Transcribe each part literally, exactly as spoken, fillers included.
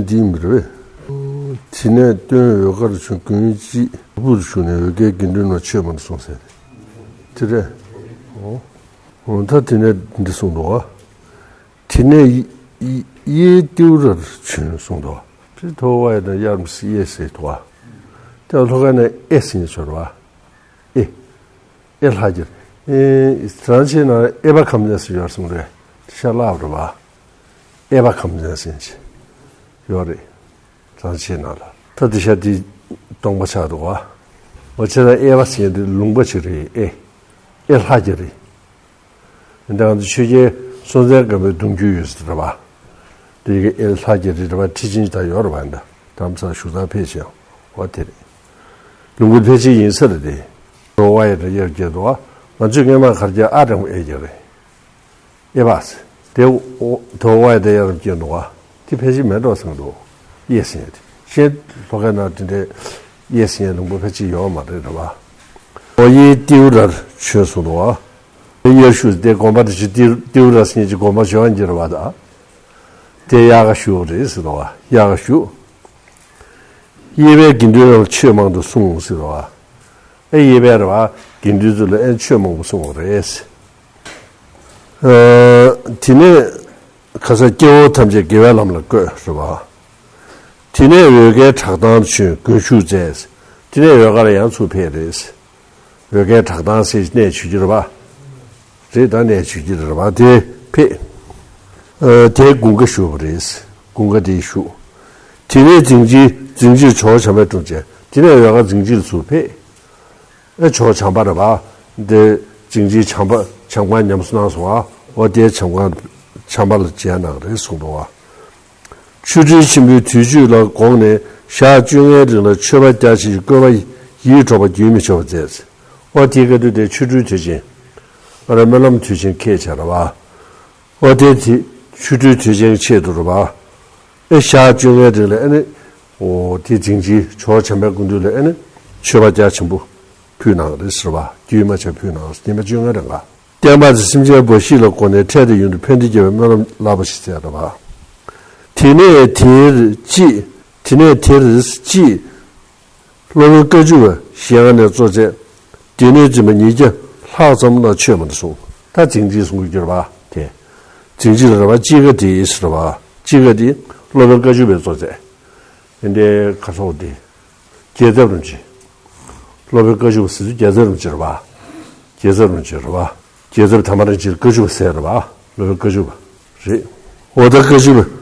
འདི་ཡིན་པ་རེད། དེ་ནས་སྟོན་འོལ་དཀར་བྱོན་དགུན་གཅིག་སྦུར་བྱུང་ནས་འོལ་ཁའི་དགེ་འདུན་རྣམས་ཆོས་མང་དུ་གསུངས་ཟེར། དེ་རེད། འོ། འོ་ད་དེ་ནས་འདི་གསུངས་འདུག་བ། དེ་ནས་ཡེ་ཡེ་ཏེའུ་རར་བྱོན་གསུངས་འདུག་བ། དེ་ཐོ་བ་ཡ་དང་ཡར་མི་སི་ཡེ་ཟེར་འདུག་བ། དེ་ལྷོ་ཁ་ནས་ཨེ་ཟེར་ནས་བྱོན་ར་བ། ཨེ། ཨེ་ལྷ་རྒྱལ། ཨེ། རང་ཆེ་ན་ཨེ་བ་ཁམས་ལྡན་ཟེར་ཡོད་གསུངས་རེད། དེ་ཤ་ལག་རེད་བ། ཨེ་བ་ཁམས་ལྡན་ཟེར་གྱི་ཡོད་རེད། རང་ཆེ་ན་ལ། ད་དེ་ཤ་དེ་སྟོང་པ་ཆགས་འདུག་བ། འོ་ཆེ་ན་ཨེ་བ་ཟེར་དེ་ལུང་པ་ཅིག་རེད། ཨེ། ཨེ་ལྷ་རྒྱལ་རེད། འདི་ང་ཚོ་ཆོས་རྒྱལ་སྲོང་བཙན་སྒམ་པོའི་གདུང་རྒྱུད་ཡོད་ཟེར་བ། འདི་གི་ཨེ་ལྷ་རྒྱལ་རི་རི་བ་ཁྲི་ཆེན་ད་ཡོད་རེད་བ། འདི་དམ་ཚ་བཞུགས་ས་ཕལ་ཆེར་འོ་དེ་རེད། ལུང་པ་ཕལ་ཆེར་ཡིན་ས་རེད་དེ། རོ་བ་ཡི་རི་ཡར་རྒྱལ་འདུག་བ། ང་ཚོས་སྔས་མ་གར་རྒྱལ་ཨ་དྲང་པོ་ཨེ་རྒྱལ་རེད། ཨེ་བ་ཟེར། དེ་འོ་དོ་བ་ཡི་དེ་ཡར་རྒྱལ་འདུག་བ། དེ་ཕལ་ཆེར་མེད་འགྲོ་བསམ་འདུག་ཡེ་ཟེར་ཡ་དེ་ཤེས་ལྷོ་ཁའི་ནང་དེ་འདྲའི་ཡེ་ཟེར་ཡ་ལུང་པ་ཕལ་ཆེར་ཡོད་མ་རེད་རེད་བ། འོ་ཡེ་ཏེའུ་རར་བྱོན་གསུངས་འདུག་བ། དབྱར་ཞུ་དེ་དགོན་པ་དེ་ཆུ་ཏིའུ་ཏིའུ་ར་སྙེ་ཅི་དགོན་པ་བྱོན་གྱི་རེད་བ་ད། དེ་དབྱར་ཁ་བཞུགས་རེད་ཟེར་བ། དབྱར་ཁ་བཞུགས། གཡས་པའི་དགེ་འདུན་རྣམས་ཆོས་མང་དུ་གསུངས་ཟེར་བ། ཨེ་གཡས་པའི་རེད་བ། དགེ་འདུན་ཚོ་ལ་ཨེ་ཆོས་མང་པོ་གསུངས་པ་རེད། ཨ། དེ་ནས་ཁ་ས་སྐྱེ་བོ་ཐམས་ཅད་དགེ་བའི་ལམ་ལ་བཀོད་ཟེར་བ། དེ་ནས་འོལ་ཁའི་བྲག་ཐང་དུ་བྱོན་དགུན་བཞུགས་མཛད། དེ་ནས་འོལ་ཁ་ལ་ཡང་ཚུར་ཕེབས་རེད། འོལ་ཁའི་བྲག་ཐང་ཟེར་གནས་བྱུང་གི་རེད་པ། རེད་ད་གནས་བྱུང་གི་རེད་པ་དེ་ཕེབས། ཨ། དེ་དགུན་ཁ་བཞུགས་པ་རེད། དགུན་ཁ་དེ་བཞུགས། དེ་ནས་རྫིང་ཕྱི་རྫིང་ཕྱིར་ཇོ་བོ་བྱམས་པའི་དྲུང་ཆེན་དེ་ནས་འོལ་ཁ་རྫིང་ཕྱི་ལ་ཚུར་ཕེབས། ཨེ་ཇོ་བོ་བྱམས་པ་རེད་པ། དེ་རྫིང་ཕྱིར་བྱམས་པ་བྱམས་ཁང་ཉམས་གསོ་གནང་སོང་བ། འོ་དེ་བྱམས་ཁང་བྱམས་པ་ལ་མཇལ་གནང་རེད་གསུངས་འདུག་བ། ཆོ་འཕྲུལ་ཆེན་པོའི་དུས་མཆོད་ལ་དགོངས་ནས་ཞག་བཅོ་ལྔའི་རིང་ལ་མཆོད་པ་རྒྱ་ཆེ་ཞིང་བཀོད་པ་ཡིད་འཕྲོག་པ་རྒྱུན་མི་འཆད་པར་མཛད། ཨོ་དེའི་སྐབས་དུས་དེ་ཆོ་འཕྲུལ་དུས་ཆེན། ཨ་ར་སྨོན་ལམ་དུས་ཆེན་ཁེལ་བྱ་ར་བ། ཨོ་དེ་དེ་ཆོ་འཕྲུལ་དུས་ཆེན་ཆེད་དུ་ར་བ། ཨེ་ཞག་བཅོ་ལྔའི་རིང་ལ་ཨེ་ནི། ཨོ་དེ་རྫིང་ཕྱི་ཇོ་བོ་བྱམས་པའི་སྐུ་མདུན་ལ་ཨེ་ནི། མཆོད་པ་རྒྱ་ཆེན་པོ་ཕུལ་གནང་རེད་ཟེར་བ། རྒྱུན་མ་ཆད་ཕུལ་གནང་ཉི་མ་བཅོ་ལྔའི་རིང་ལ། བསྟན་པ་དེ་སེམས་ཅན་འབའ་ཞིག་ལ་དགོངས་ནས་འཕྲལ་དུ་ཡུན་དུ་ཕན་བདེ་རྒྱལ་བའི་སྨོན་ལམ་བསླབ་པ་ཞིག་མཛད་ར་བ། དེ་ནས་དེར་ཅིག་དེ་ནས་དེར་ཅིག་སློབ་དཔོན་བཀའ་བཅུ་པ་གཞལ་ཡས་ནས་གཙོ་མཛད། སྡེ་སྣོད་འཛིན་པ་ཉིས་བརྒྱ་ལྷག་ཙམ་ལ་ཆོས་མང་དུ་གསུངས། ད་རྫིང་ཕྱི་གསུང་གི་ཡོད་ར་བ་དེ། རྫིང་ཕྱི་ལ་ར་བ་དཔྱིད་ཀ་དེ་ཟེར་བ། དཔྱིད་ཀ་དེ་སློབ་དཔོན་བཀའ་བཅུ་པས་གཙོ་མཛད། དེ་འདྲའི་ཁ་སོགས་དེ། རྒྱལ་ཚབ་རིན་པོ་ཆེ། སློབ་དཔོན་བཀའ་བཅུ་པ་ཟེར་དུས་རྒྱལ་ཚབ་རིན་པོ་ཆེ་རེད་པ། རྒྱལ་ཚབ་རིན་པོ་ཆེ་རེད་པ། རྒྱལ་ཚབ་དམ་པ་རིན་པོ་ཆེ་བཀའ་བཅུ་པ་ཟེར་རེད་པ། སློབ་དཔོན་བཀའ་བཅུ་པ་རེད། འོ་ད་བཀའ་བཅུ་པ། ཨ།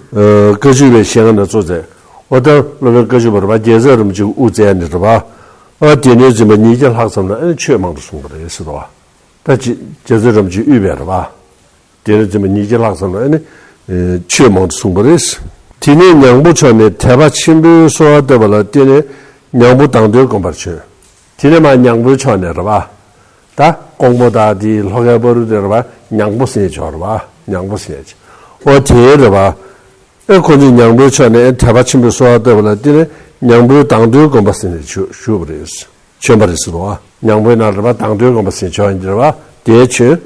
བཀའ་བཅུ་པའི་ཞལ་སྔ་ནས་གཙོ་མཛད། འོ་ད་སློབ་དཔོན་བཀའ་བཅུ་པ་རེད་པ། རྒྱལ་ཚབ་རིན་པོ་ཆེ་དབུ་མཛད་ནས་རེད་པ། ཨ་སྡེ་སྣོད་འཛིན་པ་ཉིས་བརྒྱ་ལྷག་ཙམ་ལ་ཨ་ནི་ཆོས་མང་དུ་གསུངས་པ་རེད་ཟེར་བ། ད་ཅི་རྒྱལ་ཚབ་རིན་པོ་ཆེ་དབུས་པའི་རེད་པ། སྡེ་སྣོད་འཛིན་པ་ཉིས་བརྒྱ་ལྷག་ཙམ་ལ་ཨ་ནི། ཨེ། ཆོས་མང་དུ་གསུངས་པ་རེད། དེ་ནས་ཉང་པོ་ཕྱོགས་ནས་དད་པ་ཆེན་པོས་གསོལ་བ་བཏབ་པ་ལ་བརྟེན་ནས་ཉང་པོ་དང་སྟོན་དགོན་པར་བྱོན། དེ་ནས་མར་ཉང་པོའི་ཕྱོགས་ནས་རེད་པ། ད་ཀོང་པོ་དང་དེའི་ལྷོ་ཁའི་བར་དུ་དེ་རེད་པ། ཉང་པོ་ཟེར་ཆོག་རེད་པ། ཉང་པོ་ཟེར་ཆོག་འོ་དེའི་རེད་པ། ཨེ་ཁོ་ཚོས་ཉང་པོའི་ཕྱོགས་ནས་དད་པ་ཆེན་པོས་གསོལ་བ་བཏབ་པ་ལ་བརྟེན་ནས་ཉང་པོའི་དང་སྟོན་དགོན་པ་ཟེར་ནས་བཞུགས་བཞུགས་པ་རེད། བྱོན་པ་རེད་ཟེར་དོ། ཉང་པོའི་ནང་རེད་པ། དང་སྟོན་དགོན་པ་ཟེར་བྱོན་ཡིན་རེད་པ། དེའི་བྱོན།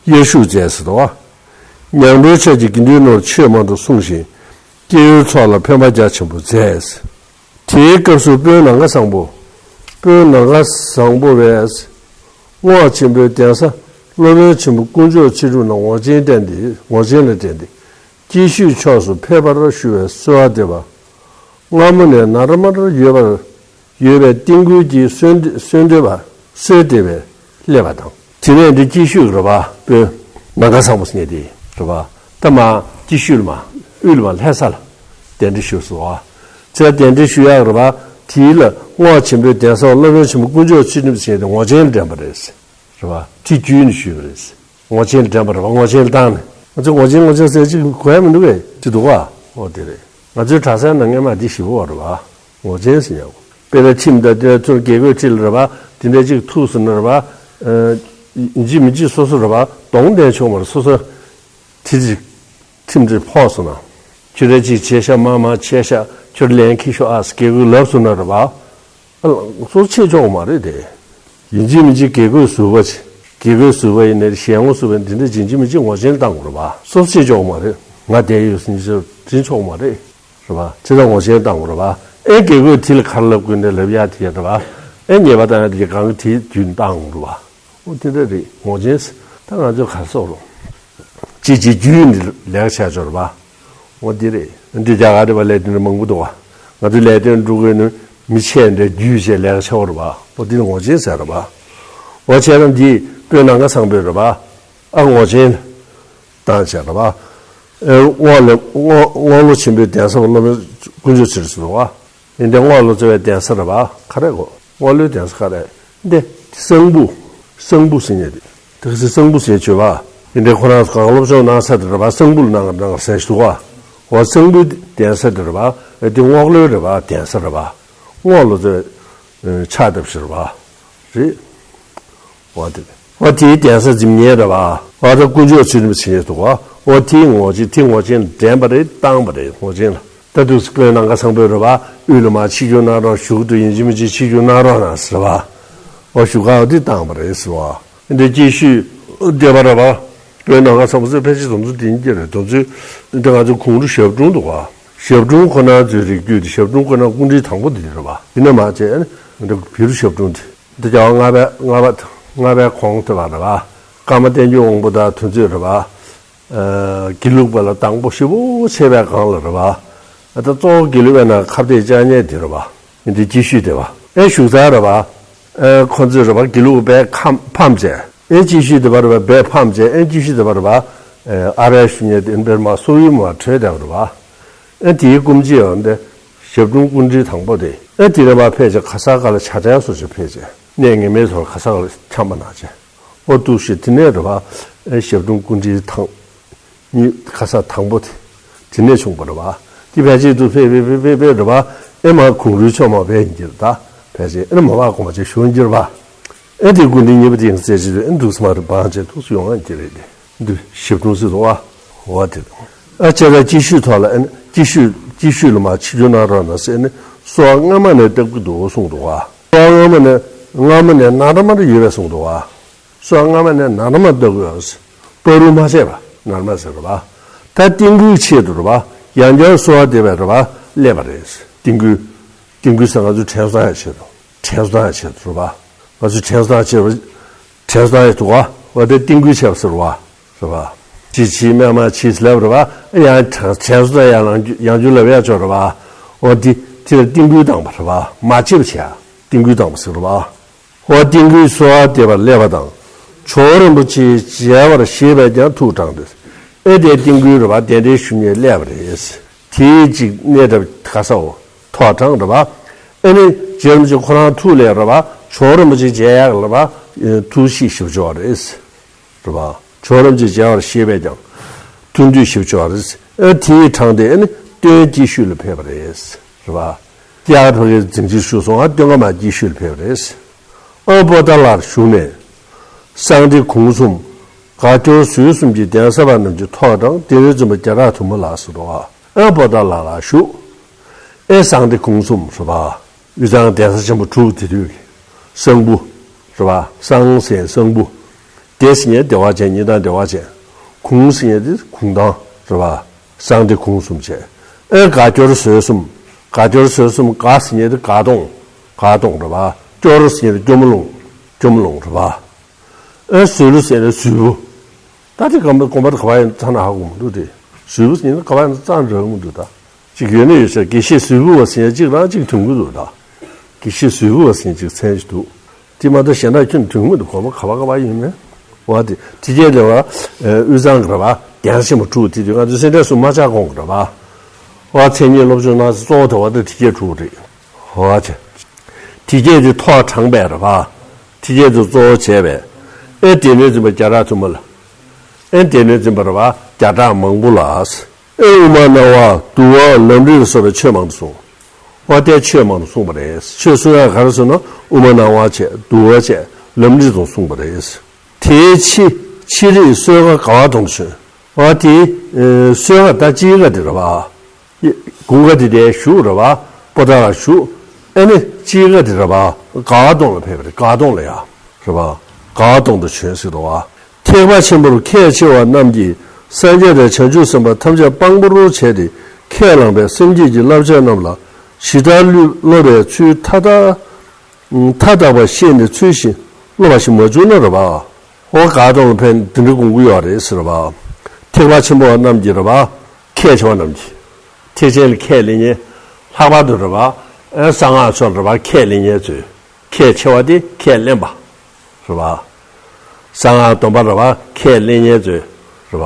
དབྱར་བཞུགས་མཛད་ཟེར་དོ། ཉང་པོའི་ཕྱོགས་ཀྱི་དགེ་འདུན་རྣམས་ཆོས་མང་དུ་གསུངས་ཤིང་། སྐྱེ་བོའི་ཚོགས་ལ་ཕན་པ་རྒྱ་ཆེན་པོ་མཛད། དེའི་སྐབས་སུ་དཔོན་ནམ་མཁའ་བཟང་པོ། དཔོན་ནམ་མཁའ་བཟང་པོ་བས། རྔོག་ཆེན་པོའི་གདན་ས་སློབ་དཔོན་ཆེན་པོ་དཀོན་མཆོག་ཆེ་དྲུག་ན་ངོར་ཆེན་བསྟན་ཏེ་ངོར་ཆེན་ལ་བསྟན་ཏེ། སྐྱིད་ཤོད་ཕྱོགས་སུ་ཕེབས་པར་ཞུ་བའི་གསོལ་བ་འདེབས་པ། སྔ་མོ་ནས་ནར་མར་ཡོད་པར་ཡོད་པའི་རྟིང་སྐུལ་གྱིས་གསོལ་གསོལ་འདེབས་པ་གསོལ་འདེབས་པའི་སླེབས་པ་དང་། དེ་ནས་འདི་སྐྱིད་ཤོད་རེད་པ། དཔོན་ནམ་མཁའ་བཟང་པོ་ཟེར་མཁན་དེ་རེད་པ། ད་མ་སྐྱིད་ཤོད་ལ་མ་དབུས་ལ་མ་ལྷ་ས་ལ་གདན་འདྲེན་ཞུས་སོ། ཚེ་གདན་འདྲེན་ཞུ་ཡག་རེད་པ། དེའི་ལ་རྔོག་ཆེན་པོའི་གདན་ས་སློབ་དཔོན་ཆེན་པོ་དཀོན་མཆོག་ཆེ་དྲུག་ཟེར་མཁན་དེ་ངོར་ཆེན་ལ་འདྲེན་པ་རེད། རེད་པ། དེ་བརྒྱུད་ནས་ཞུས་པ་རེད། ངོར་ཆེན་ལ་འདྲེན་པ་རེད་པ། ངོར་ཆེན་ལ་བཏང་ནས། ང་ཚོས་ངོར་ཆེན་ངོར་ཆེན་ཟེར་ཅིག་གོ་ཡ་མི་འདུག་གས། ཅི་འདུག་ག་འོ་དེ་རེད། ང་ཚོའི་གྲྭ་སའི་ནང་སྔས་མ་འདི་ཞེ་པོ་བ་རེད་པ། ངོར་ཆེན་ཟེར་ཡག་གོ། དཔེར་ན་ཁྲིམས་དང་དེ་ཚོར་དགེ་བསྐོས་ཁྲིད་ལ་རེད་པ། དེ་འདྲ་ཅིག་ཐུག་སོང་ན་རེད་པ། ཡིན་གཅིག་མིན་གཅིག་སོ་སོ་རེད་པ། གདོང་བསྟན་ཆོག་མ་རེད། སོ་སོ་དེ་ཅིག་ཁྲིམས་དེ་ཕོག་སོང་ན། ཁྱོད་ར་ཅིག་བྱས་ཤག་མ་མ་བྱས་ཤག་ཁྱོད་ལན་ཁྱེར་ཤོག་ཨ་ཟེར་དགེ་བསྐོས་ལབ་སོང་ན་རེད་པ། སོ་སོ་བྱེད་ཆོག་མ་རེད་དེ། ཡིན་གཅིག་མིན་གཅིག་དགེ་བསྐོས་ཟུར་པ་ཅིག་དགེ་བསྐོས་ཟུར་པ་ཡིན་ནའི་ཞལ་ངོ་ཟུར་པ་ཡིན་འདི་འདྲ་ཡིན་གཅིག་མིན་གཅིག་ངོར་ཆེན་བཏང་དགོས་རེད་པ། སོ་སོ་བྱེད་ཆོག་མ་རེད། ང་བསྡད་ཡོད་ཟེར་ནས་དྲིན་ཆོག་མ་རེད། རེད་བ། ཇི་ལྟར་ངོ་ཆེན་བཏང་བ་རེད་བ། ཨེ་དགེ་བསྐོས་དེ་ལ་ག་རེ་ལབ་དགོས་ནས་ལབ་ཡ་དེ་རེད་བ། ཨེ་ཉེས་པ་བཏང་ཡ་དེ་གང་གི་དེའི་དུས་བཏང་རེད་བ། འོ་དེ་འདྲ་རེད། ངོ་ཆེན་ཟེར་ད་ང་ཚོས་ག་རེ་ཟེར་རུང་། ཅི་ཅི་རྒྱུད་འདི་ལེགས་ཆ་ཆོར་བ། འོ་འདི་རེད། འདི་རྒྱ་གར་རེད་བ། ལས་དོན་མང་པོ་འདུག་བ། ང་ཚོའི་ལས་དོན་འགྲུབ་དགོས་ནི་མི་ཆེ་འདྲ་རྒྱུད་ཆེ་ལེགས་ཆ་བོར་བ། འོ་འདི་ལ་ངོ་ཆེན་ཟེར་བ། འོ་བྱས་ཙང་འདི་དཔོན་ནམ་མཁའ་བཟང་པོས་རེད་བ། ཨ་ངོ་ཆེན་བཏང་བྱས་རེད་བ། ཨེ་རྔོག་ལོ་རྔོག་རྔོག་ལོ་ཆེན་པོའི་གདན་ས་བ་སློབ་དཔོན་དཀོན་མཆོག་ཚེ་རིང་ཟེར་བ། ཡིན་ཏེ་རྔོག་ལོ་ཙེ་བའི་གདན་ས་རེད་བ། ག་རེ་གོ། རྔོག་ལོའི་གདན་ས་ག་རེ། འདི་གསང་ཕུ། གསང་ཕུ་ཟེར་མཁན་དེ། དེ་ག་ཚོད་གསང་ཕུ་ཟེར་བརྗོད་པ། ཡིན་ཏེ་ཁོ་རང་གང་སློབ་སྦྱོང་གནང་ས་དེ་རེད་བ། གསང་ཕུ་ལ་གནང་གནང་ཟེར་ཞུ་བ། འོ་གསང་ཕུའི་གདན་ས་དེ་རེད་བ། ཨེ་དེ་རྔོག་ལོའི་རེད་བ། གདན་ས་རེད་བ། རྔོག་ལོ་ཙེ་བའི་ཕྱག་བཏབ་ཞིག་རེད་བ། རེད། འོ་དེ། འོ་དེའི་གདན་ས་འཛིན་མཁན་རེད་བ། འོ་ད་དཀོན་མཆོག་ཚུལ་ཁྲིམས་ཟེར་མཁན་འདུག་བ། འོ་དེའི་ངོ་ཆེན་དེ་ངོ་ཆེན་ལ་འདྲེན་པ་རེད། བཏང་བ་རེད། ངོ་ཆེན་ལ། ད་དུས་སུ་དཔོན་ནམ་མཁའ་བཟང་པོས་རེད་བ། དབུས་ལ་མར་ཆིབས་བསྒྱུར་གནང་རོགས། བཞུགས་དུས་ཡིན་གཅིག་མིན་གཅིག་ཆིབས་བསྒྱུར་གནང་རོགས་གནང་ཟེར་བ། འོ་བཞུགས་སྒར་འོ་དེ་བཏང་བ་རེད་ཟེར་བ། འདི་སྐྱིད་ཤོད་སྡེ་པ་རེད་བ། དཔོན་ནམ་མཁའ་བཟང་པོ་ཚོས་ཕལ་ཆེར་དེ་ཚོ་དེ་ཡིན་གྱི་རེད། དེ་ཚོས་འདི་ང་ཚོ་གུང་རུ་ཞབས་དྲུང་འདུག་བ། ཞབས་དྲུང་ཁོ་ན་ཚོའི་རིགས་རྒྱུད་དེ་ཞབས་དྲུང་ཁོ་ན་སྐུ་ཕྲེང་དང་པོ་དེ་རེད་བ། དེ་ནས་མར་བྱས་ཨ་ནི་འདི་བཻ་རོ་ཞབས་དྲུང་དེ། འདི་རྒྱལ་བ་ལྔ་པའི་ལྔ་པ་ལྔ་པའི་གོང་དེ་བ་རེད་བ། ཀརྨ་བསྟན་འགྱུར་དབང་པོ་དང་དེ་ཚོས་རེད་བ། ཨ་དགེ་ལུགས་པ་ལ་དང་པོ་ཞེ་པོ་ཆེ་བའི་སྒང་ལ་རེད་བ། ཨ་ད་གཙོ་བོ་དགེ་ལུགས་པའི་ནང་ཁ་གཏད་བཅག་མཁན་དེ་རེད་བ། འདི་སྐྱིད་ཤོད་སྡེ་པ། ཨེ་བཞུགས་ས་རེད་བ། ཨེ་ཁོ་ཚོས་རེད་བ། དགེ་ལུགས་པའི་ཁམས་ཕམ་བྱས། ཨེ་སྐྱིད་ཤོད་སྡེ་པ་རེད་བ། བས་ཕམ་བྱས། ཨེ་སྐྱིད་ཤོད་སྡེ་པ་རེད་བ། ཨེ་ཨ་རའི་ཞུ་མཁན་དེ་འབེར་མ་སོག་ཡུལ་མ་བྲོས་བསྡད་པ་རེད་བ། ཨེ་དེའི་སྐུ་མཆེད་འོ་འདི་ཞབས་དྲུང་སྐུ་ཕྲེང་དང་པོ་དེ། ཨེ་དེ་ནས་མར་ཕེབས་བྱས་ག་ས་ག་ལ་ཕྱག་འཚལ་སོགས་ཀྱི་ཕེབས་བྱས་གནས་ངེས་མེད་ཚོར་ག་ས་ག་ལ་འཁྱམས་པ་ན་བྱས། ཨོ་འདུག་སེ་དེ་ནས་རེད་བ། ཨེ་ཞབས་དྲུང་སྐུ་ཕྲེང་དང་གཉིས་ག་ས་དང་པོ་དེ་དེ་ནས་བྱུང་བ་རེད་བ། དེ་ཕལ་ཆེར་དུ་ཕེབས་ཕེབས་ཕེབས་ཕེབས་ཕེབས་རེད་བ། ཨེ་མ་གུང་རུའི་ཆོས་མ་བས་ཡིན་གྱི་རེད་ད། ཕལ་ཆེར་ཨེ་ནི་མ་བ་གོང་མ་ཆེ་ཞུ་ཡིན་གྱི་རེད་བ། ཨེ་དེ་སྐུ་ཕྲེང་གཉིས་པ་དེ་ཡང་རྩེ་གཅིག་ཏུ་ཨེ་འདུག་སེ་མ་རེད་བང་བྱས་ཐུགས་སུ་ཡོང་ཡིན་གྱི་རེད་དེ། འདུག་ཞབས་དྲུང་སྲིད་དུ་བ། འོ་དེ་དང་། ཨ་ཅེ་ར་སྐྱིད་ཤོད་ཐོག་ལ་ཨེ་ནི་སྐྱིད་ཤོད་སྐྱིད་ཤོད་ལ་མ་ཆིབས་བསྒྱུར་གནང་རོགས་གནང་ཟེར་ཨེ་ནི་གསོལ་བ་སྔ་མ་ནས་བཏབ་ཀྱི་འདུག་གསུངས་འདུག་བ། གསོལ་བ་སྔ་མ་ནས་སྔ་མ་ནས་ནང་ར་མ་ར་ཡོད་པས་གསུངས་འདུག་བ། གསོལ་བ་སྔ་མ་ནས་ནང་ར་མ་བཏབ་དགོས། བར་རུ་མ་བྱས་པ་ནང་ར་མ་ཟེར་རེད་བ། ད་རྟིང་སྐུལ་ཆེད་དུ་རེད་བ། ཡང་བསྐྱར་གསོལ་བ་འདེབས་པའི་རེད་བ། སླེབས་པ་རེད། རྟིང་སྐུལ། རྟིང་སྐུལ་ཟེར་ང་ཚོས་དྲན་གསོ་ཡང་བྱེད་དོ། དྲན་གསོ་ཡང་བྱེད་དོ་རེད་བ། ང་ཚོས་དྲན་གསོ་ཡང་བྱེད་རེད་བ། དྲན་གསོ་ཡང་འདུག་བ། འོ་དེ་རྟིང་སྐུལ་བྱས་པ་ཟེར་བ། རེད་བ། ཅི་ཕྱིས་སྨྲས་མ་ཕྱིས་ལབ་རེད་བ། ཡང་དྲན་གསོ་ཡང་ཡང་ཡང་རྒྱུ་ལབ་ཡ་ཆོག་རེད་བ། འོ་དེ་དེ་ལ་རྟིང་སྐུལ་བཏང་བ་རེད་བ། མ་བྱེད་པ་བྱས། རྟིང་སྐུལ་བཏང་བ་ཟེར་རེད་བ། འོ་རྟིང་སྐུལ་གསོལ་བ་འདེབས་པར་སླེབས་པ་དང་། ཇོ་བོ་རིན་པོ་ཆེས་མཇལ་བར་ཞེས་པས་ཀྱང་ཐུགས་དྲངས་ཏེ། ཨེ་དེ་རྟིང་སྐུལ་རེད་བ། གདན་འདྲེན་ཞུ་མཁན་སླེབས་པ་རེད། དེའི་ཅིག་གནས་སྐབས་ག་ས་འོ་ཐོག་དྲངས་རེད་བ། ཨེ་ནི་རྗེ་རིན་པོ་ཆེ་ཁོ་རང་ཐུགས་ལས་རེད་བ། ཇོ་བོ་རིན་པོ་ཆེ་མཇལ་ཡག་རེད་བ། ཐུགས་གཤིས་ཞིབ་ཆོག་རེད། རེད་བ། ཇོ་བོ་རིན་པོ་ཆེས་མཇལ་བར་ཞེས་པས་ཀྱང་། ཐུགས་འདོད་ཞིབ་ཆོག་རེད། ཨེ་དེའི་དྲངས་ཏེ་ཨེ་ནི་སྟོན་སྐྱིད་ཤོད་ལ་ཕེབས་པ་རེད། རེད་བ། རྒྱ་གར་ཕ་གིར་འཛིན་ཕྱིར་བཞུགས་སོང་ང་སྟོན་ཀ་མ་སྐྱིད་ཤོད་ལ་ཕེབས་པ་རེད། ཨ་པོ་ཏཱ་ལར་བཞུགས་ནས། གསང་སྟེ་གུང་གསུམ། དགའ་སྐྱོར་ཟུར་གསུམ་གྱི་གདན་ས་པ་རྣམས་ཀྱིས་ཐོག་དྲངས་སྡེ་སྣོད་འཛིན་པ་རྒྱ་གྲགས་ཐུན་མོང་ལགས་སུ་རོ། ཨ་པོ་ཏཱ་ལ་ལ་བཞུགས། ཨེ་གསང་སྟེ་གུང་གསུམ་རེད་བ། དབུས་གཙང་གདན་ས་ཆེན་པོ་དྲུག་དེ་དུས་ཀྱི་གསང་ཕུ་རེད་བ། གསང་ཟེར་གསང་ཕུ། སྡེ་ཟེར་མཁན་སྡེ་བ་ཅན་གཉིས་དང་སྡེ་བ་ཅན། གུང་ཟེར་མཁན་དེ་གུང་ཐང་རེད་བ། གསང་སྟེ་གུང་གསུམ་བྱས། ཨེ་དགའ་སྐྱོར་ཟུར་གསུམ། དགའ་སྐྱོར་ཟུར་གསུམ། དགའ་ཟེར་མཁན་དེ་དགའ་གདོང་། དགའ་གདོང་རེད་བ། སྐྱོར་ཟེར་མཁན་དེ་སྐྱོར་མོ་ལུང་། སྐྱོར་མོ་ལུང་རེད་བ། ཨེ་ཟུར་ཟེར་མཁན་དེ་ཟུར་ཕུ། ད་དེ་གམ་དགོན་པ་དེ་ག་བ་ཡིན་ཚ་ན་ཧ་གོ་མི་འདུག་དེ། ཟུར་ཕུ་ཟེར་མཁན་དེ་ག་བ་ཡིན་ཙང་འདྲ་གི་མི་འདུག་ད། གཅིག་ཡོད་ནི་ཡོད་ཤག་དགེ་བཤེས་ཟུར་ཕུ་བ་ཟེར་མཁན་གཅིག་རང་གཅིག་མཐུན་གི་འདུག་ད། དགེ་བཤེས་ཟུར་ཕུ་བ་ཟེར་མཁན་གཅིག་མཚན་ཞིག་འདུག་དེ་མ་གཏོགས་གཞན་དག་ཁྱོན་མཐུན་གི་མི་འདུག་དགོན་པ་ག་བ་ག་བ་ཡིན་མིན། བ་དེ་དེ་གས་དེ་བ། དབུས་གཙང་གི་རེད་བ། གདན་ས་ཆེན་པོ་དྲུག་དེ་དུས་ང་ཚོ་སེ་འབྲས་སུ་མ་ཆགས་གོང་གི་རེད་བ། བ་མཚན་ཉིད་སློབ་སྦྱོང་གནང་ས་གཙོ་བོ་དེ་བ་དེ་དེ་གས་དྲུག་རེད། བ་དེ། དེ་གས་དེ་ཐོག་དྲངས་པས་རེད་བ། དེ་གས་དེ་གཙོ་བོ་བྱས་པས། ཨེ་སྡེ་སྣོད་འཛིན་པ་རྒྱ་གྲགས་ཐུན་མོང་ལ། ཨེ་སྡེ་སྣོད་འཛིན་པ་རེད་བ། རྒྱ་གྲགས་མང་པོ་ལ། ཨེ་དབུ་མ་སྣང་བ་འདུལ་བ་ལམ་རིམ་སོགས་པའི་ཆོས་མང་དུ་གསུངས། འོ་དེ་ཆོས་མང་དུ་གསུངས་པ་རེད། ཆོས་གསུང་ཡག་ག་རེ་ཟེར་ན་དབུ་མ་སྣང་བ་བྱས་འདུལ་བ་བྱས་ལམ་རིམ་དུ་གསུངས་པ་རེད། དེའི་ཕྱི་ཕྱི་རིགས་གསོལ་ཁ་དགའ་བ་གདོང་དུ་བྱོན། འོ་དེ་གསོལ་ཁ་ད་སྤྱིའི་ཁ་དེ་རེད་བ། དགུན་ཁ་དེ་དེ་བཞུགས་རེད་བ། པོ་ཏཱ་ལར་བཞུགས། ཨེ་ནི་སྤྱིའི་ཁ་དེ་རེད་བ། དགའ་བ་གདོང་ལ་ཕེབས་པ་རེད། དགའ་གདོང་ལ་ཡ། རེད་བ། དགའ་བ་གདོང་དུ་བྱོན་ཟེར་རེད་བ། ཐེག་པ་ཆེན་པོར་ཁས་འཆེ་བ་རྣམས་ཀྱིས་སངས་རྒྱས་དང་བྱང་ཆུབ་སེམས་དཔའ་ཐམས་ཅད་དཔང་པོར་བྱས་ཏེ་ ཁས་བླངས་པའི་སེམས་བསྐྱེད་ཀྱི་བསླབ་བྱ་རྣམས་ལ་ཇི་ལྟར་སློབ་པའི་ཚུལ་མཐའ་དག་མཐའ་དག་པ་ཤེས་ནས་ཚུལ་བཞིན་སློབ་པ་ཞིག་མ་བྱུང་ན་རེད་པ། འོ་ག་དང་ཕན་འདི་འདྲ་དགོངས་ཀྱི་ཡོད་རེད་ཟེར་བ། ཐེག་པ་ཆེན་པོ་བ་རྣམས་ཀྱིས་རེད་པ། ཁས་འཆེ་བ་རྣམས་ཀྱིས། ཐེག་ཆེན་ལ་ཁས་ལེན་མཁན། ལྷག་པར་དུ་རེད་པ། ཨ་གསང་སྔགས་ཕྱོགས་རེད་པ་ཁས་ལེན་མཁན་ཚོས། ཁས་འཆེ་བ་དེ་ཁས་ལེན་པ། རེད་པ། གསང་སྔགས་སྡོམ་པ་རེད་པ་ཁས་ལེན་མཁན་ཚོས། རེད་པ།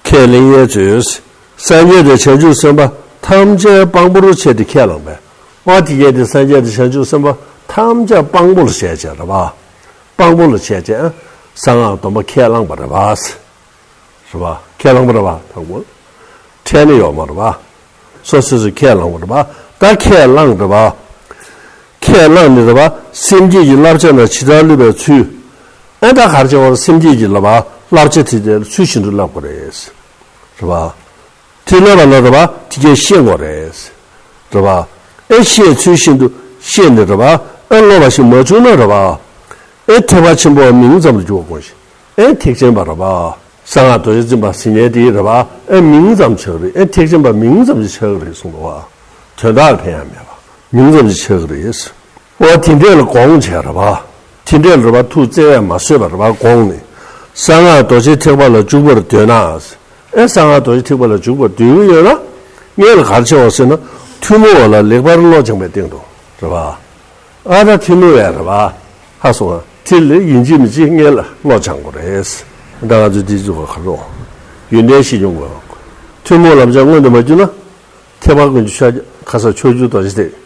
ཁས་ལེན་མཁན་ཚོས། སངས་རྒྱས་དང་བྱང་ཆུབ་སེམས་དཔའ་ཐམས་ཅད་དཔང་པོར་བྱས་ཏེ་ཁས་བླངས་པས། ཨོ་དེ་གས་དེ་སངས་རྒྱས་དང་བྱང་ཆུབ་སེམས་དཔའ་ཐམས་ཅད་དཔང་པོ་ལ་བྱས་བྱས་རེད་པ། དཔང་པོ་ལ་བྱས་བྱས། གསང་སྔགས་སྡོམ་པ་ཁས་བླངས་པ་རེད་པ། རེད་པ། ཁས་བླངས་པ་རེད་པ། དང་པོ། ཁྲལ་ནི་ཡོད་མ་རེད་པ། སོ་སོ་སོས་ཁས་བླངས་པ་རེད་པ། ད་ཁས་བླངས་རེད་པ། ཁས་བླངས་ནི་རེད་པ། སེམས་བསྐྱེད་ཀྱི་བསླབ་བྱ་ན་ཇི་ལྟར་སློབ་པའི་ཚུལ། ཨེ་ད་ག་རེ་བྱས་པ་རེད། སེམས་བསྐྱེད་ཀྱི་ལབ་པ་བསླབ་བྱ་དེ་དེ་ཚུལ་བཞིན་དུ་བསླབ་དགོས་རེད། རེད་པ། དེ་སློབ་པ་ལ་རེད་པ་དེ་གས་ཤེས་དགོས་རེད། རེད་པ། ཨེ་ཤེས་ཚུལ་བཞིན་དུ་ཤེས་ནི་རེད་པ། ཨེ་སློབ་པ་ཞིག་མ་བྱུང་ན་རེད་པ། ཨེ་ཐེག་པ་ཆེན་པོ་བ་མིང་ཙམ་དུ་འགྱུར་བ་དགོངས་ཤིག་ཨེ་ཐེག་ཆེན་པ་རེད་པ། གསང་སྔགས་རྡོ་རྗེ་འཛིན་པ་ཟེར་མཁན་དེ་རེད་པ། ཨེ་མིང་ཙམ་ཆགས་རེད། ཨེ་ཐེག་ཆེན་པ་མིང་ཙམ་ཞིག་ཆགས་རེད་གསུངས་འདུག་པ། དོན་དག་ལ་ཕན་ཡང་མེད་པ། མིང་ཙམ་ཞིག་ཆགས་རེད། འོ་དེ་འདྲས་ལ་དགོངས་བྱས་རེད་པ། དེ་འདྲས་ལ་རེད་པ་ཐུགས་བརྩེ་བས་མ་བཟོད་པར་རེད་པ་དགོངས་ནས། གསང་སྔགས་རྡོ་རྗེ་ཐེག་པ་ལ་འཇུག་པར་འདོད་ན། ཨེ་གསང་སྔགས་རྡོ་རྗེ་ཐེག་པ་ལ་འཇུག་པར་འདོད་ཀྱི་ཡོད་ན། སྔོན་ལ་ག་རེ་བྱེད་དགོས་ཟེར་ན། ཐུན་མོང་བ་ལ་ལེགས་པར་བློ་སྦྱངས་པའི་སྟེང་དུ་རེད་པ། ཨ་ད་ཐུན་མོང་བའི་རེད་པ། ཧ་སོང་ཨ། དེ་ལ་ཡིན་གཅིག་མིན་གཅིག་སྔོན་ལ་བློ་སྦྱང་དགོས་རེད། ད་ང་ཚོས་འདི་ཚོ་ག་རེ། ཡོན་ཏན་ཤེས་མྱོང་དགོས། ཐུན་མོང་ལམ་སྦྱང་མངོན་དུ་མ་གྱུར་ན། ཐེག་པ་ཀུན་གྱི་ཆོས་ཁ་ས་ཕྱོགས་བཅུའི་རྡོ་རྗེ་ཐེག་རེད་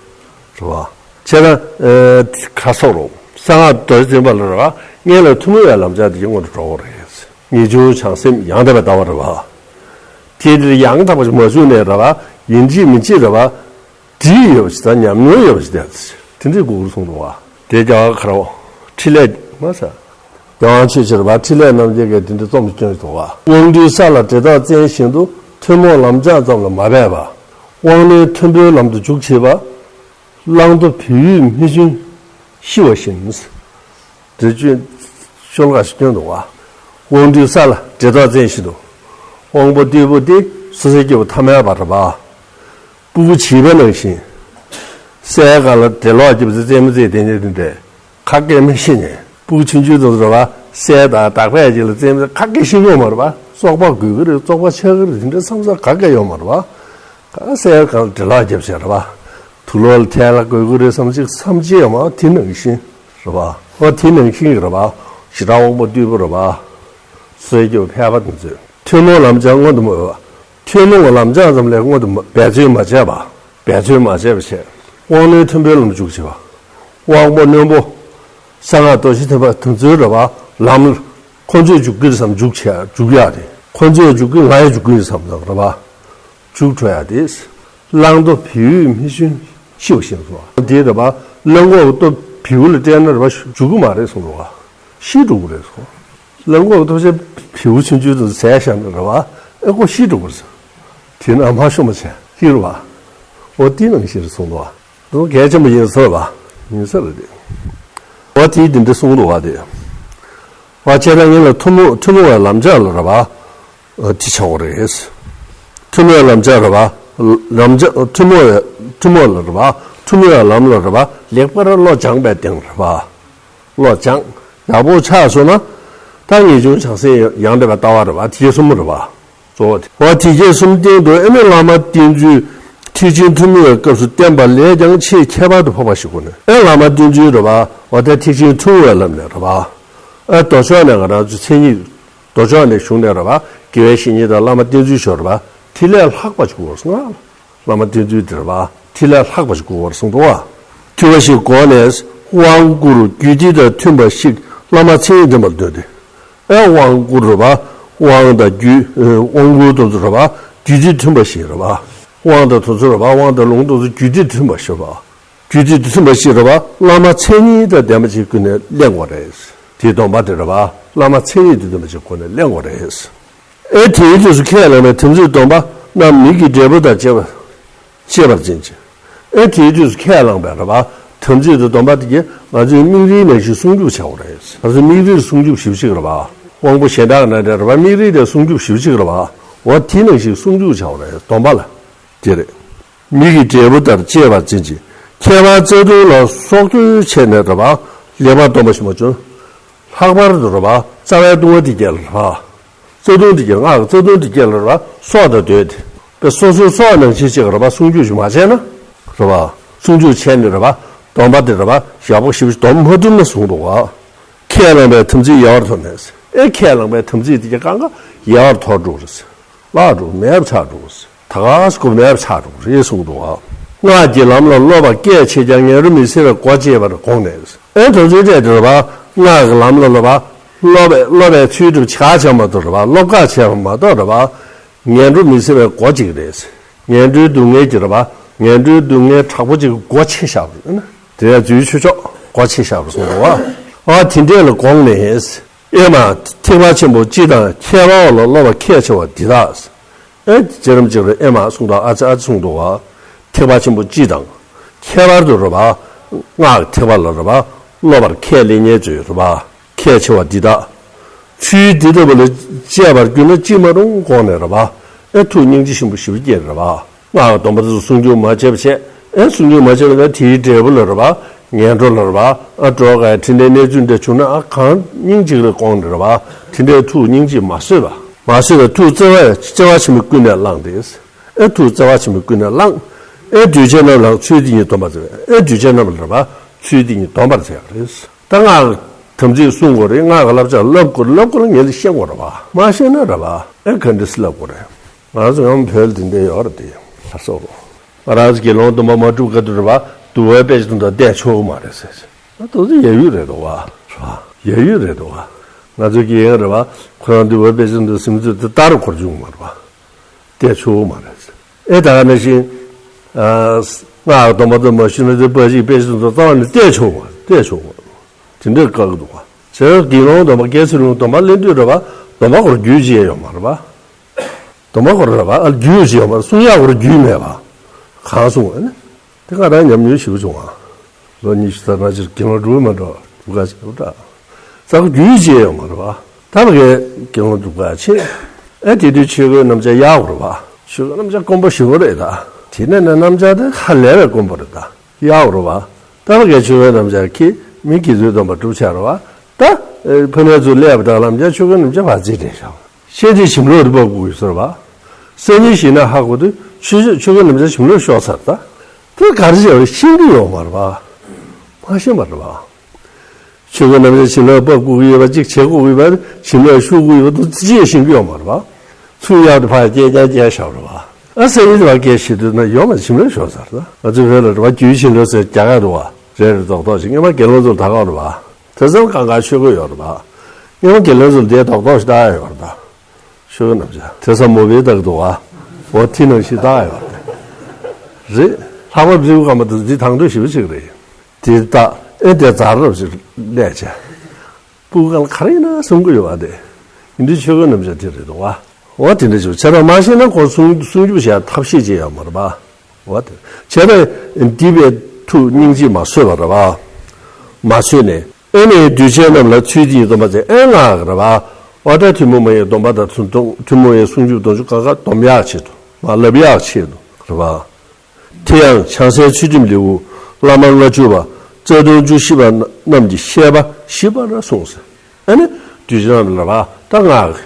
པ། བྱས་ན། ཨ་ག་སོགས་རུང་གསང་སྔགས་རྡོ་རྗེ་འཛིན་པ་ལ་རེད་པ། སྔོན་ལ་ཐུན་མོང་བའི་ལམ་སྦྱང་དེ་གྱི་སྔོན་དུ་འགྲོ་དགོས་རེད། ངེས་འབྱུང་བྱང་སེམས་ཡང་དག་པའི་ལྟ་བ་རེད་པ། དེ་འདིར་ཡང་དག་པ་ཞིག་མ་བྱུང་ནས་རེད་པ། ཡིན་གཅིག་མིན་གཅིག་རེད་པ། འདྲིས་ཡོད་པ་ཞིག་དང་ཉམས་མྱོང་ཡོད་པ་ཞིག་དེ་འདྲའི་སྒུག་རུ་སོང་འདུག་པ། དེ་རྒྱ་གར་ཁ་རོ། འཕྲིན་ལས་མ་ཟ། རྒྱལ་དབང་ཆོས་ཀྱི་རེད་པ། འཕྲིན་ལས་རྣམ་རྒྱལ་གྱིས་དེ་འདྲའི་རྩོམ་ཞིག་བསྐྱོན་འདུག་པ། དབང་སྡུད་ས་ལ་འབྲེལ་ཐག་བཙན་བཞིན་དུ་ཐུན་མོང་ལམ་སྦྱང་ཙམ་ལ་མ་འབད་པར། དབང་རྣོན་མཐོན་པོའི་ལམ་དུ་འཇུག་བྱེད་པ། བླང་དོར་བེའུས་མི་ཞོན་ཤི་བ་བཞིན། འདི་ཅུང་ཤོ་ལོ་ཀ་ཞིག་བསྐྱོན་འདུག་པ། དབང་སྡུད་ས་ལ་འབྲེལ་ཐག་བཙན་བཞིན་དུ། དབང་པོ་རྟུལ་པོ་སྟེ་སོ་སོའི་སྐྱེ་བོ་ཐ་མལ་པ་རེད་པ། ཕྲུ་གུ་བྱིས་པ་ནང་བཞིན། སའི་སྒང་ལ་འགྲེ་ལོག་རྒྱབ་ཚེ་རྩེད་མོ་རྩེ་དེ་ནས་དེ་འདྲས་ཁ་སྐད་མི་ཤེས་ནས། ཕྲུ་གུ་ཆུང་ཆུང་དེ་ཚོ་རེད་པ། སའི་དང་བདག་པོའི་རྗེས་ལ་རྩེད་མོ་ཁ་སྐད་ཤེས་ཀྱི་ཡོད་མ་རེད་པ། བཙོག་པ་དགོས་ཀྱི་རེད། བཙོག་པ་ཆགས་ཀྱི་རེད། དེ་འདྲས་བསམ་ས་ག་གེ་ཡོད་མ་རེད་པ། ག་སའི་སྒང་ལ་འགྲེ་ལོག་རྒྱབ་བྱས་རེད་པ། དུག་ལོག་ལ་ཐལ་ལ་དགོས་ཀྱི་རེད་བསམ་གཅིག་བསམ་གཅིག་ཡོད་མ་རེད་པ། དེ་ནང་བཞིན་རེད་པ། ཨོ་དེ་ནང་བཞིན་གྱི་རེད་པ། ཞེ་དྲག་དབང་པོ་རྟུལ་པོ་རེད་པ། སོ་སོའི་སྐྱེ་བོ་ཕལ་པ་དེ་ཚོས་ཐུན་མོང་ལམ་སྦྱང་མངོན་དུ་མ་འོས་པ། ཐུན་མོང་གི་ལམ་སྦྱང་ཙམ་ལས་མངོན་དུ་མ་འབད་རྩོལ་མ་བྱས་པ། འབད་རྩོལ་མ་བྱས་པ་བྱས། དབང་རྣོན་མཐོན་པོའི་ལམ་འཇུག་བྱེད་པ། དབང་པོ་རྣོན་པོ། གསང་སྔགས་རྡོ་རྗེ་ཐེག་པ་དེ་ཚོའི་རེད་པ། ལམ། ཁོ་ཚོས་འཇུག་གི་རེད་བསམ་འཇུག་བྱས་འཇུག་ཡག་དེ། ཁོ་ཚོས་འཇུག་གི་ང་ཡང་འཇུག་གི་ཡིན་བསམ་བསམ་རེད་པ། འཇུག་འགྲོ་ཡག་དེ། བླང་དོར་བེའུས་མི་ཞོན་ཤི་བ་བཞིན་སོ། དེ་རེད་པ། བླང་དོར་སྟོབས་བེའུ་ལ་སྤྲད་ན་རེད་པ་འཇུག་གི་མ་རེད་གསུངས་འདུག་པ། ཤི་འགྲོ་གི་རེད་གསུངས། བླང་དོར་སྟོབས་ཆེ་བེའུ་ཆུང་ཆུང་དེ་ཟས་བཞག་ན་རེད་པ། ཨེ་ཁོ་ཤི་འགྲོ་གི་རེད། དེ་ན་མ་ཤོ་མ་བྱས་ཤི་རེད་པ། འོ་དེ་ནང་བཞིན་རེད་གསུངས་འདུག་པ། འདི་གལ་ཆེན་པོ་ཡིན་ས་རེད་པ། ཡིན་ས་རེད་དེ། བ་དེས་འདི་འདྲ་གསུངས་འདུག་པ་དེ། བ་བྱས་ན་ངེད་ལ་ཐུན་མོང་ཐུན་མོང་བའི་ལམ་སྦྱང་ལ་རེད་པ། དེ་ཆགས་པ་རེད། ཐུན་མོང་བའི་ལམ་སྦྱང་རེད་པ། ལམ་སྦྱང་ཐུན་མོང་བའི་ཐུན་མོང་ལ་རེད་པ། ཐུན་མོང་བའི་ལམ་ལ་རེད་པ། ལེགས་པར་བློ་སྦྱངས་པའི་སྟེང་རེད་པ། བློ་སྦྱངས། ཡག་པོ་ཆགས་སོང་ན། ད་ངེས་འབྱུང་བྱང་སེམས་ཡང་དག་པའི་ལྟ་བ་རེད་པ། དེ་གསུམ་རེད་པ། གཙོ་བོ་དེ། འོ་དེ་གས་གསུམ་སྟེང་དུ་ཨེ་ནི་བླ་མ་བསྟེན་ཚུལ་ཐེག་ཆེན་ཐུན་མོང་བའི་སྐབས་སུ་བསྟན་པ་ལས་ཀྱང་ཆེས་ཁྱད་པར་དུ་འཕགས་པ་ཞིག་གོ་ནས། ཨེ་བླ་མ་བསྟེན་ཚུལ་རེད་པ། འོ་ད་ཐེག་ཆེན་ཐུན་མོང་བའི་ལམ་ནས་རེད་པ། ཨེ་མདོ་ཕྱོགས་ནས་ང་རང་ཚོ་མཚན་ཉིད། མདོ་ཕྱོགས་ནས་གཞུང་ནས་རེད་པ། དགེ་བའི་བཤེས་གཉེན་དང་བླ་མ་བསྟེན་ཚུལ་ཞོར་རེད་པ། དེ་ལས་ལྷག་པ་ཞིག་གོ་སོང་ང་། བླ་མ་བསྟེན་ཚུལ་དེ་རེད་པ། དེ་ལས་ལྷག་པ་ཞིག་གོ་བར་གསུངས་འདུག་པ། ཐུབ་པ་ཞིག་གོ་ནས་དབང་བསྐུར་རྒྱུད་སྡེ་དང་མཐུན་པ་ཞིག་བླ་མ་མཚན་ཉིད་ལྡན་པར་འདོད་དེ། ཨེ་དབང་བསྐུར་རེད་པ། དབང་དང་རྒྱུད། དབང་བསྐུར་དེ་ཚོ་རེད་པ། རྒྱུད་སྡེ་མཐུན་པ་ཞིག་རེད་པ། དབང་དང་དེ་ཚོ་རེད་པ། དབང་དང་ལུང་དེ་ཚོ་རྒྱུད་སྡེ་མཐུན་པ་ཞིག་རེད་པ། རྒྱུད་སྡེ་མཐུན་པ་ཞིག་རེད་པ། བླ་མ་མཚན་ཉིད་དང་ལྡན་པ་ཞིག་ཀུན་ནས་ལེན་དགོས་རེད། དེའི་སྡོམ་པ་དེ་རེད་པ། བླ་མ་མཚན་ཉིད་དང་ལྡན་པ་ཞིག་ཀུན་ནས་ལེན་དགོས་རེད། ཨེ་དེའི་དུས་སུ་ཁས་བླངས་པའི་དམ་ཚིག་སྡོམ་པ་རྣམས་མིག་གི་འབྲས་བུ་དང་བཅས་པ། བཅས་པར་འཛིན་ཅིང་། ཨེ་དེའི་དུས་སུ་ཁས་བླངས་པའི་རེད་པ། དམ་ཚིག་དང་སྡོམ་པ་དེ་གས་ང་ཚོའི་མིག་རིལ་ནང་བཞིན་སྲུང་སྐྱོབ་བྱ་དགོས་རེད། ང་ཚོའི་མིག་རིལ་སྲུང་སྐྱོབ་ཞེ་པོ་ཅིག་རེད་པ། དབང་པོ་གཞན་དག་ནང་འདྲ་རེད་པ། མིག་རིལ་དེ་སྲུང་སྐྱོབ་ཞེ་པོ་ཅིག་རེད་པ། འོ་དེ་ནང་བཞིན་སྲུང་སྐྱོབ་བྱ་དགོས་རེད། སྡོམ་པ་ལ། དེ་རེད། མིག་གི་འབྲས་བུ་ལྟར་དཔྱད་པར་འཛིན་ཅིང་། ཁྱད་པར་རྩ་ལྟུང་ལ་སོགས་དུས་བྱས་ནས་རེད་པ། ལེགས་པར་སྡོམ་པ་ཞིག་མ་བྱུང་། ལྷག་པར་དུ་རེད་པ། རྩ་བའི་ལྟུང་བ་དེ་སྐད་ལ་རེད་པ། རྩ་ལྟུང་དེ་སྐད་ལ་སྔགས་ཀྱི་རྩ་ལྟུང་དེ་སྐད་ལ་རེད་པ། སྲོག་དང་བསྡོས་ཏེ། དཔེ་སོ་སོའི་སྲོག་ནང་བཞིན་ཅིག་རེད་པ། སྲུང་སྐྱོབ་ཞིག་མ་བྱས་ན། རེད་པ། སྲུང་སྐྱོབ་བྱས་ནས་རེད་པ། སྡོམ་པ་དེ་རེད་པ། ཡག་པོ་ཞེ་པོ་ཞིག་སྡོམ་མ་ཐུབ་ན་གསུངས་འདུག་ག་ཁས་བླངས་པའི་དམ་ཚིག་ཡལ་བར་དོར་ནས། ཨེ་ཁས་བླངས་པའི་དམ་ཚིག་དེ་ག་གང་ག་ཡལ་བར་དོར་འགྲོ་རེད། བརླག་འགྲོ། མེད་པ་ཆགས་འགྲོ། ད་ག་སྐུ་མེད་པ་ཆགས་འགྲོ་རེད་གསུངས་འདུག་ག་སྔགས་ཀྱི་ལམ་ལ་སློབ་པ་སྐད་ཆེ་ཀྱང་ངན་འགྲོ་མི་སེལ་བའི་སྒོ་འབྱེད་པར་དགོངས་ནས། ཨེ་དོན་ཚན་སྤྲད་དེ་རེད་པ། སྔགས་ཀྱི་ལམ་ལ་སློབ་པ། སློབ་པའི་སློབ་པའི་ཚུལ་གྲུབ་ཆ་ཆ་མ་གཏོགས་རེད་པ། སློབ་ཁག་ཆེ་བ་མ་གཏོགས་རེད་པ། ངན་འགྲོ་མི་སེལ་བའི་སྒོ་གཅིག་རེད། ངན་འགྲོའི་སྡུག་བསྔལ་གྱི་རེད་པ། ངན་འགྲོའི་སྡུག་བསྔལ་དྲག་པོ་གཅིག་གི་སྒོ་ཕྱེ་བཞག་པ་རེད་ན། དེ་ཡང་རྫུའི་ཆོས་མཆོག་སྒོ་ཕྱེ་བཞག་པ་གསུངས་འདུག་ག་ཨ་དེ་འདྲས་ལ་དགོངས་ནས། ཨེ་མ། ཐེག་པ་ཆེན་པོ་སྤྱི་དང་ཁྱད་པར་བ་ལ་སློབ་པ་ཁས་ཆེ་བ་འདི་དག་ཨེ་ཅེ་རམ་ཅིག་རེད། ཨེ་མ་གསུངས་དང་ཨ་ཙི་ཨ་ཙི་གསུངས་འདུག་ག་ཐེག་པ་ཆེན་པོ་སྤྱི་དང་། ཁྱད་པར་དུ་རེད་པ། སྔགས་ཐེག་པ་ལ་རེད་པ། སློབ་པར་ཁས་ལེན་མཁན་ཚོས་རེད་པ། ཁས་ཆེ་བ་འདི་དག་ཚུལ་འདི་ལྟ་བུ་ལ་དཔྱད་པར་གྱུར་ན་ཅི་མ་རུང་དགོངས་ནས་རེད་པ། ཨེ་ཐུགས་སྙིང་རྗེ་ཆེན་པོ་ཞེ་པོ་སྐྱེས་རེད་པ། སྔགས་སྡོམ་པ་དེ་ཚོ་སྲུང་སྐྱོབ་མ་བྱས་པ་བྱས། ཨེ་སྲུང་སྐྱོབ་མ་བྱས་པ་ན་དེའི་འབྲས་བུ་ལ་རེད་པ། ངན་འགྲོ་ལ་རེད་པ། ཨ་འགྲོ་ག་དེ་འདྲའི་གནས་ཚུལ་འདྲ་བྱུང་ན། ཨ་གང་སྙིང་རྗེ་རེད་དགོངས་ནས་རེད་པ། དེ་འདྲའི་ཐུགས་སྙིང་རྗེ་མ་བཟོད་པ། མ་བཟོད་པའི་ཐུགས་བརྩེ་བ་བརྩེ་བ་ཆེན་པོས་ཀུན་ནས་བསླངས་ཏེ། ཨེ་ཐུགས་བརྩེ་བ་ཆེན་པོས་ཀུན་ནས་བསླངས། ཨེ་གདུལ་བྱ་རྣམས་ལ་ཚུལ་དེ་ཉིད་སྡོམ་པར་མཛད། ཨེ་གདུལ་བྱ་རྣམས་ལ་རེད་པ། ཚུལ་དེ་ཉིད་སྡོམ་པར་མཛད་པ་རེད། ད་སྔགས་དམ་ཚིག་སྲུང་དགོས་རེད། སྔགས་ཀྱི་བསླབ་བྱ་བསླབ་དགོས་རེད། བསླབ་དགོས་ན་ངེས་ལ་ཤེས་དགོས་རེད་པ། མ་ཤེས་ན་རེད་པ། ཨེ་ག་འདྲས་བསླབ་དགོས་རེད། ང་ཚོ་ཡང་བོད་ལ་དེ་འདྲ་ཡོད་རེད་དེ། ལགས་སོ། ང་རང་ཚོ་དགེ་སློང་སྡོམ་པ་མ་སྒྲུབ་ག་དུས་རེད་པ། འདུལ་བའི་དཔེ་ཆ་དང་བལྟས་ཆོག་གི་མ་རེད་ཟེར། ང་དོ་ཚོ་ཡ་ཡུལ་རེད་འདུག་བ། རེད་པ། ཡ་ཡུལ་རེད་འདུག་བ། ང་ཚོའི་དགེ་རྒན་རེད་པ། ཁོ་རང་འདུལ་བའི་དཔེ་ཆ་དང་ཟིན་ཚོད་དེ་ལྟར་གོ་རྒྱུ་མ་རེད་པ། བལྟས་ཆོག་གི་མ་རེད་ཟེར། ཨེ་ད་ག་ནང་བཞིན། ཨ། སྔགས་སྡོམ་པ་དང་མ་ཞུས་ན་དེ་པ་ཞིག་དཔེ་ཆ་དང་རྩ་བ་ནས་བལྟས་ཆོག་གི་མ་རེད། བལྟས་ཆོག་གི་མ་རེད། དེ་འདྲའི་བཀག་གི་འདུག་བ། བྱས་ཙང་དགེ་སློང་སྡོམ་པ་སྐྱེས་ཚེ་རིང་སྡོམ་པ་ལེན་དུས་རེད་པ། སྡོམ་པ་སྐོར་རྒྱུས་བྱས་ཡོད་མ་རེད་པ། སྡོམ་པ་སྐོར་རེད་པ། ཨ་རྒྱུས་བྱས་ཡོད་མ་རེད། གསུང་ཡག་སྐོར་རྒྱུས་མེད་པ། གང་གསུང་བ་ནི། དེ་ང་རང་ཉམས་མྱོང་ཞེ་པོ་བྱུང་བ། ལོ་ཉི་ཤུ་རྩ་ལྔ་ཅིག་དགེ་སློང་སྒྲུབ་མ་འགྲོ་སྒྲུབ་ག་བྱེད་པ་འདྲ། རྩ་རྒྱུས་བྱས་ཡོད་མ་རེད་པ། ད་བ་གའི་དགེ་སློང་སྒྲུབ་ག་ཕྱིན། ཨེ་དེ་དུས་ཆོས་གོས་རྣམ་བཅག་ཡག་རེད་པ། ཆོས་གོས་རྣམ་བཅག་དཀོན་པོ་ཞེ་པོ་རེད་ད། དེ་ནས་ནས་རྣམ་བཅག་དེ་ཧ་ལས་པའི་དཀོན་པོ་རེད་ད། ཡག་རུ་བ། ད་བ་གའི་ཆོས་གོས་རྣམ་བཅག་གིས་མི་དགེ་ཚུལ་སྡོམ་པ་སྒྲུབ་བྱ་རུ་བ། ད། ཕ་ནས་ཚུར་སླེབས་པ་དང་ལམ་བརྒྱ་ཆོས་གོས་རྣམ་བཅག་བར་རྩིས་སྤྲད་བཞག་ཤེས་དེ་ཞིམ་ལོག་རི་བབ་དགོས་ཡོད་ཟེར་བ། སང་ཉིན་ཤེས་ན་ཧ་གོ་དུས་ཆོས་ཆོས་གོས་རྣམ་བཅག་ཞིམ་ལོག་ཤོར་ཚར་ད། དེ་ག་རེ་བྱས་པ་ཤེས་ཀྱི་ཡོད་མ་རེད་བ། མ་ཤེས་པ་རེད་བ། ཆོས་གོས་རྣམ་བཅག་ཞིམ་ལོག་བབ་དགོས་ཀྱི་ཡོད་པ་གཅིག་བྱེད་དགོས་ཀྱི་ཡོད་པ་ཞིམ་ལོག་ཤོར་དགོས་ཡོད་པ་དུ་ཅི་ཡང་ཤེས་ཀྱི་ཡོད་མ་རེད་བ། ཚུར་གཡར་དུ་ཕར་སྐད་རྐྱང་རྐྱང་བཞག་རེད་བ། ཨ་སང་ཉིན་དུ་ཕར་སྐད་བཤད་དུས་ན་ཡོད་མ་རེད། ཞིམ་ལོག་ཤོར་ཚར་ད། ང་ཚོའི་བོད་ལ་རེད་བ། རྒྱུའི་ཞིམ་ལོག་ཟེར་རྒྱ་གར་འདུག་བ། རེད་རེད། རྡོག་རྡོག་ཞིག་སྔོན་མ་དགེ་སློང་ཚོ་ལ་ད་ག་རེད་བ། དེ་ཙམ་གང་ག་ཆོས་གོས་ཡོད་རེད་བ། སྔོན་མ་དགེ་སློང་ཚོ་ལ་དེ་རྡོག་རྡོག་ཞིག་བཏགས་ཡོད་རེད་ད། ཆོས་གོས་རྣམ་བཅག་དེ་ས་མོ་བའི་བཏགས་འདུག་བ། འོ་དེ་ནང་བཞིན་བཏགས་ཡོད་རེད། རེད། ལྷག་པར་རི་བོ་དཀར་མོ་དེ་འདི་དང་དོད་ཞེ་པོ་ཅིག་རེད། དེ་བཏགས། ཨེ་དེ་ཛར་རབ་ཅིག་ལས་བྱས། སྤུ་གུ་གང་ག་རེ་ཡིན་ན་གསུང་གི་ཡོད་པ་དེ། ཡིན་དུས་ཆོས་གོས་རྣམ་བཅག་དེ་རེད་འདུག་བ། འོ་དེ་འདྲ་ཞིག་བྱས་ཙང་མ་ཤེས་ན་ཁོ་སྲུང་སྲུང་སྐྱོབ་བྱེད་ཡ་ཐབས་ཤེས་ཅིག་ཡོད་མ་རེད་པ། འོ་དེ་བྱས་ན་འདི་བས་ཐུགས་སྙིང་རྗེ་མ་བཟོད་པ་རེད་པ། མ་བཟོད་ནས་ཨེ་ནས་གདུལ་བྱ་རྣམས་ལ་ཚུལ་འདི་ཡིས་སྡོམ་པར་མཛད། ཨེ་ང་རེད་པ། འོ་ད་ཐུན་མོང་མ་ཡིན་སྡོམ་པ་དང་ཐུན་མོང་མ་ཡིན་སྲུང་སྐྱོབ་སྡོམ་ཆོག་གང་ག་སྡོམ་ཡག་ཆེད་དུ་མ་བསླབ་ཡག་ཆེད་དུ་རེད་པ། དེ་ཡང་བྱང་སའི་ཚུལ་ཁྲིམས་ལེའུ་བླ་མ་ལྔ་བཅུ་པ་རྩ་ལྟུང་བཅུ་བཞི་པ་རྣམས་ཀྱི་བཤད་པ་ཞིབ་པར་གསུངས་ཟེར། ཨ་ནི་གདུལ་བྱ་རྣམས་ལ་རེད་པ། ད་སྔགས་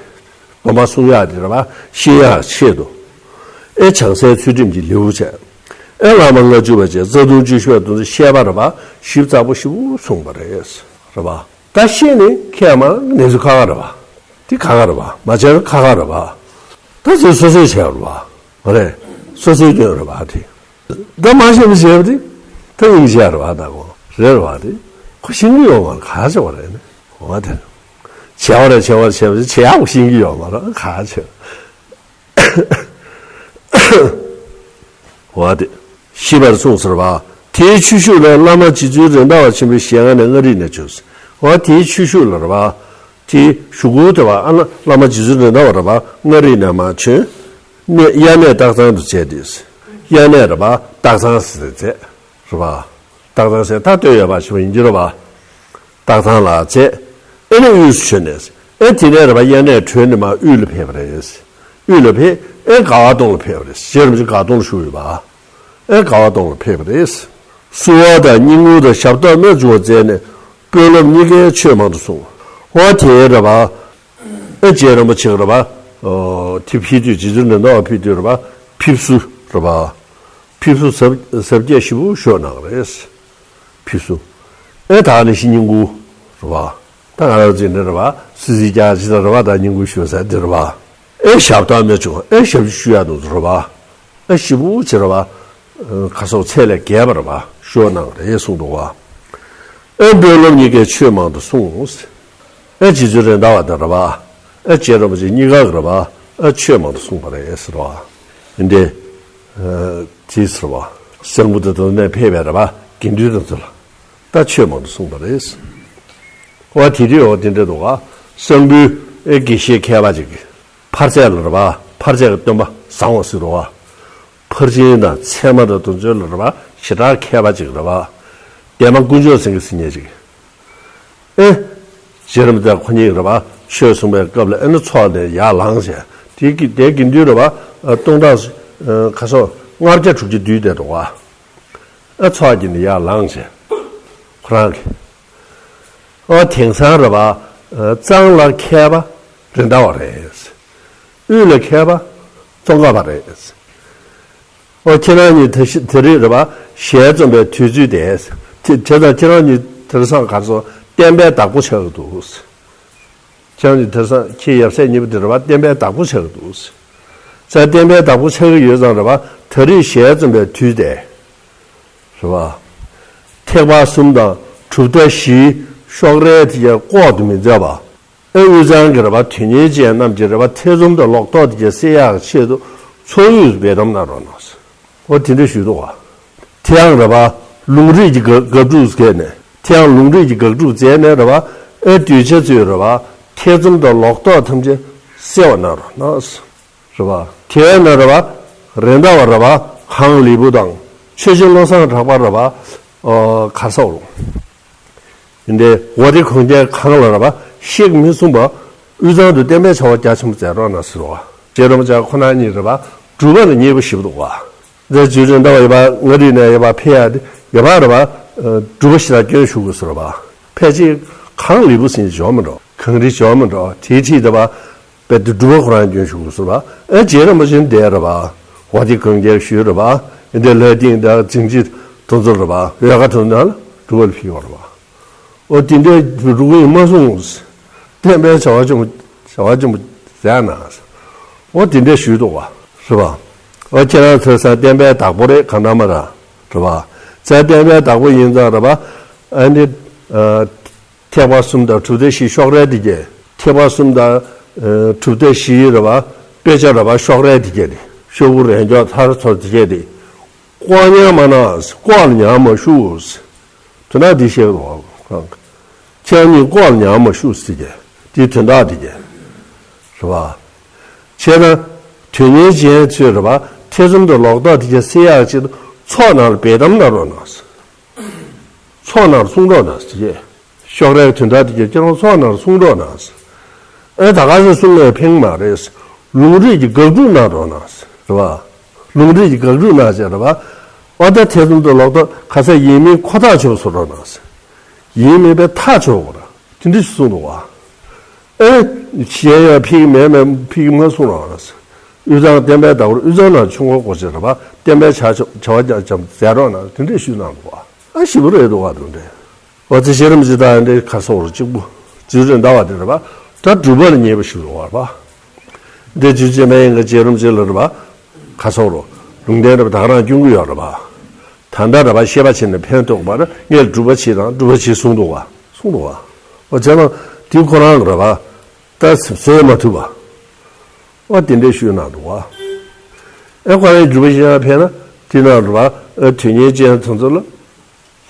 སྡོམ་པ་སྲུང་ཡག་དེ་རེད་པ། ཤེས་ཡག་ཆེད་དུ། ཨེ་བྱང་སའི་ཚུལ་ཁྲིམས་ཀྱི་ལེའུ་བྱས། ཨེ་བླ་མ་ལྔ་བཅུ་པ་བཅས་རྩ་ལྟུང་བཅུ་བཞི་པ་དེ་ཚོ་བཤད་པ་རེད་པ། ཞིབ་ཚགས་པོ་ཞིབ་པོ་གསུངས་པ་རེད། རེད་པ། ད་ཤེས་ནས་མཁས་མ་གནས་ཚུལ་ཁག་ཁག་རེད་པ། དེ་ཁག་ཁག་རེད་པ། མ་བྱས་ན་ཁག་ཁག་རེད་པ། ད་ཚོས་སོ་སོས་བྱས་པ་རེད་པ། མ་རེད། སོ་སོའི་སྐྱོན་རེད་པ་དེ། ད་མ་ཤེས་པ་བྱས་པ་དེ། ད་སྙིང་རྗེ་རེད་པ། ད་གོ་རེད་རེད་པ་དེ། ཁོ་ཤེས་ཀྱི་ཡོད་མ་རེད། ག་བྱེད་པ་རེད་ནི། འོ་དེ། བྱས་པ་རེད། བྱས་པ་རེད། བྱས་པ་བྱས་ཡག་པོ་ཤེས་ཀྱི་ཡོད་མ་རེད། ག་བྱེད། འོ་དེ། ཞིབ་པར་གསུངས་ཟེར་བ། དེའི་ཆོས་ཞུགས་ལ་བླ་མ་རྗེ་བཙུན་རེད་མདའ་བ་ཆེན་པོའི་ཞལ་སྔ་ནས་མངའ་རིས་ནས་བྱོན། འོ་དེའི་ཆོས་ཞུགས་ལ་རེད་པ། དེའི་ཞུགས་སྒོ་དེ་བ་ཨ་ན་བླ་མ་རྗེ་བཙུན་རེད་མདའ་བ་རེད་པ། མངའ་རིས་ནས་མར་བྱོན། གནས་དབྱར་གནས་སྟག་ཚང་དུ་མཛད་དེ། དབྱར་གནས་རེད་པ། སྟག་ཚང་ཟེར་མཛད། རེད་པ། སྟག་ཚང་ཟེར་ད་སྟོད་ཡོད་པ་ཞིག་ཡིན་གྱི་རེད་པ། སྟག་ཚང་ལ་མཛད། ཨེ་ནས་དབུས་སུ་བྱོན་ནས། ཨེ་དེ་ནས་རེད་པ། དབྱར་གནས་གྲོལ་ནས་མར་དབུས་ལ་ཕེབས་པ་རེད། དབུས་ལ་ཕེབས། ཨེ་དགའ་བ་སྟོང་ལ་ཕེབས་པ་རེད། རྗེ་རིན་པོ་ཆེ་དགའ་སྟོང་ལ་བཞུགས་ཡོད་པ། ཨེ་དགའ་བ་སྟོང་ལ་ཕེབས་པ་རེད། བསུ་བ་དང་བསྙེན་བཀུར་དང་ཞབས་ཏོག་སྨོས་འཇུག་པ་མཛད་ནས་དཔོན་སློབ་གཉིས་ཀའི་ཆོས་མང་དུ་གསུངས། འོ་དེ་རེད་པ། ཨེ་རྗེ་རིན་པོ་ཆེ་རེད་པ། ཨོ་དེ་ཕེབས་དུས་རྗེ་བཙུན་རེད་མདའ་བ་ཕེབས་དུས་རེད་པ། ཕེབས་བསུ་རེད་པ། ཕེབས་བསུ་གཟབ་གཟབ་རྒྱས་ཞེ་པོ་ཞུས་གནང་རེད། ཕེབས་བསུ། ཨེ་ད་ནི་ཞིག་བསྙེན་བཀུར་རེད་པ། ད་ང་རང་ཚོའི་འདི་རེད་པ། སི་སི་རྒྱ་ཇི་ལྟར་རེད་པ། ད་བསྙེན་བཀུར་ཞུ་ས་འདི་རེད་པ། ཨེ་ཞབས་སྟོན་མེད་བྱུང་། ཨེ་ཞབས་ཞུ་ཡ་འདུག་རེད་པ། ཨེ་ཞེ་པོ་ཅིག་རེད་པ། ཁ་སོགས་ཚད་ལས་བརྒལ་བ་རེད་པ། ཞུས་གནང་རེད་གསུངས་འདུག་པ། ཨེ་དཔོན་སློབ་གཉིས་ཀའི་ཆོས་མང་དུ་གསུངས། ཨེ་རྗེ་བཙུན་རེད་མདའ་བ་དང་རེད་པ། ཨེ་རྗེ་རིན་པོ་ཆེ་གཉིས་ཀ་གི་རེད་པ། ཨེ་ཆོས་མང་དུ་གསུངས་པ་རེད་ཟེར་བ། འདི་འདྲའི་དེ་ཟེར་བ། གསང་ཕུ་དང་དེ་ཚོ་ནས་ཕེབས་པའི་རེད་པ། དགེ་འདུན་དེ་ཚོ་ལ་ད་ཆོས་མང་དུ་གསུངས་པ་རེད། འོ་དེ་དུས་འོ་དེ་འདྲ་འདུག་ག་གསང་ཕུའི་ཨེ་དགེ་བཤེས་མཁས་པ་ཅིག་གིས་ཕར་ཚད་ལ་རེད་པ། ཕར་ཚད་ཀྱི་སྟོན་པ་བཟང་བ་ཟེར་རོ་བ། ཕར་ཕྱིན་དང་ཚད་མ་དང་དེ་ཚོ་ལ་རེད་པ། ཞེ་དྲག་མཁས་པ་ཅིག་རེད་པ། འདན་མ་དཀོན་མཆོག་སེང་གེ་ཟེར་མཁན་ཅིག་ཨེ། རྗེ་རིན་པོ་ཆེ་ཁོ་གཉིས་རེད་པ། ཆོས་གསུངས་པའི་སྐབས་ལ་ཨེ་ནི་ཚོགས་ནས་ཡར་ལངས་བྱས། དེ་གི་དེ་དགེ་འདུན་རེད་པ། སྟོང་ཕྲག་ཁ་སོགས་ལྔ་བརྒྱ་དྲུག་ཅུ་འདུས་བསྡད་འདུག་ག་ཨེ་ཚོགས་ཀྱིས་ནི་ཡར་ལངས་བྱས། ཁོ་རང་གི་ཨོ་དེང་སང་རེད་པ། གཙང་ལ་མཁས་པ་རེད་མདའ་བ་རེད། དབུས་ལ་མཁས་པ་ཙོང་ཁ་པ་རེད། ཨོ་ཁྱེད་རང་གཉིས་དེ་ཤི་དེ་རིང་རེད་པ། ཞལ་རྩོམ་པའི་དུས་ཚོད་དེ། དེ་དེ་དང་ཁྱེད་རང་གཉིས་དེང་སང་གར་སོང་བསྟན་པའི་བདག་པོ་ཆགས་ཀྱི་འདུག་ཁྱེད་རང་གཉིས་དེང་སང་ཁྱེད་ཡབ་སྲས་གཉིས་པོ་དེ་རེད་པ། བསྟན་པའི་བདག་པོ་ཆགས་ཀྱི་འདུག་ས་བསྟན་པའི་བདག་པོ་ཆགས་ཀྱི་ཡོད་ཙང་རེད་པ། དེ་རིང་ཞལ་རྩོམ་པའི་དུས་དེ། རེད་པ། ཐེག་པ་གསུམ་དང་གྲུབ་མཐའ་བཞིའི་ཤོག་རལ་དེ་ཀྱང་ལྐོག་ཏུ་མི་མཛད་པ། ཨེ་དབུས་གཙང་གི་རེད་པ། དོན་གཉེར་ཅན་རྣམས་ཀྱི་རེད་པ། ཐེ་ཚོམ་དང་ལོག་རྟོག་དེ་ཀྱང་སེལ་ཡག་ཆེད་དུ་ཚོགས་དབུས་སུ་འབེལ་གཏམ་གནང་རོགས་གནང་། འོ་དེ་འདྲ་ཞུས་འདུག་ག་དེ་ཡང་རེད་པ། ལུང་རིགས་ཀྱི་དགག་དགག་སྒྲུབ་བྱས་ནས། དེ་ཡང་ལུང་རིགས་ཀྱི་དགག་སྒྲུབ་བྱས་ནས་རེད་པ། ཨེ་གདུལ་བྱ་ཚོའི་རེད་པ། ཐེ་ཚོམ་དང་ལོག་རྟོག་ཐམས་ཅད་སེལ་བ་གནང་རོགས་གནང་། རེད་པ། དེ་ན་རེད་པ། རེད་མདའ་བ་རེད་པ། གངས་ལེགས་པོ་དང་། ཆོས་རྗེ་བློ་བཟང་གྲགས་པ་རེད་པ། ཨོ་གར་སོག་རུ། འདི་འོ་དེ་གངས་རྒྱལ་གངས་ལ་རེད་པ། གཤེགས་མི་གསུངས་པ། དབུས་གཙང་དུ་བསྟན་པའི་བྱ་བ་རྒྱ་ཆེན་པོ་མཛད་རོགས་གནང་ཟེར་བ། རྗེ་རིན་པོ་ཆེ་ཁོ་ན་ཉིད་རེད་པ། སྒྲུབ་པ་ལ་མཉེས་པོ་ཞེ་པོ་འདུག་ག་འདི་རྗེ་བཙུན་ཟླ་བ་ཡོད་པ་མངའ་རིས་ནས་ཡོད་པ་ཕེབས་ཡ་དེ་ཡོད་པ་རེད་པ། སྒྲུབ་པ་ཞེ་དྲག་སྐྱོན་ཞུ་དགོས་ཟེར་བ། ཕལ་ཆེར་གངས་ལེགས་པོ་ཟེར་ནས་བྱོན་མི་འགྲོ། གངས་རི་བྱོན་མི་འགྲོ། དེའི་འཁྲིས་དེ་པ། དཔེ་དེ་སྒྲུབ་པ་ཁོ་རང་སྐྱོན་ཞུ་དགོས་ཟེར་བ། ཨེ་རྗེ་རིན་པོ་ཆེ་འདས་རེད་པ། འོ་དེ་གངས་རྒྱལ་ཞུས་རེད་པ། ཨེ་འདི་ལྷ་སྡིངས་དང་རྫིང་བྱེད་དེ་ཚོ་རེད་པ། འོལ་ཁ་དེ་ཚོ་ནང་ལ་སྒྲུབ་པ་ལ་ཕེབས་པ་རེད་པ། འོ་དེ་འདྲའི་འགྲོ་གི་ཡིན་མ་གསུངས། བསྟན་པའི་བྱ་བ་ཆེན་པོ་བྱ་བ་ཆེན་པོ་མཛད་གནང་། འོ་དེ་འདྲ་ཞུས་འདུག་ག་རེད་པ། འོ་ཁྱེད་རང་ཚོ་ས་བསྟན་པའི་བདག་པོ་རེད་གང་འདྲ་མ་ར། རེད་པ། ས་བསྟན་པའི་བདག་པོ་ཡིན་ཙང་རེད་པ། ཨ་ནི། ཐེག་པ་གསུམ་དང་གྲུབ་མཐའ་བཞིའི་ཤོག་རལ་དེ་གྱད། ཐེག་པ་གསུམ་དང་། གྲུབ་མཐའ་བཞིའི་རེད་པ། དཔེ་ཆ་རེད་པ་ཤོག་རལ་དེ་གྱད་དེ། ཤོག་བུ་རས་འཇོག་ཐར་ཚོ་དེ་གྱད་དེ། ལྐོག་ཉན་མ་གནང་། ལྐོག་ལ་ཉར་མ་བཞུགས། དོན་དག་འདི་བཤད་འདུག་ག་ཁྱེད་གཉིས་ལྐོག་ལ་ཉར་མ་བཞུགས་ཟེར་གྱི། དེའི་དོན་དག་འདི་གྱི། རེད་པ། བྱས་ན། དོན་གཉེར་ཅན་ཚོས་རེད་པ། ཐེ་ཚོམ་དང་ལོག་རྟོག་དེ་གྱི་སེལ་ཡག་ཆེད་དུ་ཚོགས་ནང་ལ་འབེལ་གཏམ་གནང་རོགས་གནང་། ཚོགས་ནང་ལ་གསུང་རོགས་གནང་ཟེར་གྱི། ཤོག་རལ་དོན་དག་དེ་གྱི་ཁྱེད་རང་ཚོགས་ནང་ལ་གསུང་རོགས་གནང་། ཨེ་ད་ག་ཚོད་གསུང་ནས་ཕན་གྱི་མ་རེད། ལུང་རིགས་ཀྱི་དགག་སྒྲུབ་གནང་རོགས་གནང་། རེད་པ། ལུང་རིགས་ཀྱི་དགག་སྒྲུབ་གནང་བྱས་རེད་པ། ཨོ་ད་ཐེ་ཚོམ་དང་ལོག་རྟོག་ག་ས་ཡིན་མིན་ཁོ་ཐག་ཆོད་པ་བཟོ་རོགས་གནང་། ཡིན་མིན་པའི་ཐག་ཆོད་དགོས་ར། དེ་འདྲ་གསུངས་འདུག་ག་ཨེ། གཞན་ཡང་ཕིག་མེད་མེད་ཕིག་མ་གསུང་རོགས་གནང་། དབུས་གཙང་བསྟན་པའི་བདག་པོར་དབུས་གཙང་ནང་ཆུ་འགོ་སྐོར་བྱས་རེད་པ། བསྟན་པའི་བྱ་བྱ་བ་རྒྱ་ཆེན་པོ་མཛད་རོགས་གནང་། དེ་འདྲ་ཞུས་གནང་འདུག་ག་ཨ་ཞེ་པོ་རེད་འདུག་ག་དེ་འདྲ། འོ་ཙི་ཤེས་རམ་ཇི་ལྟར་འདྲའི་ཁ་སོགས་རུ་གཅིག་པུ། རྗེ་བཙུན་ཟླ་བ་དེ་རེད་པ། ད་སྒྲུབ་པ་ལ་མཉེས་པོ་ཞིག་རུ་བར་པ། འདི་རྗེ་བཙུན་མ་ཡིན་ག་རྗེ་རམ་ཇི་ལ་རེད་པ། ཁ་སོགས་རུ། ལུང་བསྟན་རེད་པ་ད་ག་རང་སྐྱོན་གི་ཡོད་རེད་པ། ད་ལྟ་རེད་པ་ཤེས་པ་བྱས་ནས་ཕན་ཐོགས་པར་ངས་སྒྲུབ་པ་བྱེད་དང་སྒྲུབ་པ་བྱེད་གསུངས་འདུག་ག་གསུངས་འདུག་ག་འོ་བྱས་ན་དེ་ཁོ་རང་རེད་པ། ད་བཟོད་མ་ཐུབ་པ། འོ་དེ་འདྲས་ཞུས་གནང་འདུག་ག་ཨེ་ཁོ་རང་སྒྲུབ་པ་བྱེད་ཡ་ཕན་ན་དེ་ན་རེད་པ། ཨེ་དོན་གཉེར་ཅན་དེ་ཚོ་ལ།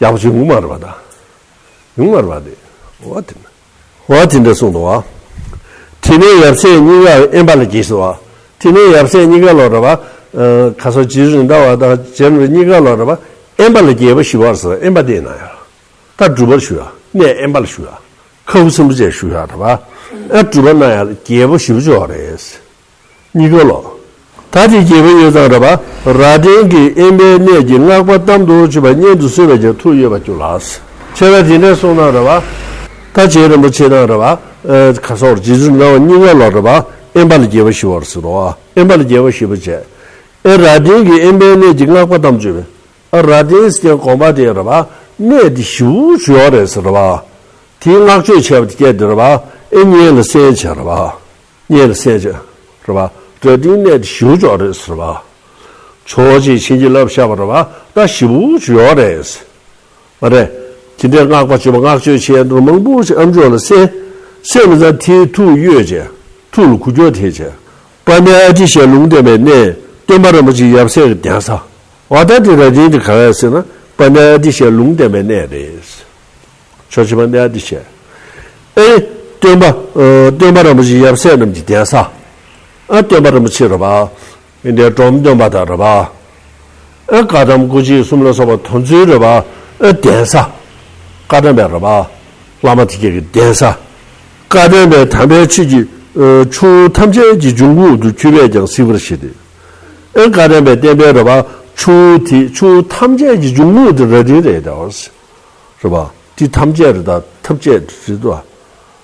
ཡག་པོ་ཡོང་གི་མ་རེད་པ་ད། ཡོང་གི་མ་རེད་པ་དེ། འོ་དེ་ན། འོ་དེ་འདྲ་གསུངས་འདུག་ག་དེ་ནས་ཡབ་སྲས་གཉིས་ཀ་དབེན་པ་ལ་གྱེས་སོ། དེ་ནས་ཡབ་སྲས་གཉིས་ཀ་ལ་རེད་པ། ཁ་སོགས་རྗེ་བཙུན་ཟླ་བ་དང་རྗེ་རིན་པོ་ཆེ་གཉིས་ཀ་ལ་རེད་པ། དབེན་པ་ལ་རྒྱལ་པོ་ཞི་བར་ཟེར་དབེན་པ་དེ་ན་ཡ། ད་སྒྲུབ་པར་ཞུ་ཡ། གནས་དབེན་པ་ལ་ཞུ་ཡ། ཁ་ཁུ་སིམ་པོ་བྱས་ཞུ་ཡ་རེད་པ། ཨ་སྒྲུབ་པ་གནང་ཡ་རྒྱལ་པོ་ཞི་བ་ཅོག་རེད། གཉིས་ཀ་ལོ། ད་དེ་རྒྱས་པ་ཡོད་ཙང་རེད་པ། རྭ་སྒྲེང་གིས་དབེན་པའི་གནས་ཀྱི་སྔགས་པ་གཏམ་དུ་བྱེད་པ་སྙན་དུ་གསོལ་བས་ཀྱང་ཐུགས་ཡོད་པར་གྱུར་ལགས། ཁྱེད་རང་དེ་འདྲ་གསུངས་ན་རེད་པ། ད་རྗེ་རིན་པོ་ཆེ་དང་རེད་པ། ཨ་ག་སོགས་རྗེ་བཙུན་ནང་པ་གཉིས་ཀ་ལོ་རེད་པ། དབེན་པ་ལ་རྒྱས་པ་ཞུ་བར་ཟེར་རོ། དབེན་པ་ལ་རྒྱས་པ་ཞུ་བ་བྱས། ཨེ་རྭ་སྒྲེང་གིས་དབེན་པའི་གནས་ཀྱི་སྔགས་པ་གཏམ་བརྗོད་པས། ཨ་རྭ་སྒྲེང་ཟེར་མཁན་དགོན་པ་དེ་རེད་པ། གནས་དེ་ཞེ་པོ་ཅིག་ཡོད་རེད་ཟེར་རེད་པ། དེའི་བསྔགས་བརྗོད་བྱས་པ་དེ་སྐད་དེ་རེད་པ། ཨེ་སྙན་ལ་གསན་བྱས་རེད་པ། སྙན་ལ་གསན་བྱས་རེད་པ། རྭ་སྒྲེང་གནས་དེ་ཞེ་པོ་ཅིག་ཡོད་རེད་ཟེར་རེད་པ། ཇོ་བོ་རྗེ་བྱིན་གྱིས་བརླབས་བཞག་པ་རེད་པ། ད་ཞེ་པོ་ཅིག་ཡོད་རེད། མ་རེད། དེ་འདྲའི་བསྔགས་པ་བརྗོད་པ་བསྔགས་བརྗོད་བྱས་འདུག་མང་པོ་ཞིག་ཨ་མཆོག་ལ་གསན། གསན་མི་ཚང་དེའི་ཐུགས་གཡོས་བྱས། ཐུགས་ལ་འགུལ་སྐྱོད་ཐེབས་བྱས། དཔལ་ལྡན་ཨ་ཏི་ཤའི་ལུང་བསྟན་པའི་གནས་སྟོན་པ་རིན་པོ་ཆེ་ཡབ་སྲས་ཀྱི་གདན་ས། འོ་ད་དེ་རྭ་སྒྲེང་དེ་ག་རེ་ཟེར་ན་དཔལ་ལྡན་ཨ་ཏི་ཤའི་ལུང་བསྟན་པའི་གནས་རེད། ཇོ་བོ་རྗེ་དཔལ་ལྡན་ཨ་ཏི་ཤ། ཨེ། སྟོན་པ། ཨ་སྟོན་པ་རིན་པོ་ཆེ་ཡབ་སྲས་རྣམས་ཀྱི་གདན་ས། ཨ་སྟོན་པ་རིན་པོ་ཆེ་རེད་པ། འདི་འདྲའི་འབྲོམ་སྟོན་པ་དང་རེད་པ། ཨ་བཀའ་གདམས་སྐུ་མཆེད་གསུམ་ལ་སོགས་པ་དེ་ཚོའི་རེད་པ། ཨ་གདན་ས། བཀའ་གདམས་པའི་རེད་པ། བླ་མ་དེ་གའི་གདན་ས། བཀའ་གདམས་པའི་དམ་པའི་ཆོས་ཀྱི་ཨ་ཆུ་བོ་ཐམས་ཅད་ཀྱི་འབྱུང་ཁུངས་སུ་གྱུར་པས་ཀྱང་གཟིགས་པར་བྱེད་དེ། ཨ་བཀའ་གདམས་པའི་བསྟན་པའི་རེད་པ། ཆུ་བོ་དེ་ཆུ་བོ་ཐམས་ཅད་ཀྱི་འབྱུང་ཁུངས་དེ་རྭ་སྒྲེང་རེད་ད། རེད་པ། དེ་ཐམས་ཅད་རེད་ད། ཐམས་ཅད་བྲིས་འདུག་ཨ།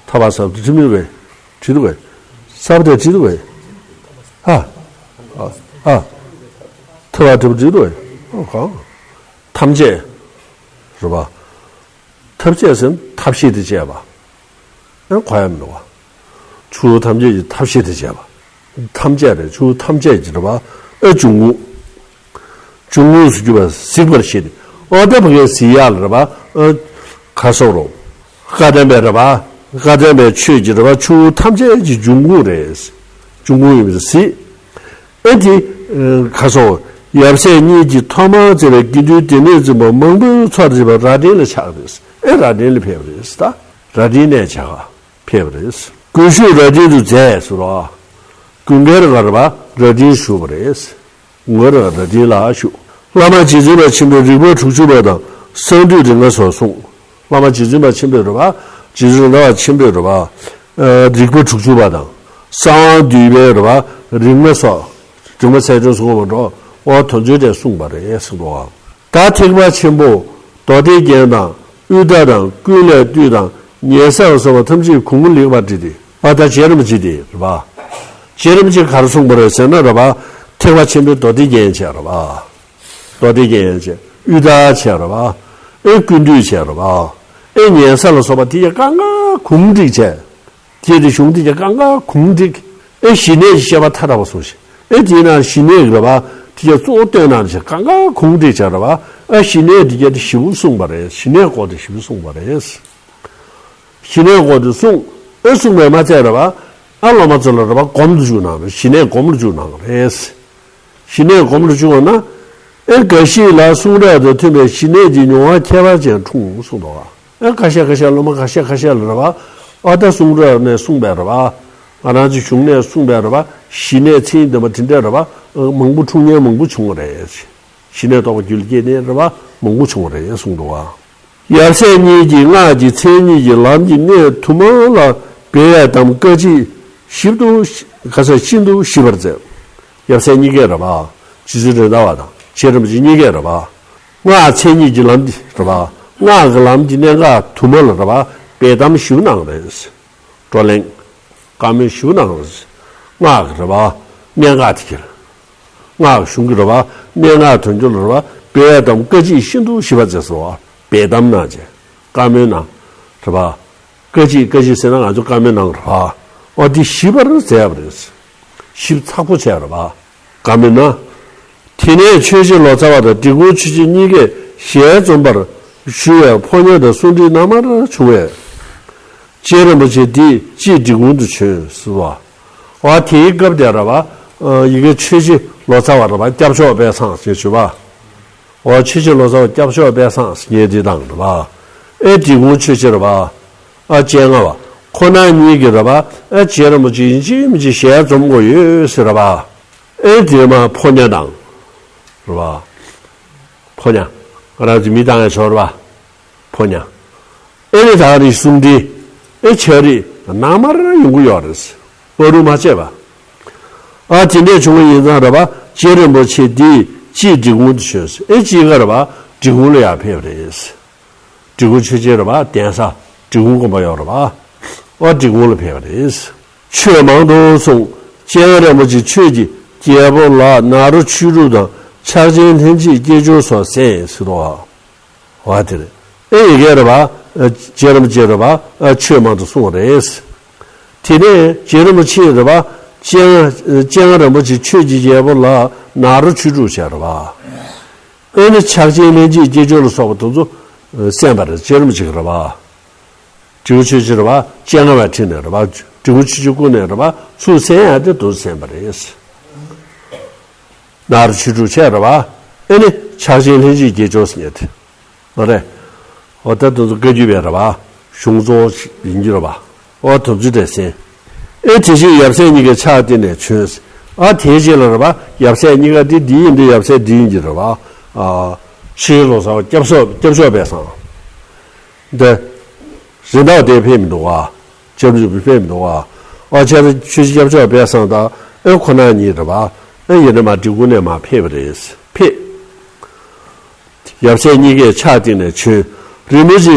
ཐ་བ་ས་བྲིས་མི་འདུག་གས། བྲིས་འདུག་གས། ས་བ་དེ་བྲིས་འདུག་གས། ཧ། ཨ། ཨ། ཐ་བ་དེ་བྲིས་འདུག་གས། ཨོ་གང་། ཐམས་ཅད། རེད་པ། ཐམས་ཅད་ཟེར་ན་ཐབས་ཤེས་དེ་བཅས་པ། ཨ་གོ་ཡ་མི་འདུག་ག་ཆུ་བོ་ཐམས་ཅད་ཀྱི་ཐབས་ཤེས་དེ་བཅས་པ། ཐམས་ཅད་རེད། ཆུ་བོ་ཐམས་ཅད་ཀྱི་རེད་པ། ཨ་འབྱུང་ཁུངས། འབྱུང་ཁུངས་སུ་གྱུར་པ་གཟིགས་པར་བྱེད་དེ། ཨོ་ད་ཕ་གིར་གཟིགས་ཡག་ལ་རེད་པ། ཨ་ག་སོགས་རོ། བཀའ་གདམས་པའི་རེད་པ། བཀའ་གདམས་པའི་ཆོས་ཀྱི་རེད་པ། ཆུ་བོ་ཐམས་ཅད་ཀྱི་འབྱུང་ཁུངས་རེད། འབྱུང་ཁུངས་ཡིན་པ་གཟིགས། ཨེ་དེ། ཁ་སོགས། ཡབ་སྲས་གཉིས་ཀྱིས་ཐོག་མར་མཛད་པའི་དགེ་འདུན་སྡེ་སྣོད་འཛིན་པ་མང་པོའི་ཚོགས་ལ་བྱེད་པ་རྭ་སྒྲེང་ལ་ཆགས་རེད། ཨེ་རྭ་སྒྲེང་ལ་ཕེབས་རེད་ད། རྭ་སྒྲེང་ནས་བྱ་བ་ཕེབས་རེད། དགུན་བཞུགས་རྭ་སྒྲེང་དུ་མཛད་ཟེར་རོ། དགུན་ཁའི་རང་རེད་པ་རྭ་སྒྲེང་བཞུགས་པ་རེད། དགུན་རང་རྭ་སྒྲེང་ལ་བཞུགས། བླ་མ་རྗེ་བཙུན་པ་ཆེན་པོའི་རིག་པ་དྲུག་ཅུ་པ་དང་གསང་འདུས་རིགས་ལྔ་སོགས་གསུངས། བླ་མ་རྗེ་བཙུན་པ་ཆེན་པོས་རེད་པ། རྗེ་བཙུན་རིགས་ལྔ་པ་ཆེན་པོས་རེད་པ། ཨ་རིག་པ་དྲུག་ཅུ་པ་དང་། གསང་བ་འདུས་པའི་རེད་པ། རིགས་ལྔ་སོགས། རིག་མ་ཚད་ཅུང་གསུངས་པ་འགྲོ། འོ་དོན་ཚུལ་དེ་གསུངས་པ་རེད་གསུངས་འདུག་ག་ད་ཐེག་པ་ཆེན་པོ་མདོ་སྡེ་རྒྱན་དང་དབུས་མཐའ་དང་ཀུན་ལེགས་བཏུས་དང་ཉེ་ས་ལ་སོགས་པ་ཐམས་ཅད་གུང་ལེགས་པར་བྲིས་ཏེ། ཨ་ད་རྗེ་རིན་པོ་ཆེ་དེ་རེད་པ། རྗེ་རིན་པོ་ཆེ་ག་རེ་གསུངས་པ་རེད་ཟེར་ན་རེད་པ། ཐེག་པ་ཆེན་པོའི་མདོ་སྡེ་རྒྱན་བྱས་རེད་པ། མདོ་སྡེ་རྒྱན་བྱས། དབུས་མཐའ་བྱས་རེད་པ། ཨེ་ཀུན་བཏུས་བྱས་རེད་པ། ཨེ་ཉེ་ས་ལ་སོགས་པ་དེ་ཡང་གང་ག་གུང་བསྒྲིགས་བྱས། དེ་དེ་གཞུང་དེ་ཡང་གང་ག་གུང་བསྒྲིགས། ཨེ་ཞི་གནས་ཀྱི་བཤད་པ་མཐའ་དག་པ་གསུངས་ཤིང་། ཨེ་དེའི་ནང་ཞི་གནས་ཀྱི་རེད་པ། དེ་ཡང་གཙོ་བོ་བསྟན་གནང་བྱས་གང་ག་གུང་བསྒྲིགས་བྱས་རེད་པ། ཨེ་ཞི་གནས་དེ་ཡང་དེ་ཞེ་པོ་གསུངས་པ་རེད། ཞི་གནས་སྐོར་དེ་ཞེ་པོ་གསུངས་པ་རེད། ཞི་གནས་སྐོར་དེ་གསུངས། ཨེ་གསུངས་པས་མ་ཚད་རེད་པ། ཨ་སློབ་མ་ཚོ་ལ་རེད་པ་སྒོམ་དུ་བཅུག་གནང་རེད། ཞི་གནས་སྒོམ་ལ་བཅུག་གནང་རེད། ཞི་གནས་སྒོམ་ལ་བཅུག་པ་ན། ཨེ་འགའ་ཞིག་ལ་གསུང་རབ་དང་མཐུན་པའི་ཞི་གནས་ཀྱི་མྱོང་བ་ཁྱད་པར་ཅན་འཁྲུངས་གསུངས་འདུག་ག་ཨེ་ཁ་ཤས་ཁ་ཤས་སློབ་མ་ཁ་ཤས་ཁ་ཤས་ལ་རེད་པ། ཨ་ད་གསུང་རབ་ནས་གསུངས་པའི་རེད་པ། ང་རང་ཚོའི་གཞུང་ནས་གསུངས་པའི་རེད་པ། ཞི་གནས་མཚན་ཉིད་ལྡན་པ་དེ་འདྲ་རེད་པ། མང་པོ་འཁྲུངས་མཁན་མང་པོ་བྱུང་བ་རེད། ཞི་གནས་རྟོགས་པ་རྒྱུད་ལ་སྐྱེས་ནས་རེད་པ། མང་པོ་བྱུང་བ་རེད་གསུངས་འདུག་ག་ཡབ་སྲས་གཉིས་ཀྱིས་སྔགས་ཀྱི་མཚན་ཉིད་ཀྱི་ལམ་གྱི་གནད་དུ་མ་ལ་འབད་ཡས་དམ་བཀའ་མཆིད་ཞིབ་ཏུ་ཤ་ཤིན་ཏུ་ཞིབ་པར་མཛད། ཡབ་སྲས་གཉིས་ཀས་རེད་པ། རྗེ་བཙུན་རེད་མདའ་བ་དང་རྗེ་རིན་པོ་ཆེ་གཉིས་ཀས་རེད་པ། སྔགས་མཚན་ཉིད་ཀྱི་ལམ་འདི་རེད་པ། སྔགས་ཀྱི་ལམ་གྱི་གནད་འགག་དུ་མ་ལ་རེད་པ། འབད་དམ་ཞིབ་གནང་རེད། བགྲོ་གླེང་། བཀའ་མོལ་ཞུ་གནང་། སྔགས་ཀྱི་རེད་པ། གནད་འགག་དེ་ཁྱེར། སྔགས་ཀྱི་གཞུང་གི་རེད་པ། གནད་འགག་དོན་འཁྱོལ་རེད་པ། འབད་དམ་བཀའ་མཆིད་ཤིན་ཏུ་ཞིབ་པ་མཛད་སོ། འབད་དམ་གནང་བྱས། བཀའ་མོལ་གནང་། རེད་པ། བཀའ་མཆིད་བཀའ་མཆིད་ཟེར་ན་ང་ཚོ་བཀའ་མོལ་གནང་རེད་པ། འོ་འདི་ཞིབ་པར་མཛད་པ་རེད། ཞིབ་ཚགས་པོ་བྱས་རེད་པ། བཀའ་མོལ་གནང་། དེ་ནས་ཆོས་རྗེ་ལོ་ཙཱ་བ་དང་འབྲི་གུང་ཆོས་རྗེ་གཉིས་ཀས་ཞལ་འཛོམས་པར་ཞུ་བའི་ཕོ་ཉ་དང་གསུང་འཕྲིན་རྣལ་མར་བྱུང་བས། རྗེ་རིན་པོ་ཆེ་འདི་ཅིས་འབྲི་གུང་དུ་བྱོན་ཟེར་བ། འོ་དེའི་སྐབས་དེར་རེད་པ། ཡ་གི་ཆོས་རྗེ་ལོ་ཙཱ་བ་རེད་པ། སྐྱབས་མཆོག་དཔལ་བཟང་ཞེས་ཞུ་བ། འོ་ཆོས་རྗེ་ལོ་ཙཱ་བ་སྐྱབས་མཆོག་དཔལ་བཟང་ཟེར་མཁན་འདི་དང་རེད་པ། ཨེ་འབྲི་གུང་ཆོས་རྗེ་རེད་པ། ཨ་སྤྱན་སྔ་བ། ཁོ་ན་གཉིས་ཀྱིས་རེད་པ། ཨ་རྗེ་རིན་པོ་ཆེ་ཡིན་གཅིག་མིན་གཅིག་ཞལ་འཛོམས་དགོས་ཡོད་ཟེར་རེད་པ། ཨེ་དེ་མ་ཕོ་ཉ་དང་། རེད་པ། ཕོ་ཉ། ང་རང་ཚོ་མི་བཏང་ཡ་ཆོག་རེད་པ། ཕོ་ཉ། ཨེ་ནི་ད་རེས་གསུང་འདི། ཨེ་ཆ་རེས་ནང་མར་ཡོང་གི་ཡོད་རེད། བར་དུ་མ་བྱས་པ། ཨ་དེ་འདྲས་བྱུང་བ་ཡིན་ཙང་རེད་པ། རྗེ་རིན་པོ་ཆེ་འདིས་སྤྱིར་འབྲི་གུང་དུ་བྱོན། ཨེ་སྤྱིར་ག་རེད་པ། འབྲི་གུང་ལ་ཡར་ཕེབས་པ་རེད། འབྲི་གུང་ཆོས་རྗེ་རེད་པ། གདན་ས་འབྲི་གུང་དགོན་པ་ཡོད་རེད་པ། ཨ་འབྲི་གུང་ལ་ཕེབས་པ་རེད། ཆོས་མང་དུ་གསུངས། སྤྱན་སྔ་རིན་པོ་ཆེ་ཆོས་ཀྱི་རྒྱལ་པོ་ལ་ནཱ་རོ་ཆོས་དྲུག་དང་ཕྱག་ཆེན་ལྷན་ཅིག་སྐྱེས་སྦྱོར་སོགས་གསན་ཟེར་དོ། བ་དེ་རེད། ཨེ་ཡི་གེ་རེད་པ། རྗེ་རིན་པོ་ཆེ་རེད་པ། ཆོས་མང་དུ་གསུངས་པ་རེད། དེ་ནས་རྗེ་རིན་པོ་ཆེ་རེད་པ། སྤྱན་སྔ་སྤྱན་སྔ་རིན་པོ་ཆེ་ཆོས་ཀྱི་རྒྱལ་པོ་ལ་ནཱ་རོ་ཆོས་དྲུག་བྱས་རེད་པ། ཨེ་ནི་ཕྱག་ཆེན་ལྷན་ཅིག་སྐྱེས་སྦྱོར་ལ་སོགས་པ་དེ་ཚོ་གསན་པ་རེད། རྗེ་རིན་པོ་ཆེ་གིས་རེད་པ། འབྲི་གུང་ཆོས་རྗེ་རེད་པ། སྤྱན་སྔ་བས་ཁྲིད་ནས་རེད་པ། འབྲི་གུང་ཆོས་རྗེ་སྐུ་ནས་རེད་པ། ཚུར་གསན་ཡ་དེ་དུ་གསན་པ་རེད། ནཱ་རོ་ཆོས་དྲུག་བྱས་རེད་པ། ཨེ་ནི་ཕྱག་ཆེན་ལྷན་ཅིག་སྐྱེས་སྦྱོར་ཟེར་མཁན་དེ་མ་རེད། འོ་ད་དེ་ཚོ་བཀའ་བརྒྱུད་པའི་རེད་པ། གཞུང་གཙོ་བོ་ཡིན་གྱི་རེད་པ། འོ་དེ་ཚོ་དེ་གསན། ཨེ་དེ་བཞིན་ཡབ་སྲས་གཉིས་ཀས་ཕྱག་བཏབ་ནས་བྱོན། ཨ་དེའི་རྗེས་ལ་རེད་པ། ཡབ་སྲས་གཉིས་ཀ་དེ་འདི་ཡིན་འདི་ཡབ་སྲས་འདི་ཡིན་གྱི་རེད་པ། ཨ་ཆོས་རྗེ་ལོ་ཙཱ་བ་སྐྱབས་མཆོག་སྐྱབས་མཆོག་པས་སང་། འདི། རེད་མདའ་དེ་ཕེབས་མི་འདུག་ག་སྐྱབས་མཆོག་ཕེབས་མི་འདུག་ག་ཨ་ཆེ་ཆོས་རྗེ་སྐྱབས་མཆོག་པས་སང་དང་ཨེ་ཁོ་ན་གཉིས་རེད་པ། ཨེ་ཡིན་ན་མ་འབྲི་གུང་ནས་མར་ཕེབས་པ་རེད། ཕེབས། ཡབ་སྲས་གཉིས་ཀས་ཕྱག་བཏབ་ནས་བྱོན། རིན་པོ་ཆེ་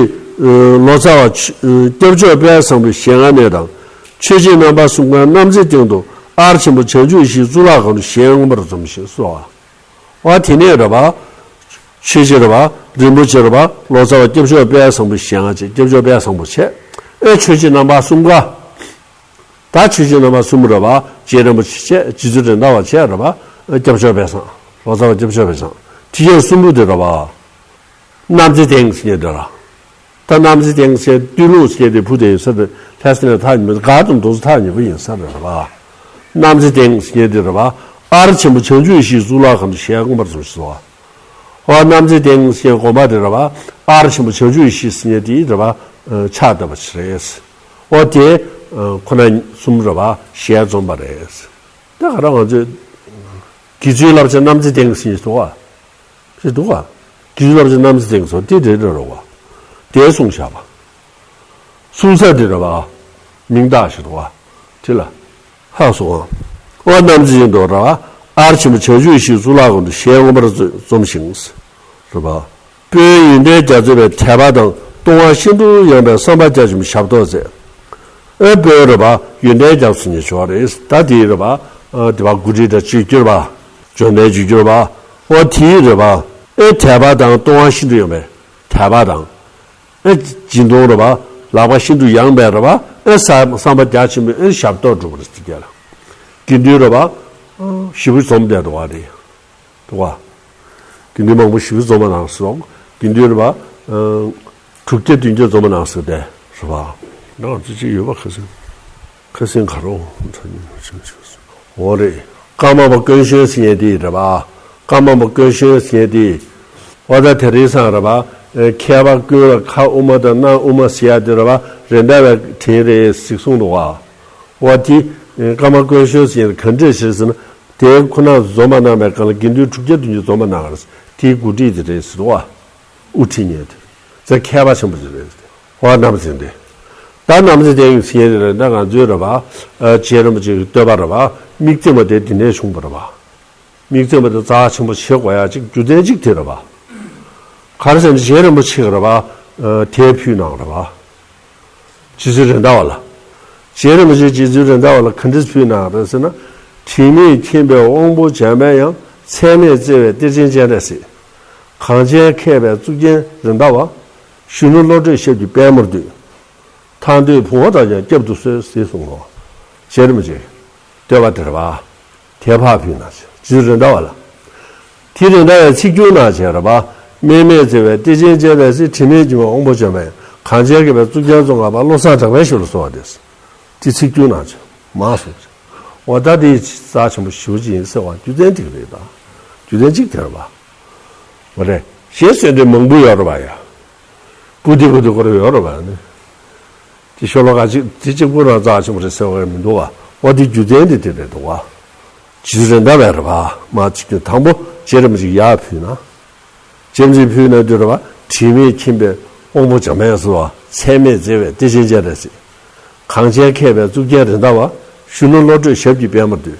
ལོ་ཙཱ་བ་སྐྱབས་མཆོག་དཔལ་བཟང་པོའི་ཞལ་སྔ་ནས་དང་། ཆོས་རྗེ་རྣམ་པ་གསུམ་ཀ་གནམ་རྩེ་སྟེང་དུ་ཨར་ཆེན་པོ་བྱང་ཆུབ་ཡེ་ཤེས་གཙུག་ལག་ཁང་དུ་ཞལ་མངོན་པར་འཛོམས་ཤིང་གསོལ་བ། བ་དེ་ནས་རེད་པ། ཆོས་རྗེ་རེད་པ། རིན་པོ་ཆེ་རེད་པ། ལོ་ཙཱ་བ་སྐྱབས་མཆོག་དཔལ་བཟང་པོའི་ཞལ་སྔ་བྱས། སྐྱབས་མཆོག་དཔལ་བཟང་པོ་བྱས། ཨེ་ཆོས་རྗེ་རྣམ་པ་གསུམ་ཀ་ད་ཆོས་རྗེ་རྣམ་པ་གསུམ་རེད་པ། རྗེ་རིན་པོ་ཆེ་བྱས། རྗེ་བཙུན་རེད་མདའ་བ་བྱས་རེད་པ། སྐྱབས་མཆོག་དཔལ་བཟང་། ལོ་ཙཱ་བ་སྐྱབས་མཆོག་དཔལ་བཟང་། དེ་ཡང་གསུམ་པོ་དེ་རེད་པ། གནམ་རྩེ་སྟེང་ཟེར་མཁན་དེ་ར། ད་གནམ་རྩེ་སྟེང་ཟེར་སྟོད་ལུང་ཟེར་མཁན་དེ་བུ་དེ་ཡིན་ས་རེད། ལྷ་ས་ནས་ཐག་ཉེ་པོ། སྒར་དང་རྡོ་རྫི་ཐག་ཉེ་པོ་ཡིན་ས་རེད་པ། གནམ་རྩེ་སྟེང་ཟེར་མཁན་དེ་རེད་པ། ཨར་ཆེན་པོ་བྱང་ཆུབ་ཡེ་ཤེས་གཙུག་ལག་ཁང་དུ་ཞལ་མངོན་པར་འཛོམས་ཤིང་གསོལ་བ། ཨོ་གནམ་རྩེ་སྟེང་ཟེར་མཁན་དགོན་པ་དེ་རེད་པ། ཨར་ཆེན་པོ་བྱང་ཆུབ་ཡེ་ཤེས་ཟེར་མཁན་དེ་རེད་པ། ཕྱག་བཏབ་པ་ཞིག་རེད། ཨོ་དེ་ཁོ་ན་གསུམ་རེད་པ། ཞལ་འཛོམས་པ་རེད། ད་ག་རང་ང་ཚོས་དགེ་ཚུལ་བསླབ་བྱ་གནམ་རྩེ་སྟེང་ཟེར་མཁན་འདུག་ག་རེད་འདུག་ག་དགེ་ཚུལ་བསླབ་བྱ་གནམ་རྩེ་སྟེང་ཟེར་དེ་རེད་རེད་རོ་བ། དེ་གསུངས་བཞག་པ། གསུང་ས་དེ་རེད་བ། མིང་བཏགས་ཞེས་རོ་བ། དེ་ལ། ཧ་སོང་བ། ཨོ་གནམ་རྩེ་ཡིན་དོ་ར་བ། ཨར་ཆེན་པོ་བྱང་ཆུབ་ཡེ་ཤེས་གཙུག་ལག་ཁང་དུ་ཞལ་མངོན་པར་འཛོམས་ཤིང་། རེད་བ། དཔལ་ཡོན་ཏན་རྒྱ་མཚོ་བའི་དད་པ་དང་ལྟུང་བ་ཤིན་ཏུ་ཡངས་པའི་བསམ་པ་རྒྱ་ཆེན་པོས་ཞབས་ཏོག་མཛད། ཨེ་དཔལ་རེད་པ། ཡོན་ཏན་རྒྱ་མཚོ་ནས་བྱུང་བ་རེད། ད་དེའི་རེད་པ། ཨ་དེ་བ་གུ་རི་དང་བཅོས་བསྒྱུར་བ། འབྱོར་ལྡན་བཅོས་བསྒྱུར་བ། ཨོ་དེའི་རེད་པ། ཨེ་དད་པ་དང་ལྟུང་བ་ཤིན་ཏུ་ཡངས་པའི་དད་པ་དང་། ཨེ་སྦྱིན་གཏོང་རེད་པ། ལག་པ་ཤིན་ཏུ་ཡངས་པའི་རེད་པ། ཨེ་བསམ་བསམ་པ་རྒྱ་ཆེན་པོས་ཨེ་ཞབས་ཏོག་སྒྲུབ་པ་རེད་ཟེར་གྱི་ལ། དགེ་འདུན་རེད་པ། ཨ་ཞེ་པོ་འཛོམས་བསྡད་འདུག་བ་རེད། འདུག་བ། དགེ་འདུན་མང་པོ་ཞིག་འཛོམས་པ་ནང་སོགས། དགེ་འདུན་རེད་པ། ཨ་དྲུག་བརྒྱ་བདུན་བརྒྱ་འཛོམས་པ་ནང་སོགས་དེ་རེད་པ། ང་ཚོ་ཅིག་ཡོད་པ་ཁ་སང་། ཁ་སང་ག་རོ། འོ་རེད། ཀརྨ་པ་དཀོན་གཞོན་ཟེར་མཁན་དེ་རེད་པ། ཀརྨ་པ་དཀོན་གཞོན་ཟེར་མཁན་དེ། འོ་ད་དེ་རིང་སང་རེད་པ། མཁས་པ་ཀུན་ལ་ཁ་དབུ་མ་དང་སྣ་དབུ་མ་ཟེར་ཡ་དེ་རེད་པ། རེད་མདའ་བའི་དྲིན་རེད་ཟེར་གསུངས་འདུག་བ། འོ་དེ། ཀརྨ་དཀོན་གཞོན་ཟེར་མཁན་ག་འདྲས་ཞིག་ཟེར་ན། དེ་ཁོ་ན་འཛོམས་པ་གནང་བའི་སྒང་ལ་དགེ་འདུན་དྲུག་བརྒྱ་བདུན་ཅུ་འཛོམས་པ་གནང་བ་རེད། དེའི་འགོ་ཁྲིད་དེ་རེད་ཟེར་བ། དབུ་ཁྲིད་མཁན་དེ། ཚེ་མཁས་པ་ཆེན་པོ་ཞིག་རེད། ཧོ་གནམ་རྩེ་འདི། ད་གནམ་རྩེ་སྟེང་ཟེར་མཁན་དེ་རེད། ད་ང་ཚོའི་རེད་པ། ཨ་རྗེ་རིན་པོ་ཆེའི་བསྟོད་པ་རེད་པ། དམིགས་བརྩེ་མ་དེ་འདི་ནས་བྱུང་བ་རེད་པ། དམིགས་བརྩེ་མ་དེ་རྩ་ཆེན་པོ་བྱེད་དགོས་ཡ་གཅིག་རྒྱུ་མཚན་གཅིག་དེ་རེད་པ། ག་རེ་ཟེར་ན་རྗེ་རིན་པོ་ཆེ་གིས་རེད་པ། ཨ་དེ་ཕུལ་གནང་རེད་པ། རྗེ་བཙུན་རེད་མདའ་བ་ལ། རྗེ་རིན་པོ་ཆེ་རྗེ་བཙུན་རེད་མདའ་བ་ལ་ག་འདྲས་ཕུལ་གནང་རེད་ཟེར་ན། དྲི་མེད་ཁྱིམ་པའི་དབང་པོ་འཇམ་པའི་དབྱངས། ཚད་མེད་བརྩེ་བའི་གཏེར་ཆེན་སྤྱན་རས་གཟིགས། གངས་ཅན་མཁས་པའི་གཙུག་རྒྱན་རེད་མདའ་བ། གཞོན་ནུ་བློ་གྲོས་ཞབས་ཀྱི་པད་མོར་འདུད། ཐར་འདོད་བུང་བ་དག་ཀྱང་བསྐྱབ་ཏུ་གསོལ་ཟེར་གསུངས་ལོ། རྗེ་རིན་པོ་ཆེ། བསྟོད་པ་དེ་རེད་པ། དེ་ཕར་ཕུལ་གནང་བྱས། རྗེ་བཙུན་རེད་མདའ་བ་ལ། དེ་རེད་མདའ་བའི་ཚིག་སྒྱུར་གནང་བྱས་རེད་པ། དམན་མེད་བརྩེ་བའི་གཏེར་ཆེན་སྤྱན་རས་གཟིགས། དྲི་མེད་ཁྱིམ་པའི་དབང་པོ་འཇམ་པའི། གངས་ཅན་མཁས་པའི་གཙུག་རྒྱན་ཙོང་ཁ་པ། བློ་བཟང་གྲགས་པའི་ཞབས་ལ་གསོལ་བ་འདེབས། དེ་ཚིག་སྒྱུར་གནང་བྱས་མ་གསུངས་བྱས། འོ་ད་དེ་རྩ་ཆེན་པོ་ཞེ་པོ་ཅིག་ཡིན་ཟེར་བ་རྒྱུ་མཚན་དེ་ག་རེད་ད། རྒྱུ་མཚན་གཅིག་དེ་རེད་པ། འོ་རེད། གཞན་གསོལ་འདེབས་མང་པོ་ཡོད་རེད་པ་ཡ། པུ་ཏི་པུ་ཏི་ཁོ་རང་ཡོད་རེད་པ་ནི། དེ་ཤོ་ལོ་ཀ་གཅིག་དེ་གཅིག་པུ་རང་རྩ་ཆེན་པོ་རེད་ཟེར་བ་མི་འདུག་བ། འོ་དེ་རྒྱུ་མཚན་དེ་དེ་རེད་འདུག་བ། རྗེ་བཙུན་རེད་མདའ་བས་རེད་པ། མ་གཅིག་གྱུར་དང་པོ་རྗེ་རིན་པོ་ཆེ་ཡར་ཕུལ་ན། རྗེ་རིན་པོ་ཆེ་ཕུལ་ན་དུས་རེད་པ། དྲི་མེད་ཁྱིམ་པའི་དབང་པོ་འཇམ་པའི་ཟེར་བ། ཚད་མེད་བརྩེ་བའི་གཏེར་ཆེན་སྤྱན་རས་གཟིགས། གངས་ཅན་མཁས་པའི་གཙུག་རྒྱན་རེད་མདའ་བ། གཞོན་ནུ་བློ་གྲོས་ཞབས་ཀྱི་པད་མོར་འདུད།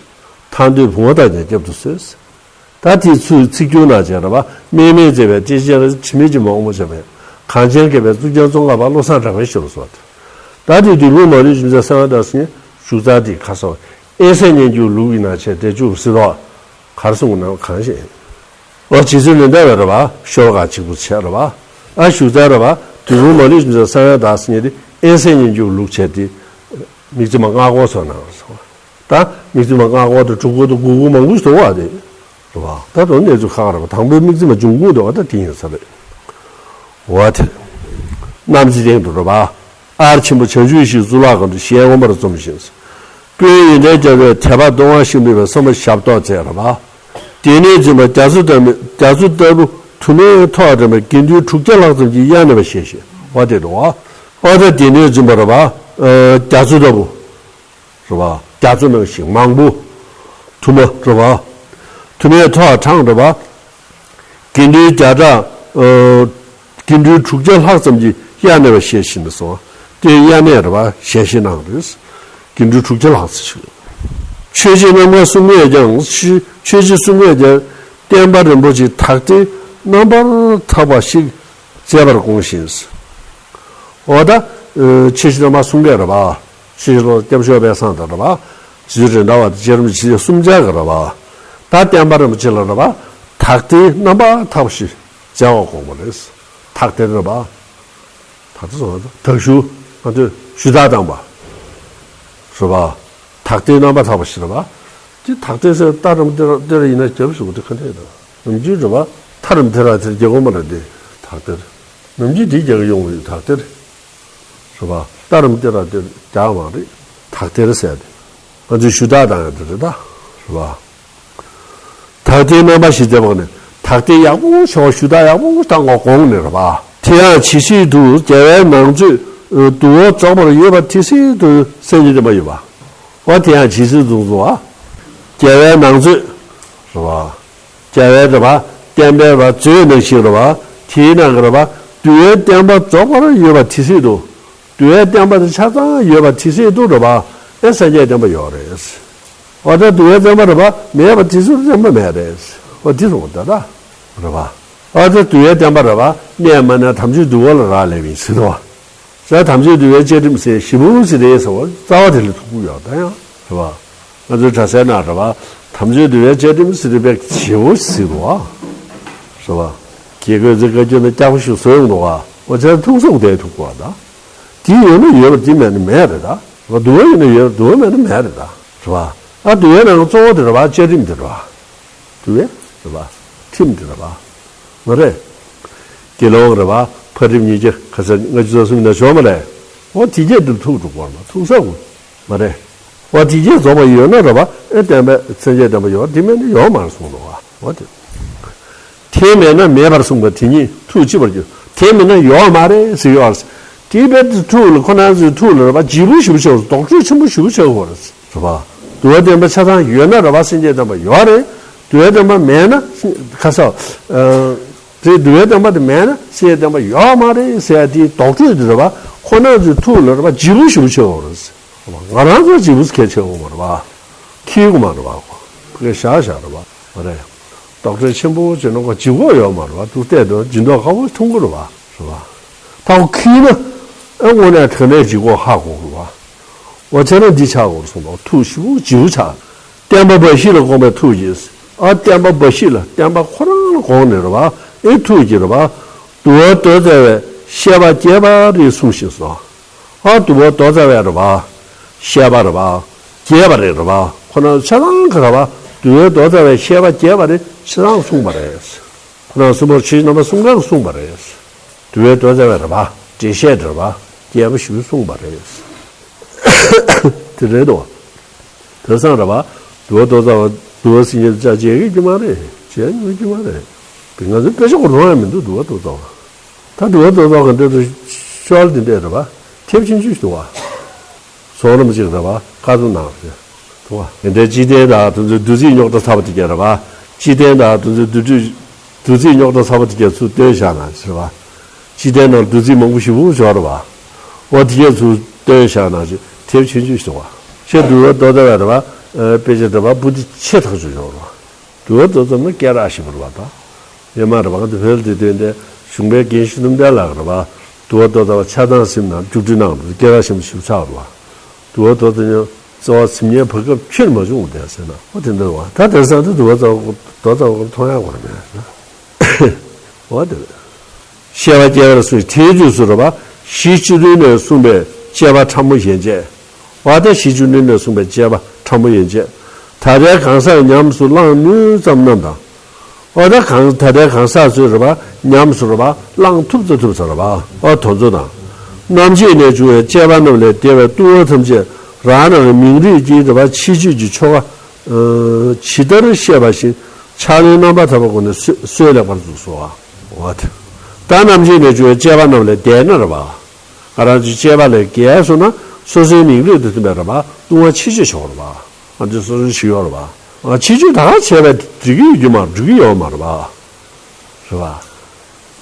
ཐར་འདོད་བུང་བ་དང་ཀྱང་བསྐྱབ་ཏུ་གསོལ། ད་དེ་ཚུལ་ཚིག་སྦྱོར་ན་བྱས་ར་བ། སྨད་མེད་མཛེས་པའི་ཏི་ཤ་དྲི་མེད་ཀྱི་མ་འོངས་པ་བྱ་བའི། གངས་ཅན་དགེ་བའི་གཙུག་རྒྱན་ཙོང་ཁ་པ། བློ་བཟང་གྲགས་པའི་ཞབས་ལ་གསོལ། ད་དེ་བདུད་དཔུང་མ་ལུས་འཇིགས་མཛད་གསང་བའི་བདག་སེང་གེ་བཞུགས་ས་དེ་ཁ་སོ། ཨེ་སའི་སྙན་བརྒྱུད་ལུགས་ཡིན་ན་བྱས་ཏེ་བཅུ་སྲིད་དོ། གར་སོང་ན་གང་ཞིག་ཨོ་རྗེ་བཙུན་ནི་ཟླ་བའི་ར་བ་ཤོ་ལོ་ཀ་གཅིག་པུ་བྱས་ར་བ། ཨ་བཞུགས་ས་ར་བ་བདུད་དཔུང་མ་ལུས་འཇིགས་མཛད་གསང་བའི་བདག་སེང་གེ་དེ་ཨེ་སའི་སྙན་བརྒྱུད་ལུགས་བྱས་ཏེ། མིག་རྩིབ་མ་ལྔ་སྐོར་སོང་ན་སོང་། ད་མིག་རྩིབ་མ་ལྔ་སྐོར་དང་དྲུག་སྐོར་དང་དགུ་སྐོར་མང་པོ་ཞིག་འདུག་བ་དེ། རེད་བ། ད་དུང་གནས་ཚུལ་ཁག་རེད་བ། དང་པོའི་མིག་རྩིབ་མ་འབྱུང་ཁུངས་འདུག་བ། ད་དེ་ཡིན་ས་རེད། འོ་དེ། གནམ་གྱི་སྟེང་དུ་རེད་བ། ཨར་ཆེན་པོ་བྱང་ཆུབ་ཡེ་ཤེས་གཙུག་ལག་ཁང་དུ་ཞལ་མངོན་པར་འཛོམས་ཤིང་། སྤོས་ཡོན་ཏན་རྒྱ་མཚོའི་དད་པ་གཏོང་བ་ཞིག་མེད་པའི་བསམ་པ་ཞབས་ཏོག་མཛད་རེད་བ། དེ་ནས་འཛིན་པ་རྒྱ་མཚོ་ལྟ་བུ་རྒྱ་མཚོ་ལྟ་བུ་དུ་མའི་ཐོག་འགྲིམ་པའི་དགེ་འདུན་དྲུག་བརྒྱ་ལྷག་ཙམ་གྱིས་དབྱར་གནས་པ་ཞེས་བཤད། འོ་དེ་རེད་བ། འོ་ད་དེ་ནས་འཛིན་པ་རེད་བ། རྒྱ་མཚོ་ལྟ་བུ། རེད་བ། རྒྱ་མཚོ་ནང་བཞིན་མང་པོ། དུ་མ་རེད་བ། དུ་མའི་ཐོག་གྲངས་རེད་བ། དགེ་འདུན་བརྒྱ་ཕྲག་དགེ་འདུན་དྲུག་བརྒྱ་ལྷག་ཙམ་གྱིས་དབྱར་གནས་པ་ཞེས་བྱ་ནས་སོ། དེ་དབྱར་གནས་རེད་བ། ཞལ་བཞེས་གནང་རེད། དགེ་འདུན་དྲུག་བརྒྱ་ལྷག་ཙམ་ཞིག་ཆོས་རྗེ་ནམ་མཁའ་གསུམ་ཀས་ཀྱང་། ཆོས་རྗེ་གསུམ་ཀས་ཀྱང་བསྟན་པ་རིན་པོ་ཆེ་དག་ལྟའི་རྣམ་པར་དག་པ་ཞིག་མཛད་པར་དགོངས་ཤིང་། འོ་ད། ཆོས་རྗེ་ནམ་མཁའ་གསུམ་ཀས་རེད་བ། ཆོས་རྗེ་ཀློང་སྐྱབས་མཆོག་དཔལ་བཟང་དང་རེད་བ། རྗེ་བཙུན་རེད་མདའ་བ་དང་རྗེ་རིན་པོ་ཆེ་གསུམ་ཆ་གི་རེད་བ། ད་བསྟན་པ་རིན་པོ་ཆེ་ལ་རེད་བ། དག་ལྟའི་རྣམ་པར་དག་པ་ཞིག་མཛད་པར་དགོངས་པ་རེད། དག་ལྟའི་རེད་བ། ད་ལྟ་སོང་བ་དག་ཞུ། ང་ཚོས་ཞུ་དག་བཏང་བ། རེད་བ། དག་ལྟའི་རྣམ་པར་དག་པ་ཞིག་རེད་བ། དེ་དག་ལྟའི་ཟེར་ཏ་རམ་ཏེ་ར་ཏེ་ར་ཡིན་ན་རྒྱབ་ཞུ་དེ་ག་འདྲས་དང་། ནམ་རྒྱུན་རེད་བ། ཐ་རམ་ཏེ་ར་ཏེ་ར་རྒྱག་གོ་མ་རེད་དེ། དག་ལྟའི། ནམ་རྒྱུན་དེ་རྒྱག་གི་ཡོང་བའི་དག་ལྟའི། རེད་བ། ཏ་རམ་ཏེ་ར་ཏེ་རྒྱག་མ་རེད། དག་ལྟའི་ཟེར་དེ། ང་ཚོས་ཞུ་དག་བཏང་ཡ་དེ་རེད་ད། རེད་བ། དག་ལྟའི་རྣམ་པ་ཞིག་མཛད་པ་ནི་དག་ལྟའི་ཡག་པོ་ཞེ་པོ་ཞུ་དག་ཡག་པོ་བཏང་བ་དགོངས་ནས་རེད་བ། དེ་ཡང་ཇི་སྲིད་དུ་རྒྱལ་བའི་ནང་མཛོད་དུ་བ་རྫོགས་པར་ཡོད་པ་དེ་སྲིད་དུ་སེམས་ཀྱི་བདེན་པ་ཡོད་པ། འོ་དེ་ཡང་ཇི་སྲིད་དུ་བ། རྒྱལ་བའི་ནང་མཛོད་རེད་བ། རྒྱལ་བའི་རེད་བ། བསྟན་པའི་རེད་བ། མཛོད་ནང་བཞིན་རེད་བ། དེའི་ནང་གི་རེད་བ། འདུལ་བའི་བསྟན་པ་རྫོགས་པར་ཡོད་པ་དེ་སྲིད་དུ། འདུལ་བའི་བསྟན་པ་དེ་ཆ་ཚང་ཡོད་པ་དེ་སྲིད་དུ་རེད་བ། ཨེ་སངས་རྒྱས་བསྟན་པ་ཡོད་རེད། འོ་ད་འདུལ་བའི་བསྟན་པ་རེད་བ། མེད་པ་དེ་སྲིད་དུ་བསྟན་པ་མེད་རེད། འོ་དེ་སོང་ད་ད། རེད་བ། འོ་ད་འདུལ་བའི་བསྟན་པ་རེད་བ། གནས་མ་གནས་དམ་ཆོས་འདུལ་བ་ལ་རག་ལས་པ་ཡིན་ཟེར་དོ། ས་དམ་ཆོས་འདུལ་བའི་བཅའ་ཁྲིམས་ཟེར་ཞིབ་པོ་ཟེར་རེད་ཟེར་བ་རྩ་བ་དེ་ལ་ཐུག་གི་ཡོད་ད་ཡང་རེད་བ། ང་ཚོའི་གྲྭ་སའི་ནང་རེད་བ། དམ་ཆོས་འདུལ་བའི་བཅའ་ཁྲིམས་ཟེར་དེ་དཔེ་ཞིབ་པོ་ཟེར་བ། རེད་བ། དགེ་བསྐོས་ཚེ་བཀའ་བརྒྱུད་ནང་སྐྱག་པ་ཞིག་བཟོས་ཡོང་འདུག་བ། འོ་ཅག་ཐུག་སོང་དེ་ཐུག་གོ་བ་ད། དེ་ཡོད་ན་ཡོད་པ་དེ་མེད་ན་མེད་རེད་ད། རེད་བ། འདུལ་བ་ཡོད་ན་ཡོད་རེད། འདུལ་བ་མེད་ན་མེད་རེད་ད། རེད་བ། ཨ་འདུལ་བའི་ནང་གཙོ་བོ་དེ་རེད་བ། བཅའ་ཁྲིམས་དེ་རེད་བ། འདུལ་བའི་རེད་བ། ཁྲིམས་དེ་རེད་བ། མ་རེད། དགེ་སློང་རེད་བ། ཕ་ཁྲིམས་ཉིས་བརྒྱ་ཁ་སང་ལྔ་བཅུ་རྩ་གསུམ་ཡིན་ན་ཞོག་མ་རེད། འོ་དེ་རྗེས་དེ་ཐུག་འགྲོ་གོ་མ་ཐུག་ས་གོ་མ་རེད། འོ་དེ་རྗེས་རྫོགས་པ་ཡོད་ན་རེད་བ། ཨེ་བསྟན་པའི་སངས་རྒྱས་བསྟན་པ་ཡོད་དེ་མེད་ན་ཡོད་མ་རེད་གསུངས་འདུག་བ། འོ་དེ། དེ་མེད་ན་མེད་པར་གསུངས་པ་དེ་ཉིད་ཐུགས་གཅིག་པར་གྱུར། དེ་མེད་ན་ཡོད་མ་རེད་ཟེར་ཡོད་རེད། དེ་བས་དེ་ཐུགས་ལ་ཁོ་ན་ཚོའི་ཐུགས་ལ་རེད་བ། ལྗིད་པོ་ཞེ་པོ་ཆེ་བ། རྡོག་བྲོ་ཆེན་པོ་ཞེ་པོ་ཆེ་བ་རེད། རེད་བ། འདུལ་བ་བསྟན་པ་ཆ་ཚང་ཡོད་ན་རེད་བ། སངས་རྒྱས་བསྟན་པ་ཡོད་རེད། འདུལ་བའི་བསྟན་པ་མེད་ན་ཁ་ས། དེ་འདུལ་བའི་བསྟན་པ་དེ་མེད་ན་སངས་རྒྱས་བསྟན་པ་ཡོད་མ་རེད་ཟེར་ཡ་དེའི་རྡོག་བྲོ་དེ་རེད་བ། ཁོ་ན་ཚོའི་ཐུགས་ལ་རེད་བ། ལྗིད་པོ་ཞེ་པོ་ཆེ་བ་རེད། ང་རང་ཚོ་ལྗིད་པོ་གལ་ཆེ་བོ་མ་རེད་བ། ཁྱི་གུ་མ་རེད་བ། ཁོ་གི་ཤ་ཤ་རེད་བ། མ་རེད། རྡོག་བྲོ་ཆེན་པོ་བྱས་ན་ཁོ་ལྗིད་ཁོག་ཡོད་མ་རེད་བ། དུ་བལྟས་དུས་ལྗིད་མདོག་ཁ་པོ་མཐོང་གི་རེད་བ། རེད་བ། ད་ཁོ་ཁྱི་ན། ཨ་དངོས་གནས་དྲང་གནས་ལྗིད་ཁོག་ཧ་གོ་གི་རེད་བ། འོ་བྱས་ན་འདི་ཆགས་དགོས་རེད་གསུངས་པ། ཐུགས་ཞེ་པོ་ལྗིད་པོ་ཆགས། བསྟན་པ་འབའ་ཞིག་ལ་དགོངས་པའི་ཐུགས་ཀྱིས། ཨ་བསྟན་པ་འབའ་ཞིག་ལ། བསྟན་པ་ཁོ་རང་ལ་དགོངས་ནས་རེད་བ། ཨེ་ཐུགས་ཀྱིས་རེད་བ། འདུལ་བ་མདོ་རྩ་བའི་བཤད་པ་རྒྱས་པ་རེ་གསུངས་ཤིང་སོ། ཨ་འདུལ་བ་མདོ་རྩ་བའི་རེད་བ། བཤད་པ་རེད་བ། རྒྱས་པ་རེད་རེད་བ། ཁོ་རང་ཆ་ཚང་གི་རེད་བ། འདུལ་བའི་མདོ་རྩ་བའི་བཤད་པ་རྒྱས་པ་རེ་ཆ་ཚང་གསུངས་པ་རེད། ཁོ་རང་གསུམ་པོར་ཆོས་རྣམ་པ་གསུམ་ཀ་གསུངས་པ་རེད། འདུལ་བའི་མདོ་རྩ་བའི་རེད་བ། འགྲེལ་བཤད་རེད་བ། རྒྱས་པ་ཞིག་གསུངས་པ་རེད། དེ་རེད་དོ། དེང་སང་རེད་བ། འདུལ་བ་མདོ་རྩ་བ། འདུལ་བ་སེམས་ཅན་ལ་བྱ་བྱེད་ཀྱི་མ་རེད། བྱས་ཉོ་གི་མ་རེད། དེ་ང་ཚོའི་དཔེ་ཆ་ཁོ་རང་ཡང་མི་འདུག་འདུལ་བ་མདོ་རྩ་བ། ད་འདུལ་བ་མདོ་རྩ་བ་ག་འདྲ་འདུག་ཤོག་ལ་དེ་འདྲས་རེད་བ། ཐེབས་ཆུང་ཆུང་ཞིག་འདུག་བ། ཚོགས་རམས་ཅིག་རེད་བ། བཀའ་ཟུར་གནང་རེད། འདུག་བ། དེ་འདྲའི་སྤྱི་བསྟན་དང་དེ་ཚོའི་བདུད་རྩི་རྙོག་དྲ་ཚ་པོ་དེ་གས་རེད་བ། སྤྱི་བསྟན་དང་དེ་ཚོའི་བདུད་རྩི། བདུད་རྩི་རྙོག་དྲ་ཚ་པོ་དེ་གས་ཚུར་བཏོན་བཞག་ན་ཟེར་བ། སྤྱི་བསྟན་ནང་བདུད་རྩི་མང་པོ་ཞེ་པོ་ཡོད་རེད་བ། འོ་དེ་གས་ཚུར་བཏོན་བཞག་ན་ཅིག་ཐེབས་ཆུང་ཆུང་ཞིག་འདུག་བ། ཁྱེད་འདུལ་བ་མདོ་རྩ་བའི་རེད་བ། དཔེ་ཆ་འདྲ་བ་པོ་ཏི་ཆེ་ཐག་ཆོད་ཡོད་རེད་བ། དུ་བ་མདོ་ཙམ་ན་སྐད་གྲགས་ཞེ་པོ་རེད་བ་ད། ཡོད་མ་རེད་བ། ང་ཚོ་བོད་ལ་དེ་དོན་དེ་གཞུང་པའི་རྒན་ཤེས་ལྡན་དཔལ་ལགས་རེད་བ། དུ་བ་མདོ་ཙམ་ཆགས་སྡང་སེམས་ནང་བཅུག་སྒྲིལ་གནང་རེད། སྐད་གྲགས་ཞེ་པོ་ཞེ་པོ་ཆགས་རེད་བ། དུ་བ་མདོ་ཙམ་ཡང་རྩ་བ་ཟིན་ཉེན་བར་སྐབས་ཁྱོན་མ་བྱུང་བསྡད་ཟེར་ན་ཨོ་དེ་འདྲ་བ་ད་དེང་སང་དུ་དུ་བ་མདོ་ཙམ་མདོ་ཙམ་མཐོང་ཡག་གོ་ར་མེད་ན། འོ་དེ་རེད། བཤད་པ་སྐྱེ་བར་གསུངས། དེའི་དུས་སུ་རེད་བ། གཞི་བཅུ་བདུན་ནས་གསུངས་པའི་བཅས་པ་ཕྲ་མོ་ཡན་ཆད། འོ་ད་གཞི་བཅུ་བདུན་ནས་གསུངས་པའི་བཅས་པ་ཕྲ་མོ་ཡན་ཆད། ད་ལྟའི་གང་ཟག་ཉམས་སུ་བླང་ནུས་ཙམ་རྣམས་དང་། འོ་ད་གང་ད་ལྟའི་གང་ཟག་ཚོས་རེད་བ། ཉམས་སུ་རེད་བ། བླང་ཐུབ་ཙམ་ཐུབ་ཙམ་རེད་བ། འོ་དོ་ཚོ་དང་། རྣམ་འབྱེད་ནས་བྱུང་བའི་བཅས་པ་རྣམས་ལས་འདས་པའི་ལྟུང་བ་ཐམས་ཅད་རང་རང་གི་མིང་རིགས་ཀྱི་རེད་བ། ཕྱི་བཅོས་ཀྱི་ཆོ་ག་ཇི་ལྟར་བཤད་པ་བཞིན་ཕྱག་ལེན་རྣམ་པར་དག་པའི་སྒོ་ནས་སྲོལ་སྲོལ་ལེགས་པར་བཙུགས་སོ། འོ་དེ། ད་རྣམ་འབྱེད་ནས་བྱུང་བའི་བཅས་པ་རྣམས་ལས་འདས་ན་རེད་བ། ང་རང་ཚོའི་བཅས་པ་ལས་འགལ་སོང་ན་སོ་སོའི་མིང་རིགས་དང་མཐུན་པའི་རེད་བ། ལྟུང་བ་ཕྱི་བཅོས་ཆོག་རེད་བ། ང་ཚོའི་སོ་སོའི་ཞིག་ཡོད་རེད་བ། ཕྱི་བཅོས་ད་ག་བྱས་པས་འགྲིག་གི་ཡོད་ཀྱི་མ་རེད། འགྲིག་གི་ཡོད་མ་རེད་བ། རེད་བ།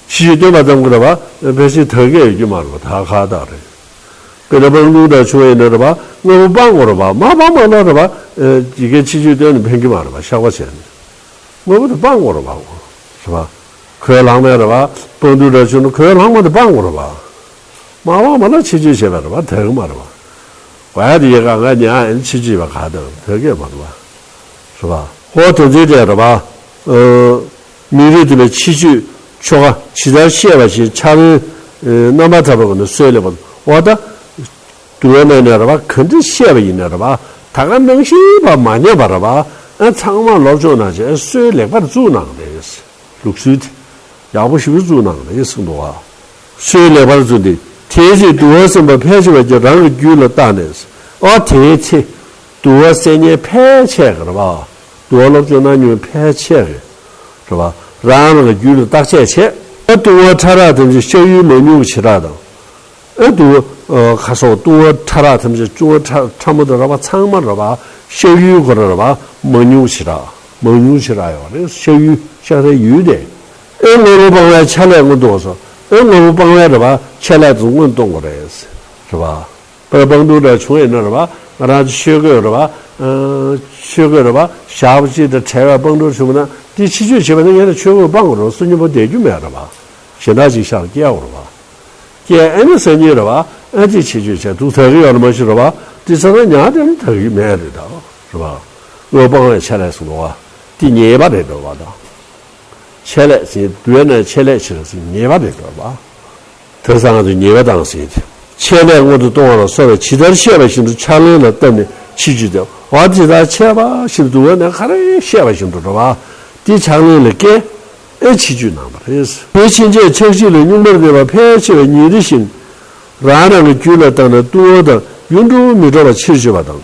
ཕྱི་བཅོས་སྟོན་པ་ཙམ་གྱིས་རེད་བ། ཕལ་ཆེར་དག་གི་ཡོད་ཀྱི་མ་རེད་བ། ད་ཁག་དག་རེད། དཔེར་ན་སྤང་ལྟུང་འདྲ་བྱུང་བ་ཡིན་ན་རེད་བ། དངོས་པོ་སྤང་དགོས་རེད་བ། མ་སྤངས་པ་ལ་རེད་བ། ཡི་གེ་ཕྱི་བཅོས་སྟོན་ནས་ཕན་གྱི་མ་རེད་བ། བཤགས་པ་བྱས་ནས། དངོས་པོ་དེ་སྤང་དགོས་རེད་བ། རེད་བ། གོས་ལྷག་མ་རེད་བ། སྤང་ལྟུང་འདྲ་བྱུང་ན་གོས་ལྷག་མ་དེ་སྤང་དགོས་རེད་བ། མ་སྤངས་པ་ལ་ཕྱི་བཅོས་བྱས་པ་རེད་བ། དག་གི་མ་རེད་བ། བ་ཡ་དེ་ཡི་ག་ང་ཉ་ཨན་ཕྱི་བཅོས་པ་ག་དང་དག་གི་མ་རེད་བ། རེད་བ། ཧོ་དོན་ཚན་དེ་རེད་བ། མིང་རིགས་དེ་ལ་ཕྱི་བཅོས་ཆོ་ག་ཇི་ལྟར་བཤད་པ་བཞིན་ཕྱག་ལེན་རྣམ་པར་དག་པའི་སྒོ་ནས་སྲོལ་ལེགས་པར། འོ་ད། དུ་བའི་གནས་ནས་རེད་བ། ག་འདྲ་བཤད་པ་ཡིན་ན་རེད་བ། ད་ག་ནང་བཞིན་པ་མ་ཉམས་པ་རེད་བ། ཨ་ཚང་མ་སློབ་སྦྱོང་གནང་བྱས་སྲོལ་ལེགས་པར་བཙུགས་གནང་རེད། ལུགས་སྲོལ་དེ་ཡག་པོ་ཞེ་པོ་བཙུགས་གནང་རེད་གསུངས་འདུག་བ། སྲོལ་ལེགས་པར་བཙུགས་ཏེ། དེའི་ཚེ་དུ་བ་སེམས་དཔའ་ཕལ་ཆེ་བ་ཀྱང་རང་གི་རྒྱུད་ལ་བཏགས་ནས། ཨ་དེའི་ཚེ། དུ་བ་སེམས་ཉིད་ཕལ་ཆེ་གི་རེད་བ། དུ་བ་སློབ་སྦྱོང་གནང་མྱོང་ཕལ་ཆེ་གི་རེད་བ། རང་རང་གི་རྒྱུད་ལ་བརྟག་དཔྱད་བྱས། ཨ་ལྟུང་བ་ཕྲ་རགས་ཐམས་ཅད་བཤགས་ཡུལ་མང་ཉུང་གི་བྱེ་བྲག་དང་། ཨ་ལྟུང་བ་ཁ་སོགས་ལྟུང་བ་ཕྲ་རགས་ཐམས་ཅད་ལྟུང་བ་ཕྲ་ཕྲ་མོ་དང་རགས་པ་ཚང་མ་རེད་བ། བཤགས་ཡུལ་ཁོ་ར་རེད་བ། མང་ཉུང་བྱེ་བྲག་མང་ཉུང་བྱེ་བྲག་ཡོད་རེད། བཤགས་ཡུལ་བཤགས་སའི་ཡུལ་དེ། ཨེ་དངོས་པོ་སྤང་བའི་ཆ་ལས་སྔོན་དུ་སོ། ཨེ་དངོས་པོ་སྤང་བའི་རེད་བ། ཆ་ལས་དུ་སྔོན་གཏོང་དགོས་རེད། རེད་བ། པར་སྤང་ལྟུང་འདྲ་བྱུང་ཡིན་ན་རེད་བ། ང་རང་ཚོ་ཆོས་གོས་རེད་བ། ཆོས་གོས་རེད་བ། ཞག་པོ་གཅིག་དང་བྲལ་བའི་སྤང་ལྟུང་བྱུང་ན་དེ་ཕྱི་བཅོས་བྱེད་པ་ནི་ངས་ན་ཆོས་གོས་སྤང་དགོས་རེད་བ། སུ་སྙིང་པོ་བསྡད་རྒྱུ་མེད་རེད་བ། གཞན་དག་ཅིག་ཤར་སྐྱེ་དགོས་རེད་བ། སྐྱེ་ཨེ་ནི་སང་ཉིན་རེད་བ། ཨ་ཅེ་ཕྱི་བཅོས་བྱས་འདུག་ད་གི་ཡོད་ན་མ་ཤི་རེད་བ། དེ་ཚ་ན་ཉག་དེ་ནི་ད་གི་མེད་རེད་ད། རེད་བ། དངོས་སྤང་བའི་ཆ་ལས་སུ་འགྲོ་བ། དེ་ཉེས་པ་རེད་འགྲོ་བ་དང་། ཆད་ལས་ཟིན་དུས་ན་ཆད་ལས་ཕྱིར་ཟིན་ཉེས་པ་རེད་འགྲོ་བ། དེ་ཚང་དུ་ཉེས་པ་དང་ཟིན་ཏེ། ཆད་ལས་སྔོན་དུ་གཏོང་བ་ལ་སོགས་པའི་ཇི་ལྟར་བཤད་པ་བཞིན་དུ་ཕྱག་ལེན་ལ་བརྟེན་ནས་ཕྱི་བཅོས་ཏེ། བ་ཇི་ལྟར་བཤད་པ་བཞིན་དུ་བ་ནས་ག་རེ་བཤད་པ་བཞིན་དུ་འགྲོ་བ། དེ་ཕྱག་ལེན་ལ་བརྟེན་ཨེ་ཕྱི་བཅོས་གནང་བ་རེད། དེ་ཕྱིན་ཆད་ཕྱག་ཕྱི་ལ་གཉུག་མར་གནས་པ་ཕལ་ཆེ་བས་ཉིན་རེ་བཞིན་རང་རང་གི་རྒྱུད་ལ་བཏང་ནས་ལྟུང་བ་དང་ཡུན་དུ་མི་འགྲོ་བ་ཕྱིར་བཅོས་པ་དང་།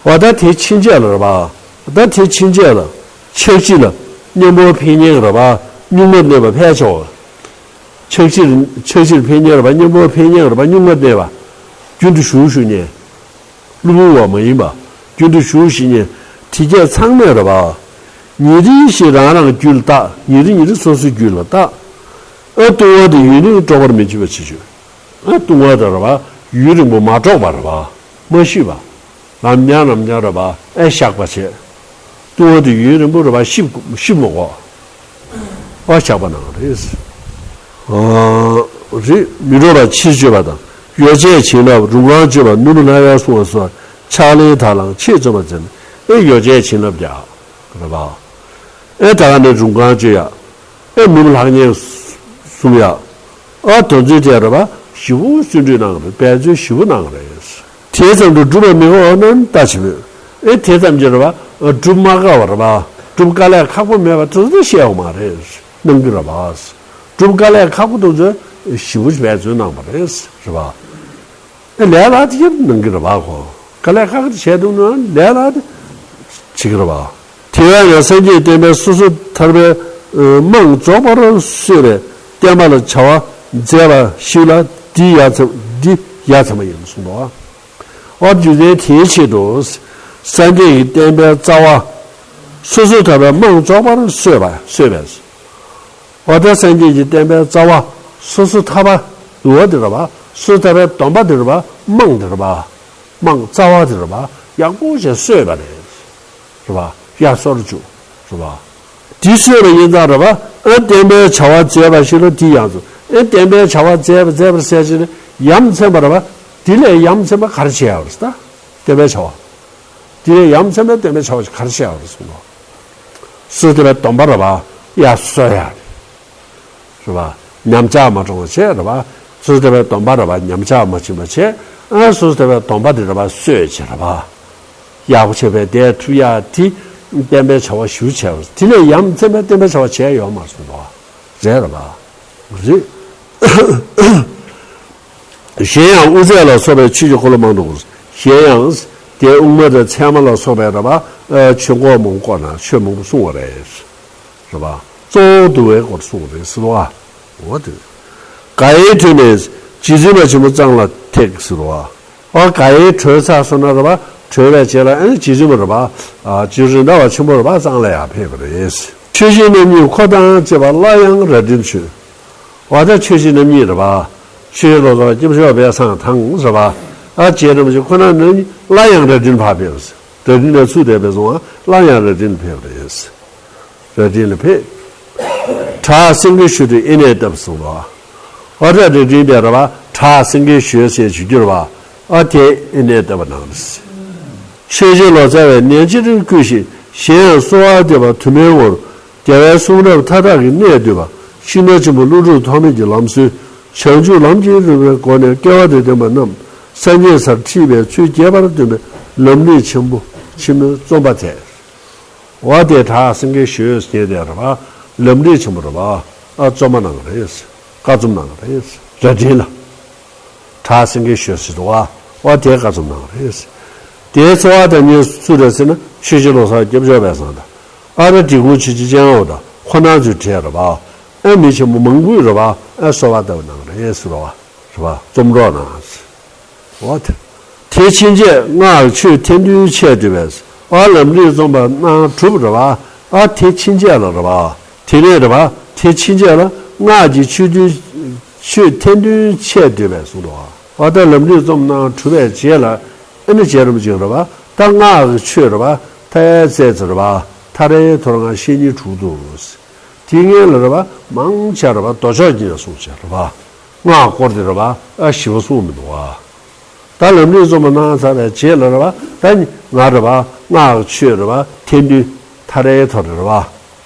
འོ་ད་དེ་ཕྱིན་ཆད་ལ་རེད་བ། ད་དེ་ཕྱིན་ཆད་ལ། ཕྱག་ཕྱི་ལ། གཉེན་པོ་ཕན་སྙན་རེད་བ། གཉུག་མར་གནས་པ་ཕལ་ཆེ་བ། ཕྱག་ཕྱིར་ཕྱག་ཕྱིར་ཕན་སྙན་རེད་བ། གཉེན་པོ་ཕན་སྙན་རེད་བ། གཉུག་མར་གནས་པ། རྒྱུན་དུ་བཞུགས་བཞུགས་ནས། གློ་བུར་བ་མ་ཡིན་པ། རྒྱུན་དུ་བཞུགས་བཞུགས་ནས། དེ་སྐད་ཚང་མས་རེད་བ། ཉིན་རེ་བཞིན་རང་རང་རྒྱུད་ལ་བརྟག་ཉིན་རེ་ཉིན་རེ་སོ་སོའི་རྒྱུད་ལ་བརྟག་ཨ་ལྟུང་བ་དེ་ཡུན་རིང་དཀྲོག་པར་མི་བྱེད་པ་བྱེད་ཆོག་ཨ་ལྟུང་བ་དེ་རེད་བ། ཡུན་རིང་པོ་མ་དཀྲོག་པ་རེད་བ། མ་ཤི་བ། ལམ་ཉག་ལམ་ཉག་རེད་བ། ཨེ་བཤགས་པ་བྱེད། ལྟུང་བ་དེ་ཡུན་རིང་པོ་རེད་བ། ཤི་ཤི་མ་དགོས། ཨ་བཤགས་པ་གནང་རེད། ཨ་རེད། མི་འགྲོ་བ་ཕྱིར་བཅོས་པ་དང་། ཡོ་བྱད་བྱིན་རླབས་རུང་ཁང་བཅོས་པ་ནུབ་ལྷ་ཡར་སོང་བ་སོགས་ཕྱག་ལེན་དག་ལའང་ཆེས་བརྩོན་པར་མཛད་ནས་ཨེ་ཡོ་བྱད་བྱིན་རླབས་རྒྱག་རེད་བ། ཨེ་ད་ག་ནས་རུང་ཁང་བཅོས་ཡ། ཨེ་ནུབ་ལྷ་གཉན་སྲུང་ཡ། ཨ་དོན་ཚན་དེ་རེད་བ། ཞེ་པོ་བརྩོན་འགྲུས་གནང་རེད། འབད་བརྩོན་ཞེ་པོ་གནང་རེད། དེ་ཙམ་དུ་སྒྲུབ་པ་མི་དགོས་ན་ལྟ་ཞིབ། ཨེ་དེ་ཙམ་གྱིས་རེད་བ། སྒྲུབ་མ་དགའ་བ་རེད་བ། སྒྲུབ་དཀའ་ལས་ཁག་པོ་མེད་པ་དེ་ཚོ་བཤད་ཡོང་མ་རེད། གནང་གི་རེད་བ། སྒྲུབ་དཀའ་ལས་ཁག་པོ་དེ་ཚོ་ཞེ་པོ་འབད་བརྩོན་གནང་བ་རེད། རེད་བ། ཨེ་ལས་སླ་དེ་ཡང་གནང་གི་རེད་བ་ཁོ། དཀའ་ལས་ཁག་གི་བྱས་འདུག་ན་ལས་སླ་དེ་བྱེད་ཀྱི་རེད་བ། དེ་བས་ན་སངས་རྒྱས་བསྟན་པའི་སོ་སོ་ཐར་པའི་ཨ་རྨང་རྫོགས་པར་གསོས་པའི་བསྟན་པ་ལ་བྱ་བ་མཛད་པ་ཞིག་ལ་འདི་ཡ་མཚན་འདི་ཡ་མཚན་པ་ཡིན་གསུངས་པ། འོ་རྒྱུ་མཚན་དེའི་ཆེད་དུ་སངས་རྒྱས་ཀྱི་བསྟན་པའི་རྩ་བ་སོ་སོ་ཐར་པའི་རྨང་རྫོགས་པར་གསོས་པ་གསོས་པས། འོ་ད་སངས་རྒྱས་ཀྱི་བསྟན་པའི་རྩ་བ་སོ་སོ་ཐར་པ་འདུལ་བ་དེ་རེད་བ། སོ་སོ་ཐར་པའི་སྡོམ་པ་དེ་རེད་བ། རྨང་དེ་རེད་བ། རྨང་རྩ་བ་དེ་རེད་བ། ཡག་པོ་ཞིག་གསོས་པ་རེད། རེད་པ། ཡར་གསོར་བཅུག་རེད་པ། དེ་གསོས་པ་ཡིན་ཙང་རེད་པ། ཨ་བསྟན་པའི་བྱ་བ་མཛད་པ་ཞིག་ལ་དེ་ཡང་གསོ། ཨ་བསྟན་པའི་བྱ་བ་མཛད་པ་མཛད་པར་ཟེར་ཞིག་ནི་ཡ་མཚན་པ་རེད་པ། དེ་ལས་ཡ་མཚན་པ་ག་རེ་བྱེད་ཡག་རེད་ད། བསྟན་པའི་བྱ་བ། དེ་ལས་ཡ་མཚན་པའི་བསྟན་པའི་བྱ་བ་ཞིག་ག་རེ་བྱེད་ཡག་རེད་གསུངས་པ། སོ་སོ་བསྟན་པའི་སྡོམ་པ་རེད་པ། ཡར་གསོ་ཡག་རེད། རེད་པ། ཉམས་ཆག་མ་འགྲོ་བ་བྱས་རེད་པ། སོ་སོ་བསྟན་པའི་སྡོམ་པ་རེད་པ། ཉམས་ཆག་མ་ཕྱིན་པ་བྱས། ཨ་སོ་སོ་བསྟན་པའི་སྡོམ་པ་དེ་རེད་པ། གསོས་བྱས་རེད་པ། ཡག་པོ་བྱས་པའི་དེ་ཐུབ་ཡག་དེ་བསྟན་པའི་བྱ་བ་ཞུ་བྱས་པ། དེ་ལས་ཡ་མཚན་པའི་བསྟན་པའི་བྱ་བ་བྱས་ཡོད་མ་སོང་བ། རེད་རེད་པ། རེད། གཞན་ཡང་དབུ་ཚད་ལ་སོགས་པའི་ཆོས་ཀྱི་འཁོར་ལོ་མང་དུ་བསྐོར། གཞན་ཡང་། དེ་དབུ་མ་དང་ཚད་མ་ལ་སོགས་པའི་རེད་པ། ཨ་ཆོས་འཁོར་མང་པོ་བསྐོར་ན་ཆོས་མང་པོ་གསུངས་པ་རེད། རེད་པ། གཙོ་བོ་བསྡུ་བའི་སྐོར་གསུངས་པ་རེད་ཟེར་བ། འོ་དེ། ག་ཡེ་གྲོལ་ནས་རྗེ་བཙུན་མ་ཆེན་པོ་གཙང་ལ་ཐེགས་ཟེར་བ། ཨ་ག་ཡེ་གྲོལ་ཚར་སོང་ན་རེད་པ། གྲོལ་བའི་རྗེས་ལ་ཨ་ནི་རྗེ་བཙུན་མ་རེད་པ། ཨ་རྗེ་རེད་མདའ་བ་ཆེན་པོ་རེད་པ། གཙང་ལ་ཡར་ཕེབས་པ་རེད། ཆོས་རྗེ་རྣམ་གཉིས་འཁོར་དང་བཅས་པ་སླར་ཡང་རྭ་སྒྲེང་བྱོན། འོ་ད་ཆོས་རྗེ་རྣམ་གཉིས་རེད་པ། ཆོས་རྗེ་ལོ་ཙཱ་བ་སྐྱབས་མཆོག་དཔལ་བཟང་དང་རེད་པ། ཨ་རྗེ་རིན་པོ་ཆེ་ཁོ་རང་རྣམ་གཉིས་སླར་ཡང་རྭ་སྒྲེང་ཕར་ཕེབས། རྭ་སྒྲེང་ལ་ཚུར་བསྡད་པའི་སོང་བ་སླར་ཡང་རྭ་སྒྲེང་ལ་ཕེབས་པ་རེད། རྭ་སྒྲེང་ལ་ཕེབས། བྲག་སེང་གེ་ཞོལ་དུ་དབྱེར་གནས་བཏབ་སོང་བ། ཨ་ད་རྭ་སྒྲེང་དེ་རེད་པ། བྲག་སེང་གེ་ཞོལ་ཟེར་བརྗོད་རྒྱུ་རེད་པ། ཨ་དེ་དབྱེར་གནས་བཏབ་པ་གནང་རེད། ཆོས་རྗེ་ལོ་ཙཱ་བས་ནན་ཅིག་བསྐུལ་ཞིང་གཞན་ཡང་གསོལ་བ་འདེབས་པ་དུ་མའི་ངོར། རྒྱལ་བའི་གསུང་རབ་མཐའ་དག་གི་གནད་བསྡུས་པ། ཤིང་རྟ་ཆེན་པོ་ཀླུ་སྒྲུབ་ཐོགས་མེད་ཀྱི་ལམ་སྲོལ། བྱང་ཆུབ་ལམ་གྱི་རིམ་པའི་སྒོ་ནས་སྐལ་བ་དང་ལྡན་པ་རྣམས་སངས་རྒྱས་སར་ཁྲིད་པའི་ཚུལ་རྒྱས་པར་སྟོན་པའི་ལམ་རིམ་ཆེན་པོ་ཆེན་མོའི་རྩོམ་པ་མཛད། འོ་དེ་བྲག་སེང་གེ་ཞོལ་ཟེར་དེ་རེད་པ། ལམ་རིམ་ཆེན་པོ་རེད་པ། ཨ་རྩོམ་པ་གནང་རེད། བཀའ་རྩོམ་གནང་རེད། རྭ་སྒྲེང་ལ། བྲག་སེང་གེ་ཞོལ་ཟེར་འདུག་བ། འོ་དེ་བཀའ་རྩོམ་གནང་རེད། དེའི་གཙོ་བོ་དང་གཉེར་སུ་རེད་ཟེར་ན་ཆོས་རྗེ་ལོ་ཙཱ་སྐྱབས་མཆོག་དཔལ་བཟང་དང་། ཨ་ར་འབྲི་གུང་ཆོས་རྗེ་སྤྱན་སྔ་དང་ཁོ་རྣམ་ཚོའི་གྲས་རེད་པ། ཨ་མི་ཆེན་པོ་མང་པོས་རེད་པ། ཨ་གསོལ་བ་བཏབ་གནང་རེད་ཟེར་བ། རེད་པ། རྩོམ་རོགས་གནང་། འོ་དེ། དེ་ཕྱིན་ཆད་སྔགས་ཆོས་ཐེར་འདོན་ཆེད་འདུས་པས། ཨ་ལམ་རིམ་རྩོམ་པ་གནང་གྲུབ་རེད་པ། ཨ་དེ་ཕྱིན་ཆད་ལ་རེད་པ། དེ་ནས་རེད་པ། དེ་ཕྱིན་ཆད་ལ་སྔགས་ཀྱི་ཆོས་འདོན། ཆོས་ཐེར་འདོན་ཆེད་འདུས་པས་གསུངས་འདུག་པ། ཨ་ད་ལམ་རིམ་རྩོམ་གནང་གྲུབ་པའི་རྗེས་ལ་ཨ་ནི་རྗེ་རིན་པོ་ཆེ་རེད་པ། ད་སྔགས་ཀྱི་ཆོས་རེད་པ། མཐའ་ཡས་རྩལ་ཟེར་བ། མཐའ་རའི་ཐོར་སྔགས་བཤེས་གཉེན་དྲུག་ཏུ། དེ་སྔོན་ལ་རེད་པ། མང་ཆེ་རེད་པ། མདོ་ཕྱོགས་ཀྱི་ནས་གསུངས་བྱས་རེད་པ། སྔགས་སྐོར་དེ་རེད་པ། ཨ་ཞིབ་པ་གསུངས་མི་འདུག་པ། ད་ལམ་རིམ་རྩོམ་པ་གནང་ཚར་བའི་རྗེས་ལ་རེད་པ། ད་ང་རེད་པ། སྔགས་ཆོས་རེད་པ། ཐེར་འདོན་མཐའ་རའི་ཐོར་རེད་པ།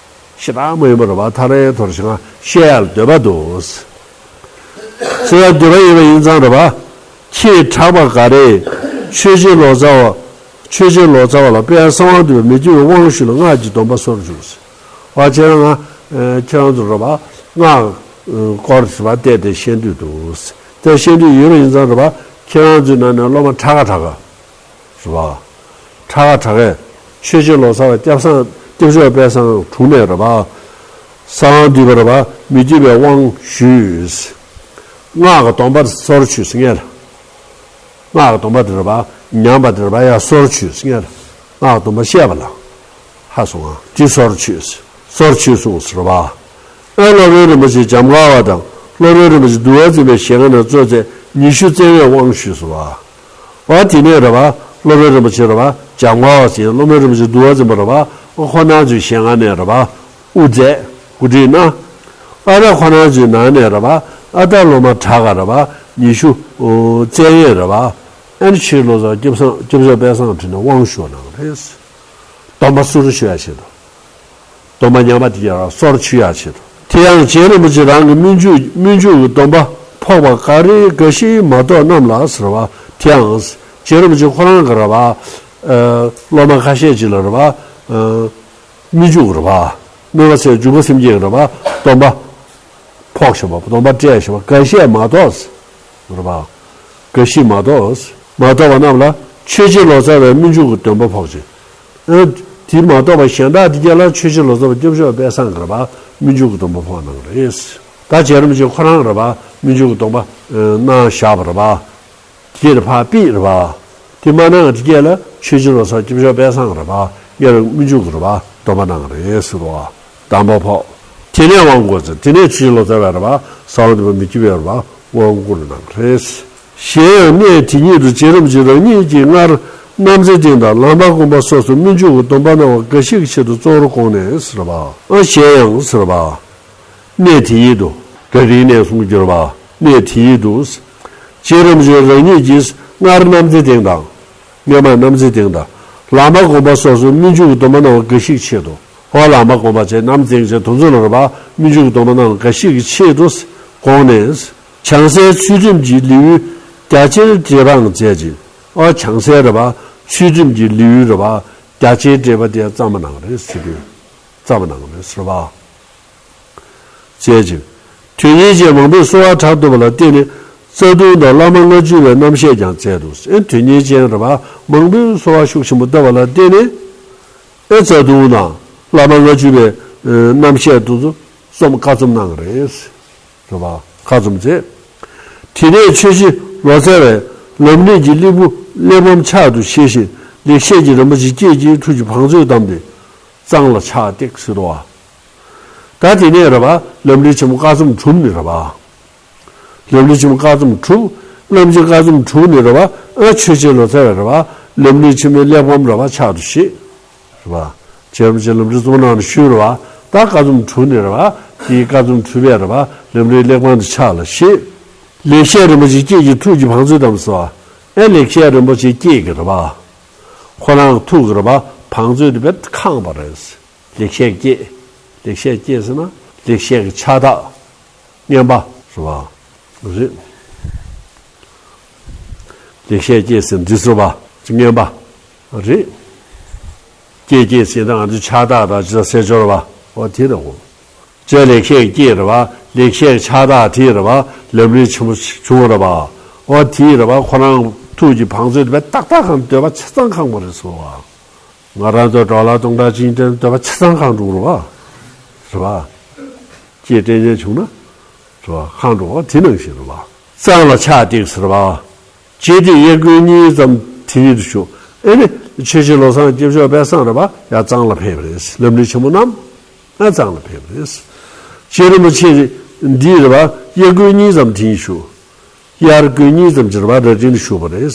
ཞེ་དྲག་མ་ཡིན་པ་རེད་པ། མཐའ་རའི་ཐོར་ཞིག་ང་བཤད་ཡག་འདོད་པ་འདུག་ཟེར་ཡག་འདོད་པ་ཡོད་པ་ཡིན་ཙང་རེད་པ། ཁྱེད་གྲགས་པ་འགའ་རེས་ཆོས་རྗེ་ལོ་ཙཱ་བ། ཆོས་རྗེ་ལོ་ཙཱ་བ་ལ་དཔལ་གསང་བ་འདུས་པའི་མི་བསྐྱོད་པའི་དབང་ཞུས་ལ་སྔགས་ཀྱི་སྡོམ་པ་གསོལ་བྱུང་ཟེར། བ་ཁྱེད་རང་ང་། ཁྱེད་རང་ཚོ་རེད་པ། སྔགས་སྐོར་ཟེར་བ་བལྟས་ཏེ་ཤེས་འདོད་འདུག་དེ་ཤེས་འདོད་ཡོད་པ་ཡིན་ཙང་རེད་པ། ཁྱེད་རང་ཚོའི་ནང་ནས་སློབ་མ་གྲགས་ཀ་གྲགས་ཀ་རེད་པ། གྲགས་ཀ་གྲགས་ཀས་ཆོས་རྗེ་ལོ་ཙཱ་བ་སྐྱབས་སངས་སྐྱབས་མཆོག་དཔལ་བཟང་དྲུང་ནས་རེད་པ། གསང་བ་འདུས་པ་རེད་པ། མི་བསྐྱོད་པའི་དབང་ཞུས། སྔགས་ཀྱི་སྡོམ་པ་སོར་ཆུད་ཟེར་ངེས་ལ། སྔགས་ཀྱི་སྡོམ་པ་དེ་རེད་པ། ཉམས་པ་དེ་རེད་པ། ཡ་སོར་ཆུད་ཟེར་ངེས་ལ། སྔགས་ཀྱི་སྡོམ་པ་བཤད་པ་ལ། ཧ་སོང་ང་། དེ་སོར་ཆུད། སོར་ཆུད་གསུངས་ཟེར་བ། ཨེ་སློབ་དཔོན་རིན་པོ་ཆེ་འཇམ་དཀར་བ་དང་སློབ་དཔོན་རིན་པོ་ཆེ་འདུལ་བ་འཛིན་པའི་ཞལ་སྔ་ནས་གཙོས་ཚེ་ཉི་ཤུ་བཙན་པས་དབང་ཞུས་ཟེར་བ། བ་དེ་ནས་རེད་པ། སློབ་དཔོན་རིན་པོ་ཆེ་རེད་པ། འཇམ་དཀར་བ་ཟེར་སློབ་དཔོན་རིན་པོ་ཆེ་འདུལ་བ་འཛིན་པ་རེད་པ། ཁོ་རྣམ་ཚོའི་ཞལ་སྔ་ནས་རེད་པ། དབུ་མཛད། གོ་སྒྲིག་གནང་། ཨ་ར་ཁོ་རྣམ་ཚོའི་ནང་ནས་རེད་པ། ཨ་ད་སློབ་མ་གྲགས་ཀ་རེད་པ། ཉི་ཤུ་བཙན་པས་རེད་པ། ཨ་ནི་ཆོས་རྗེ་ལོ་ཙཱ་སྐྱབས་སངས་སྐྱབས་མཆོག་དཔལ་བཟང་དྲུང་ནས་དབང་ཞུ་གནང་རེད། སྡོམ་པ་སོར་ཆུད་ཡག་ཆེད་དུ། སྡོམ་པ་ཉམས་པ་དེ་ཡང་སོར་ཆུད་ཡག་ཆེད་དུ། དེ་ཡང་རྗེ་རིན་པོ་ཆེ་རང་གི་སྨོན་འཇུག་སྨོན་འཇུག་གི་སྡོམ་པ་ཕོག་པ་འགའ་རེ་འགའ་ཞིག་མ་གཏོགས་རྣམས་ལ་ཟེར་བ། དེ་ཡང་རྗེ་རིན་པོ་ཆེ་ཁོ་རང་གི་རེད་པ། སློབ་མ་ཁ་ཤས་ཅིག་ལ་རེད་པ། སྨོན་འཇུག་རེད་པ། སྨོན་པ་ཟེར་འཇུག་པ་སེམས་བསྐྱེད་རེད་པ། སྡོམ་པ་ཕོག་བཞག་པ། སྡོམ་པ་སྤྲད་བཞག་པ་འགའ་ཤས་མ་གཏོགས། རེད་པ། འགའ་ཞིག་མ་གཏོགས། མ་གཏོགས་པ་རྣམས་ལ་ཆོས་རྗེ་ལོ་ཙཱ་བའི་སྨོན་འཇུག་གི་སྡོམ་པ་ཕོག་ཅིང་། ཨ་དེ་མ་གཏོགས་པ་གཞན་དག་དེ་གྱད་ལ་ཆོས་རྗེ་ལོ་ཙཱ་བ་སྐྱབས་མཆོག་དཔལ་བཟང་གིས་རེད་པ། སྨོན་འཇུག་གི་སྡོམ་པ་ཕོག་གནང་རེད། ད་རྗེ་རིན་པོ་ཆེ་ཁོ་རང་རེད་པ། སྨོན་འཇུག་གི་སྡོམ་པ་གནང་བཞག་པ་རེད་པ། དེ་ལ་ཕར་ཕུད་རེད་པ། དེ་མ་གནང་དེ་གྱད་ལ་ཆོས་རྗེ་ལོ་ཙཱ་སྐྱབས་མཆོག་དཔལ་བཟང་རེད་པ། སྔོན་ལ་སྨོན་འཇུག་གི་རེད་པ། སྡོམ་པ་གནང་རེད་ཟེར་བ། དམ་པ་ཕོག་དེ་ནས་དབང་བསྐུར་ཚེ་དེ་ནས་ཆོས་རྗེ་ལོ་ཙཱ་བས་རེད་པ། གསང་བ་འདུས་པ་མི་བསྐྱོད་པས་རེད་པ། དབང་བསྐུར་གནང་རེད། གཞན་ཡང་གནས་དེ་ཉིད་དུ་རྗེ་རིན་པོ་ཆེ་རང་ཉིད་ཀྱིས་སྔར་ རྣམ་འཚེ་སྟེང་དང་བླ་མ་དགོངས་པ་སོགས་སུ་སྨོན་འཇུག་གི་སྡོམ་པ་གནང་བ་འགའ་ཞིག་གི་ཆེད་དུ་གཙོ་བོར་དགོངས་ནས་ཟེར་བ། ཨ་གཞན་ཡང་ཟེར་བ། གནས་དེ་ཉིད་དུ། རབ་རིམ་གནས་གསུམ་གྱི་རེད་བ། གནས་དེ་ཉིད་དུ། རྗེ་རིན་པོ་ཆེ་རང་ཉིད་ཀྱིས་སྔར་རྣམ་འཚེ་སྟེང་དང་། སྔོན་མ་རྣམ་འཚེ་སྟེང་དང་། བླ་མ་དགོངས་པ་སོགས་སུ་སྨོན་འཇུག་གི་སྡོམ་པ་གནང་བ་འགའ་ཞིག་ཆེད་དུ། འོ་བླ་མ་དགོངས་པ་བྱས་རྣམ་འཚེ་བྱས་དེ་ཚོ་ལ་རེད་བ། སྨོན་འཇུག་གི་སྡོམ་པ་གནང་བ་འགའ་ཞིག་གི་ཆེད་དུ་དགོངས་ནས། བྱང་སའི་ཚུལ་ཁྲིམས་ཀྱི་ལེའུའི་རྒྱ་ཆེར་འགྲེལ་པའང་མཛད་ཅིང་། འོ་བྱང་སའི་རེད་བ། ཚུལ་ཁྲིམས་ཀྱི་ལེའུའི་རེད་བ། རྒྱ་ཆེར་འགྲེལ་པ་དེ་བརྩམས་པ་གནང་རེད་ཟེར་དུས། བརྩམས་པ་གནང་རེད་ཟེར་བ། མཛད་ཅིང་། དོན་གཉེར་ཅན་མང་པོས་གསོལ་བ་གྲངས་བསྟོད་པ་ལ་བརྟེན་ནས་རྩ་ལྟུང་དང་བླ་མ་ལྔ་བཅུ་པའི་རྣམ་བཤད་ཀྱང་མཛད་འདུག་ཨེ་དོན་གཉེར་ཅན་རེད་བ། མང་པོས་གསོལ་བ་ཤུགས་ཆེན་པོ་བཏབ་པ་ལ་བརྟེན་ནས། ཨེ་རྩ་ལྟུང་དང་བླ་མ་ལྔ་བཅུ་པའི་རྣམ་བཤད་དུ་རྩོམ་བཀའ་རྩོམ་གནང་རེད། རེད་བ། བཀའ་རྩོམ་མཛད། དེ་ནས་ཆོས་རྗེ་ལོ་ཙཱ་བས་ལམ་རིམ་གྱི་གླེགས་བུ་གླེགས་བམ་ཕྱག་ཏུ་བཞེས་ཤིང་ལེགས་བཤད་ཀྱི་རིན་པོ་ཆེ་སྐྱེས་ཀྱི་ཐུགས་ཀྱི་བང་མཛོད་བསྡམས་ཏེ། གཙང་ལ་ཕྱག་བཏེག་ཟེར་བ། ད་དེ་ནས་རེད་བ། ལམ་རིམ་ཆེན་མོ་བཀའ་རྩོམ་གྲུབ་ནས་རེད་བ། ལམ་རིམ་ཆེན་མོ་བཀའ་རྩོམ་གྲུབ། ལམ་རིམ་བཀའ་རྩོམ་གྲུབ་ནས་རེད་བ། ཨ་ཆོས་རྗེ་ལོ་ཙཱ་བས་རེད་བ། ལམ་རིམ་ཆེན་མོའི་གླེགས་བམ་རེད་བ་ཕྱག་ཏུ་བཞེས། རེད་བ། རྗེ་རིན་པོ་ཆེ་ལམ་རིམ་རྩོམ་གནང་ནས་ཞུས་རེད་བ། ད་བཀའ་རྩོམ་གྲུབ་ནས་རེད་བ། དེའི་བཀའ་རྩོམ་གྲུབ་པས་རེད་བ། ལམ་རིམ་གླེགས་བམ་དུ་ཕྱག་ལ་བཞེས། ལེགས་བཤད་རིན་པོ་ཆེ་སྐྱེས་ཀྱི་ཐུགས་ཀྱི་བང་མཛོད་བསྡམས་སོ། ཨེ་ལེགས་བཤད་རིན་པོ་ཆེ་སྐྱེས་ཀྱི་རེད་བ། ཁོ་རང་ཐུགས་ཀྱི་རེད་བ། བང་མཛོད་དེ་བས་ཁེངས་པ་རེད། ལེགས་བཤད་སྐྱེས། ལེགས་བཤད་སྐྱེས་ཟེར་ན་ལེགས་བཤད་ཀྱི་ཕྱག་རྟགས། བསྙེན་པ་རེད་བ། རེད། ལེགས་བཤད་སྐྱེས་ཟེར་འདི་ཟེར་བ། བསྙེན་པ་རེད། སྐྱེས་སྐྱེས་ཟེར་ན་ང་ཚོའི་ཕྱག་རྟགས་དང་ཅི་ལ་སེ་སྦྱོར་བ། འོ་དེ་རེད་འོ། ཅེས་ལེགས་བཤད་སྐྱེས་རེད་བ། ལེགས་བཤད་ཕྱག་རྟགས་དེ་རེད་བ། ལམ་རིམ་ཆེན་མོ་བྱུང་བ་རེད་བ། འོ་དེ་རེད་བ། ཁོ་རང་ཐུགས་ཀྱི་བང་མཛོད་དེ་བས་ཏག་ཏག་གང་འདོད་པ་ཆ་ཚང་ཁེངས་པ་རེད་ཟེར་བ། ང་རང་ཚོ་གྲོགས་ལ་སྟོང་ཕྲག་གཅིག་འདོད་པ་ཆ་ཚང་ཁེངས་འགྲོ་རེད་བ། རེད་བ། སྐྱེས་སྐྱེས་ཉེ་བྱུང་ན། རེད་བ། ཁེངས་འགྲོ་བ་དེ་ནང་བཞིན་རེད་བ། གཙང་ལ་ཕྱག་བཏེག་ཟེར་བ། རྗེ་དེ་གཡས་སྐོར་གཉིས་ཙམ་དེ་ཉིད་དུ་བཞུགས། ཨེ་ནི་ཆོས་རྗེ་བློ་བཟང་སྐྱབས་མཆོག་དཔལ་བཟང་རེད་བ། ཡར་གཙང་ལ་ཕེབས་པ་རེད། ལམ་རིམ་ཆེན་མོ་རྣམས་ཨ་གཙང་ལ་ཕེབས་པ་རེད། རྗེ་རིན་པོ་ཆེ་འདི་རེད་བ། གཡས་སྐོར་གཉིས་ཙམ་དེ་ཉིད་བཞུགས། གཡས་སྐོར་གཉིས་ཙམ་གྱི་རེད་བ། རབ་རིམ་དུ་བཞུགས་པ་རེད།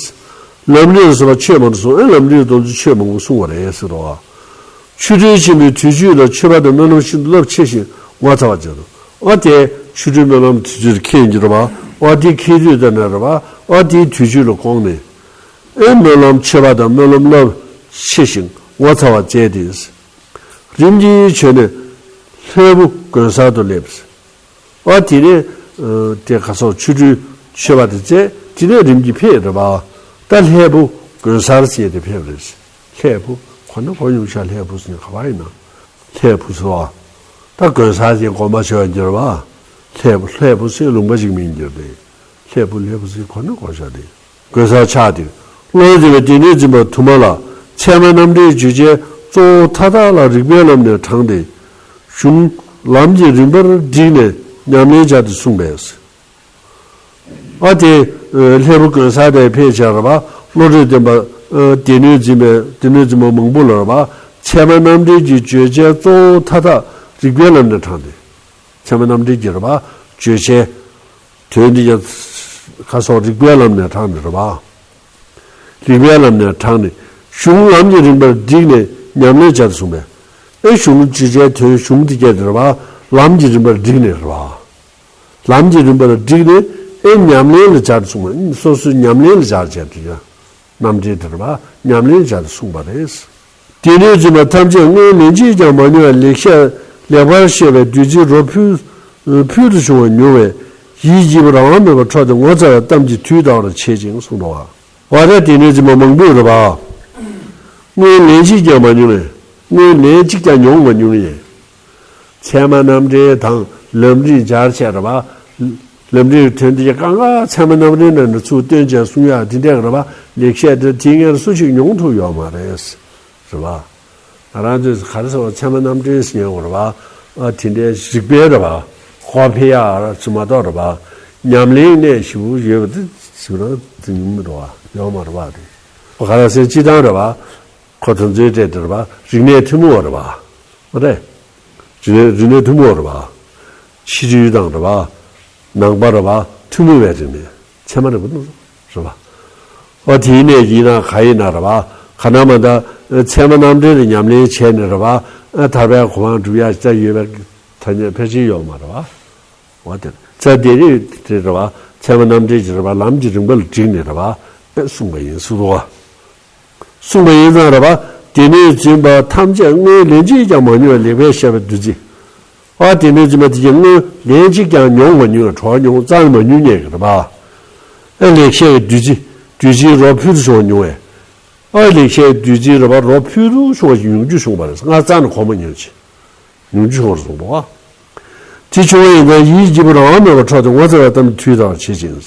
ལམ་རིམ་ཟེར་བ་ཆོས་མང་དུ་གསུངས། ཨེ་ལམ་རིམ་དེ་ཚོ་ཆོས་མང་པོ་གསུངས་པ་རེད་ཟེར་བ། ཆོ་འཕྲུལ་ཆེན་པོའི་དུས་མཆོད་ལ་མཆོད་པ་དང་སྨོན་ལམ་ཤིན་ཏུ་རླབས་ཆེ་ཞིང་ངོ་མཚར་བ་མཛད་དོ། ཨོ་དེ་ཆོ་འཕྲུལ་སྨོན་ལམ་དུས་མཆོད་མཁྱེན་གྱི་རེད་བ། ཨོ་དེ་མཁྱེན་དུས་དེ་ནས་རེད་བ། ཨོ་དེའི་དུས་མཆོད་ལ་དགོངས་ནས། ཨེ་སྨོན་ལམ་མཆོད་པ་དང་སྨོན་ལམ་རླབས་ཆེ་ཞིང་ངོ་མཚར་བ་མཛད་དེ། རིམ་གྱིས་བྱོན་ནས་ལྷའི་བུ་དགོན་གསར་དུ་སླེབས། ཨ་དེ་ནས་ཨ་དེ་ག་སོགས་ཆོ་འཕྲུལ་མཆོད་པ་དེ་མཛད། དེ་ནས་རིམ་གྱིས་ཕེབས་རེད་བ། ད་ལྷའི་བུ་དགོན་གསར་ཟེར་དེ་ཕེབས་རེད། ལྷའི་བུ་ཁོ་ན་གོ་མྱོང་ཤག་ལྷའི་བུ་ཟེར་ན་ག་པར་ཡིན་ན། ལྷའི་བུ་ཟེར་བ། ད་དགོན་གསར་ཟེར་དགོན་པ་ཆེ་བ་འགྱུར་བ། ལྷའི་བུ་ལྷའི་བུ་ཟེར་ལུང་པ་ཞིག་མིན་འགྱུར་ཏེ། ལྷའི་བུ་ལྷའི་བུ་ཟེར་ཁོ་ན་གོ་ཤག་དེ། དགོན་གསར་ཆགས་ཏེ། བློ་གྲོས་པའི་སྡེ་སྣོད་འཛིན་པ་དུ་མ་ལ་ཚད་མ་རྣམ་འགྲེལ་བརྗོད་བྱའི་གཙོ་བོ་མཐའ་དག་ལ་རིགས་པའི་ལམ་ནས་དྲངས་ཏེ། གཞུང་ལམ་གྱི་རིམ་པར་བསྒྲིགས་ནས་ཉམས་ལེན་བྱ་སྟེ་གསུངས་པས། ཨ་དེ་ལྷའི་བུ་དགོན་གསར་དེ་ཕེབས་བྱས་རེད་བ། བློ་གྲོས་ལྡན་པ་སྡེ་སྣོད་འཛིན་པའི་སྡེ་སྣོད་འཛིན་པ་མང་པོ་ལ་རེད་བ། ཚད་མ་རྣམ་འགྲེལ་གྱི་བརྗོད་བྱའི་གཙོ་བོ་མཐའ་དག་རིགས་པའི་ལམ་ནས་དྲངས་ཏེ། ཚད་མ་རྣམ་འགྲེལ་གྱི་རེད་བ། བརྗོད་བྱའི་དོན་འདི་ཡང་ཁ་སོགས་རིགས་པའི་ལམ་ནས་དྲངས་ནས་རེད་བ། རིགས་པའི་ལམ་ནས་དྲངས་ནས་གཞུང་ལམ་གྱི་རིམ་པར་བསྒྲིགས་ནས་ཉམས་ལེན་བྱ་དགོས་གསུངས་པས། ཨེ་གཞུང་བརྗོད་བྱའི་དོན་གཞུང་འདི་སྐད་དེ་རེད་བ། ལམ་གྱི་རིམ་པར་བསྒྲིགས་ནས་རེད་བ། ལམ་གྱི་རིམ་པར་བསྒྲིགས་ནས་ཨེ་ཉམས་ལེན་ལ་བྱ་དགོས་གསུངས་པས། སོ་སོའི་ཉམས་ལེན་ལ་བྱ་བྱས་ཏེ་ཡང་རྣམ་འགྲེལ་དེ་རེད་བ། ཉམས་ལེན་བྱ་དགོས་གསུངས་པ་རེད། སྡེ་སྣོད་འཛིན་པ་ཐམས་ཅད་སྔོན་ལན་གཅིག་ཀྱང་མ་མྱོང་བའི་ལེགས་བཤད་ལེགས་པར་བཤད་པའི་བདུད་རྩིའི་རོ་ཕུལ་ཕུལ་དུ་བྱུང་བ་མྱོང་བས་ཡིད་སྐྱིད་པ་རང་དབང་མེད་པར་འཕྲོག་སྟེ་ངོ་མཚར་བའི་གཏམ་གྱིས་དུས་འདའ་བར་བྱེད་ཅིང་གསུངས་འདུག་བ། བ་ར་སྡེ་སྣོད་འཛིན་པ་མང་པོས་རེད་བ། སྔོན་ལན་གཅིག་ཀྱང་མ་མྱོང་བས། སྔོན་ལན་གཅིག་ཀྱང་མྱོང་མ་མྱོང་ཡས། ཚད་མ་རྣམ་འགྲེལ་དང་ལམ་རིམ་སྦྱར་བྱས་རེད་བ། ལམ་རིམ་དོན་དེ་གང་ག་ཚད་མ་རྣམ་འགྲེལ་ནང་ནས་ཚུར་བཏོན་བྱས་གསུང་ཡག་དེ་འདྲས་རེད་བ། ལེགས་བཤད་དེ་དེ་སྔར་སུ་ཞིག་མྱོང་ཐུབ་ཡོད་མ་རེད། རེད་བ། ང་རང་ཚོས་ག་རེ་ཟེར་བ་ཚད་མ་རྣམ་འགྲེལ་ཟེར་མཁན་རེད་བ། ཨ་དེ་འདྲའི་རིགས་པའི་རེད་བ། ཧོ་ཕེ་ཡ་ར་ཚུ་མ་གཏོགས་རེད་བ། ཉམས་ལེན་གནད་ཞིབ་པོ་ཡོད་པ་དེ་ཞིག་རང་དེ་ཉུང་མི་འགྲོ་བ་ཡོད་མ་རེད་བ་དེ། ག་རེ་ཟེར་སྤྱི་བཏང་རེད་བ། ཁོ་དོན་ཚོའི་གྲས་དེ་རེད་བ། རིག་གནས་ཐུན་མོང་བ་རེད་བ། མ་རེད། རིག་གནས་རིག་གནས་ཐུན་མོང་བ་རེད་བ། ཕྱི་རྒྱལ་དང་རེད་བ། ནང་པ་རེད་བ། ཐུན་མོང་བའི་རིག་གནས་ཚད་མ་རེད་བ། རེད་བ། ཨོ་དེའི་གནས་ཡིན་ན་ག་ཡིན་ན་རེད་བ། ག་ན་མ་ད་ཚད་མ་རྣམ་འགྲེལ་ལ་ཉམས་ལེན་བྱས་ནས་རེད་བ། ཨ་ཐར་པའི་གོ་འཕང་སྒྲུབ་ཡ་ཅིག་ཡོད་པའི་ཐ་སྙད་ཕལ་ཆེར་ཡོད་མ་རེད་བ། འོ་དེ་ཚ་དེ་རེད་དེ་རེད་བ། ཚད་མ་རྣམ་འགྲེལ་གྱི་རེད་བ། ལམ་གྱི་རིམ་པ་ལ་བསྒྲིགས་ནས་རེད་བ། ཨེ་གསུངས་པ་ཡིན་གསུངས་འདུག་བ། གསུངས་པ་ཡིན་ཙང་རེད་བ། སྡེ་སྣོད་འཛིན་པ་ཐམས་ཅད་སྔོན་ལན་གཅིག་ཀྱང་མ་མྱོང་བའི་ལེགས་པར་བཤད་པའི་བདུད་རྩི། ཨ་སྡེ་སྣོད་འཛིན་པ་དེ་གྱིས་སྔོན་ལན་གཅིག་ཀྱང་མྱོང་མ་མྱོང་བའི་གྲོགས་མྱོང་རྩ་ནས་མ་མྱོང་མཁན་གྱི་རེད་བ། ཨེ་ལེགས་བཤད་པའི་བདུད་རྩི། བདུད་རྩིའི་རོ་ཕུལ་དུ་བྱུང་བ་མྱོང་བས། ཨ་ལེགས་བཤད་བདུད་རྩིའི་རོ་བ་རོ་ཕུལ་དུ་བྱུང་བ་ཞིག་ཉུང་རྒྱུ་བྱུང་བ་རེད། སྔར་རྩ་ནས་གོ་མ་མྱོང་ཅིག་ཉུང་རྒྱུ་བྱུང་བར་གསུངས་པ། དེ་བྱུང་བ་ཡིན་ཙང་ཡིད་ཀྱི་སྐྱེས་བུ་རང་དབང་མེད་པར་འཕྲོག་སྟེ་ངོ་ཚ་བའི་གཏམ་དུས་དང་བྱེད་ཅིང་།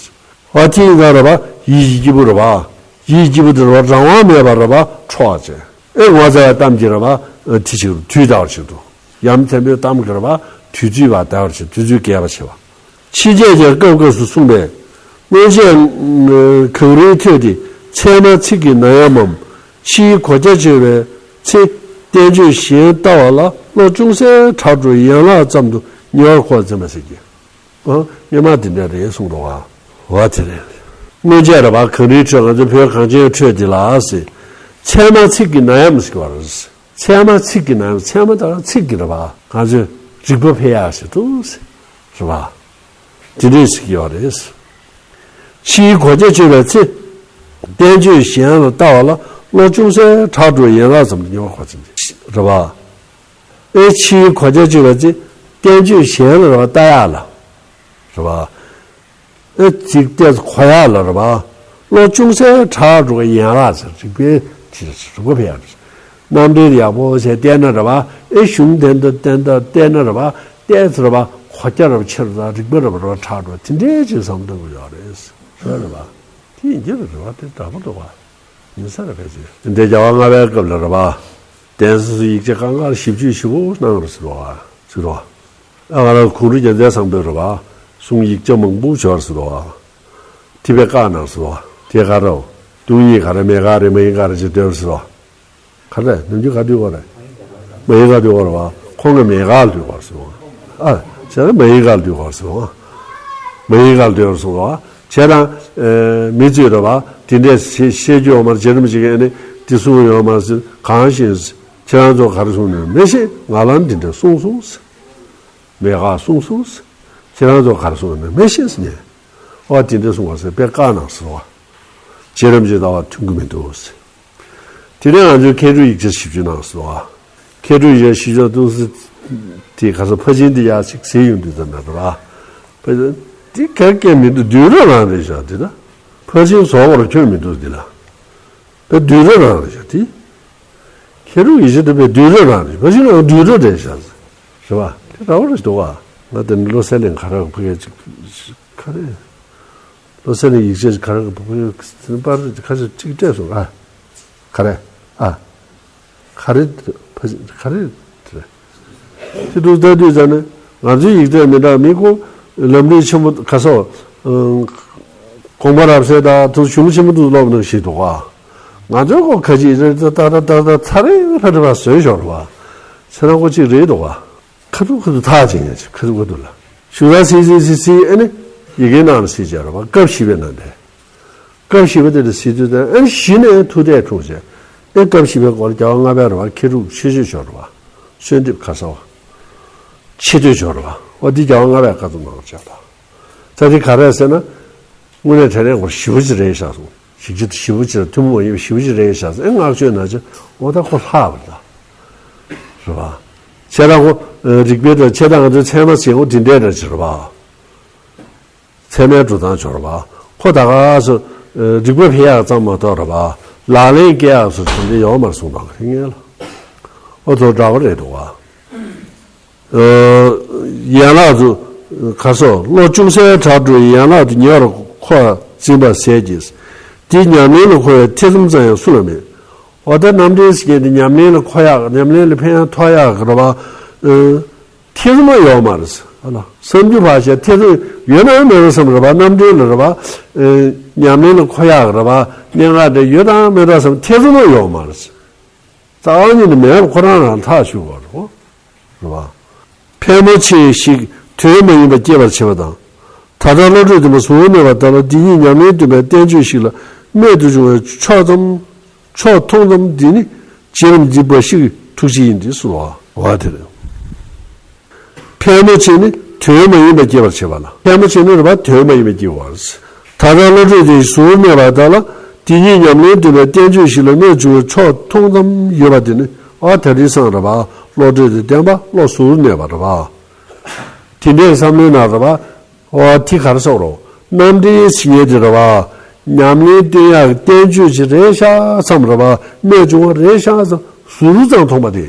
ཨ་དེ་ཡིན་ཙང་རེད་བ། ཡིད་ཀྱི་སྐྱེས་བུ་རེད་བ། ཡིད་ཀྱི་སྐྱེས་བུ་དེ་རེད་བ་རང་དབང་མེད་པར་རེད་བ་འཕྲོག་ཅིང་། ཨེ་ངོ་ཚ་བའི་གཏམ་གྱི་རེད་བ་དེ་ཞིག་དུས་དང་བྱེད་དོ། ཡ་མཚན་པོའི་གཏམ་གྱི་རེད་བ་དུས་ཚོད་བ་དལ་བར་བྱེད་དུས་ཚོད་རྒྱས་པར་བྱེད་པ། ཕྱིན་ཆད་ཀྱང་སྐབས་སྐབས་སུ་གསུངས་པས། སྔོན་ཆད་གངས་རིའི་ཁྲོད་དེ་ཚད་མ་ཚིག་གི་ནད་ཡམས་མམ། ཕྱིའི་གོ་རྒྱ་ཆེ་བའི་ཚེ། བསྟན་བཅོས་གཞན་ལྟ་བ་ལ་བློ་ཅུང་ཟད་དྲག་འགྲོ་ཡན་ལག་ཙམ་དུ་ཉེ་བར་མཁོ་བར་འཛིན་པ་ཟེར་གྱི། ཨ་སྔོན་མ་དེ་འདྲ་རེད་གསུངས་འདུག་བ། བ་དེ་རེད། སྔོན་ཆད་རེད་བ་གངས་རིའི་ཁྲོད་ང་ཚོ་བོད་གངས་ཅན་ཁྲོད་འདི་ལ་ཟེར། ཚད་མ་ཚིག་གི་ནད་ཡམས་ཟེར་བ་རེད། ཚད་མ་ཚིག་གི་ནང་ཚད་མ་དང་ཚིག་གི་རེད་བ། ང་ཚོས་རིག་པ་འཕེལ་ཡག་ཞིག་འདུག་ཟེར་བ། དེ་འདྲས་ཞིག་ཡོད་རེད། ཕྱིའི་གོ་རྒྱ་ཆོད་པའི་ཚེ། བསྟན་བཅོས་གཞན་ལ་ལྟ་བ་ལ་བློ་ཅུང་ཟད་དྲག་འགྲོ་ཡན་ལག་ཙམ་དུ་ཉེ་བར་མཁོ་བར་འཛིན་པ་རེད་བ། ཨེ་ཕྱིའི་གོ་རྒྱ་ཆོད་པའི་ཚེ། བསྟན་བཅོས་གཞན་ལ་རེད་བ་ལྟ་ཡག་ལ། རེད་བ། ཨེ་ཚིག་ཏོག་ཙམ་གོ་ཡག་ལ་རེད་བ། བློ་ཅུང་ཟད་དྲག་འགྲོ་གི་ཡན་ལག་ཟེར་རིག་པའི་དེ་རིག་པ་འཕེལ་ཡག་རེད། རྣམ་འགྲེལ་ཡག་པོ་བྱས་བལྟས་ན་རེད་བ། ཨེ་གཞུང་དེ་འདྲ་བལྟས་ན་བལྟས་ན་རེད་བ། ཏོག་ཙམ་རེད་བ་གོ་རྒྱ་རེད་བ་ཆེ་རུ་དང་རིག་པ་རེད་བ་རེད་བ་དྲག་འགྲོ་དེ་འདྲའི་ཅིག་བསམ་བློ་གཏོང་གི་ཡོད་རེད། རེད་བ། དེ་ཡིན་གྱི་རེད་བ་དེ་དྲག་པོ་འདུག་བ། ཡིན་ས་རེད་ཕལ་ཆེར། འདི་རྒྱལ་བ་ལྔ་པའི་སྐབས་ལ་རེད་བ། གདན་ས་སུ་ཡིག་ཆ་གང་ག་ལ་ཞིབ་དཔྱོད་ཞིབ་པོ་གནང་རེད་ཟེར་བ། ཟེར་བ། ཨ་ང་རང་གུང་ཁྲུ་རྒྱལ་མཚན་བཟང་པོས་རེད་བ། གསུང་ཡིག་ཆ་མང་པོ་བྱོས་ཟེར་བ། དེ་བས་བཀའ་གནང་ཟེར་བ། དེ་ག་རེ། སྟོང་ཉིད་ག་རེ་མེད་ག་རེ་མ་ཡིན་ག་རེ་ཅིག་འདོན་ཟེར་བ། ག་རེ་ནམ་རྒྱུན་ག་འདུལ་བ་རེད། མ་ཡིན་ག་འདུལ་བ་རེད་བ། ཁོང་གིས་མེད་ག་འདུལ་བ་ཟེར་བ། ཨ་བྱས་ན་མ་ཡིན་ག་འདུལ་བ་ཟེར་བ། མ་ཡིན་ག་འདུལ་བ་ཟེར་བ། བྱས་ན་མི་ཚོས་རེད་བ། དེ་འདྲས་བཤད་རྒྱུ་ཡོད་མ་རེད། རྗེ་རིན་པོ་ཆེ་གིས་ཨ་ནི་དེ་གསུངས་ཡོད་མ་རེད། གང་ཤེས། ཁྱེད་རང་ཚོ་ག་རེ་གསུངས་ནས་མི་ཤེས། ང་ལ་འདི་འདྲ་གསུངས་སོང་། མེད་ག་གསུངས་སོང་། ཁྱེད་རང་ཚོ་ག་རེ་གསུངས་ནས་མི་ཤེས་ཟེར་ནས། ཨོ་དེ་འདྲ་གསུངས་པ་ཟེར་དཔེ་བཀའ་གནང་ཟེར་བ། རྗེ་རིན་པོ་ཆེ་ལྟ་བ་མཐུན་གྱི་མི་འདུག་ཟེར། དེ་ནས་ང་ཚོས་མཁས་གྲུབ་ཡིག་ཆ་ཞིབ་འཇུག་གནང་ཟེར་བ། མཁས་གྲུབ་ཡིག་ཆ་ཞིབ་འཇུག་གཏོང་ས་དེ་ག་ས་ཕར་ཕྱིན་དེ་ཡག་ཅིག་ཟེར་ཡོང་དུས་ཙམ་ན་རེད་བ། དེ་ག་གེ་མི་འདུག་བདུད་རབས་རང་རེད་ཤག་དེ་ད། ཕར་ཕྱིན་བཟོ་བར་ཁྱོན་མི་འདུག་འདི་ལ། པའི་བདུད་རབས་རང་རེད་ཤག་དེ། མཁས་གྲུབ་ཡིག་ཆ་དེ་པའི་བདུད་རབས་རང་རེད། ཕལ་ཆེར་ང་བདུད་རབས་རེད་ཤག་རེད་བ། དེ་འདྲ་བོ་རེད་འདུག་བ། ང་དེ་ནི་བློ་གསལ་གླིང་ག་རེ་ཕ་གི་ཅིག་ག་རེ། བློ་གསལ་གླིང་ཡིག་ཆ་ག་རེ་ཕ་གི་པར་ཁ་ཤས་ཅིག་སྤྲད་སོང་ཨ། ག་རེ། ཨ། ག་རེ། ཕ་གི་ག་རེ། དེ་འདུག་ལྟ་དུས་ཙམ་ནས་ང་ཚོའི་ཡིག་ཚད་མི་འདྲ་མི་ཁོ་ལམ་རིམ་ཆེན་མོ་ག་སོ། དགོངས་པ་རབ་གསལ་དང་དུ་གཞུང་ཆེན་མོ་དུ་སློབ་ནང་ཞིག་འདུག་ག་ང་ཚོའི་ཁོ་ཁ་ཅིག་རེ་ཏག་ཏག་ཏག་ཏག་ཚ་རེ་ཕ་རེ་བ་བཟོས་ཤོར་བ། ཚེ་རང་ཁོ་གཅིག་རེད་འདུག་ག་ཁ་ཐུག་ཁ་ཐུག་ཐག་བཅད་ཉན་ཅིག་ཁ་ཐུག་ཁ་ཐུག་ལ། ཞུ་ར་སི་སི་སི་སི་ཨེ་ནི་ཡི་གེ་ནང་ལ་སི་བྱས་ར་བ་སྐབས་བཞི་པའི་ནང་དེ། སྐབས་བཞི་པ་དེ་ལ་སི་དུས་དང་ཨེ་ནི་བཞི་ནས་ཐུག་དེ་འཁྲུག་བྱས། ཨེ་སྐབས་བཞི་པའི་སྐོར་རྒྱལ་བ་ལྔ་པའི་ར་བ་མཁས་གྲུབ་ཆེ་ཤོས་ཤོར་བ། གསོལ་འདེབས་ཁ་ས་བ། ཆེ་བསྟོད་ཤོར་བ། འོ་འདི་རྒྱལ་བ་ལྔ་པའི་བཀའ་རྩོམ་ནང་ལ་བྱས་པ། ད་འདི་ག་རེ་ཟེར་ན། དངོས་གནས་དྲང་གནས་སྐོར་ཞིབ་པོ་ཅིག་རེད་ཤག་སོང་། ཞིབ་ཅིག་ཞིབ་པོ་ཅིག་ཐུན་མོང་མ་ཡིན་པའི་ཞིབ་པོ་ཅིག་རེད་ཤག་སོང་། ཨེ་བསྔགས་བརྗོད་ན་ཅི་འོ་ད་ཁོ་ལྷག་པ་རེད་ད། རེད་བ། ཆེ་ད་ཁོ་རིག་པའི་ད་ཆེ་ད་ང་ཚོའི་ཚད་མ་ཟེར་འོ་དེ་འདྲའི་འདྲ་ཅིག་རེད་བ། ཚད་མའི་འགྲོ་སྟངས་ཅིག་རེད་བ། ཁོ་ད་ག་སོ་རིག་པ་འཕེལ་ཡག་ཙམ་མ་གཏོགས་རེད་བ། ལག་ལེན་སྐྱེ་ཡག་སོ་དེ་འདྲ་ཡོད་མ་རེད་གསུངས་དང་ཧི་ངེས་ལ། འོ་ཐོག་འདྲ་བ་རེད་འདུག་བ། ཡན་ལག་ཏུ་ག་སོགས་བློ་ཅུང་ཟད་དྲག་འགྲོ་བའི་ཡན་ལག་ཏུ་ཉེ་བར་མཁོ་བར་འཛིན་པ་ཟད་ཀྱི། དེ་ཉམས་ལེན་ལ་མཁོ་བའི་ཐེ་ཚོམ་ཙམ་ཡང་སུ་ལ་མེད། འོ་ད་རྣམ་འགྲེལ་ཟེར་མཁན་དེ་ཉམས་ལེན་ལ་མཁོ་ཡག་ཉམས་ལེན་ལ་ཕན་ཡག་ཐོགས་ཡག་གི་རེད་བ། ཐེ་ཚོམ་ཡོད་མ་རེད། ཧ་ལ་བསམ་རྒྱུ་བར་བྱས་ཐེ་ཚོམ་ཡོད་ན་མེད་ན་བསམ་རེད་བ། རྣམ་འགྲེལ་ལ་རེད་བ། ཉམས་ལེན་ལ་མཁོ་ཡག་གི་རེད་བ། གནད་འགག་དེ་ཡོད་དང་མེད་དང་བསམ་ཐེ་ཚོམ་ཡོད་མ་རེད། རྩ་བ་ཉིད་ནས་མེད་པ་ཁོ་རང་རང་ཐག་ཆོད་པ་རེད། རེད་བ། ཕལ་མོ་ཆེ་ཞིག་དོན་མ་ཡིན་པ་སྐྱེད་པར་བྱེད་པ་དང་། ད་ལྟ་བློ་གྲོས་ལྡན་པ་གཟུ་བོར་གནས་པ་དག་ལ་འདི་ཉིད་ཉམས་ལེན་སྟོན་པའི་བསྟན་བཅོས་ཤིག་ལ་ རྨད་དུ་བྱུང་བའི་མཆོག་ཙམ། མཆོག་ཐུང་ཙམ་འདི་ནི་རྗེ་རིན་པོ་ཆེའི་ཐུགས་རྗེ་ཡིན་ཏེ་གསུངས་པ་དེ་རེད། ཕལ་མོ་ཆེ་ནི་དོན་མ་ཡིན་པ་སྐྱེད་པར་བྱེད་པ་ལ། ཕལ་མོ་ཆེ་ནི་རེད་པ། དོན་མ་ཡིན་པ་སྐྱེ་བར། ད་ལྟ་བློ་གྲོས་དེ་ཟུར་གནས་པ་དག་ལ་དེ་ཉིད་ཉམས་ལེན་འདུན་པའི་བསྟན་བཅོས་ཤིག་ལ་རྨད་བྱུང་བའི་མཆོག་ཐུང་ཙམ་ཡོད་པ་དེ་ནི་ཨ་ད་རེས་སང་རེད་པ། བློ་གྲོས་དེ་བསྟན་པ་བློ་ཟུར་གནས་པ་རེད་པ། དེ་འདྲའི་བསམ་བློའི་ནང་རེད་པ། ཨོ་དེ་ག་རེ་ཟེར་རོ། རྣམ་འདྲེན་ཟེར་མཁན་དེ་རེད་པ། ཉམས་ལེན་བསྟན་ཡག་བསྟན་བཅོས་ཅིག་རེད་ཤག་བསམ་རེད་པ། རྨད་བྱུང་བ་རེད་ཤག་བསམ་ཟུར་ཙམ་མཐོང་པ་དེ་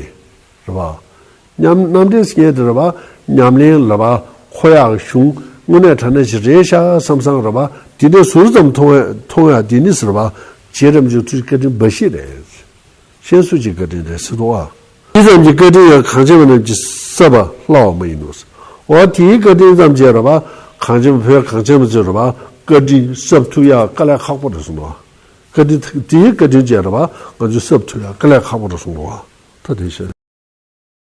རེད་པ། ཉམས་རྣམ་འདྲེན་ཟེར་མཁན་དེ་རེད་པ། ཉམས་ལེན་རེད་པ། འཁོར་ཡག་གཞུང་དངོས་གནས་དྲང་གནས་ཤིག་རེད་ཤག་བསམ་བསམ་རེད་པ། དེ་འདྲའི་ཟུར་ཙམ་མཐོང་ཡ་མཐོང་ཡ་དེ་ནི་ཟེར་བ། རྗེ་རིན་པོ་ཆེའི་ཐུགས་ཀྱི་བཀའ་དྲིན་འབའ་ཞིག་རེད། གཞན་སུ་གཅིག་བཀའ་དྲིན་རེད་ཟེར་འདུག་ཨ། དེ་ཙམ་གྱི་བཀའ་དྲིན་ཡང་གངས་ཅན་པ་རྣམས་ཀྱིས་བསབ་པ་སླ་བ་མ་ཡིན་ནོ། འོ་དེའི་བཀའ་དྲིན་ཙམ་བྱས་རེད་པ། གངས་ཅན་པ་བོད་གངས་ཅན་པ་ཚོས་རེད་པ། བཀའ་དྲིན་བསབ་ཐུབ་ཡག་དཀའ་ལས་ཁག་པོ་རེད་གསུངས་འདུག་ཨ། བཀའ་དྲིན་དེའི་བཀའ་དྲིན་བྱས་རེད་པ། ང་ཚོས་བསབ་ཐུབ་ཡག་དཀའ་ལས་ཁག་པོ་རེད་གསུངས་འདུག་ཨ། ད་དེ་བཤད།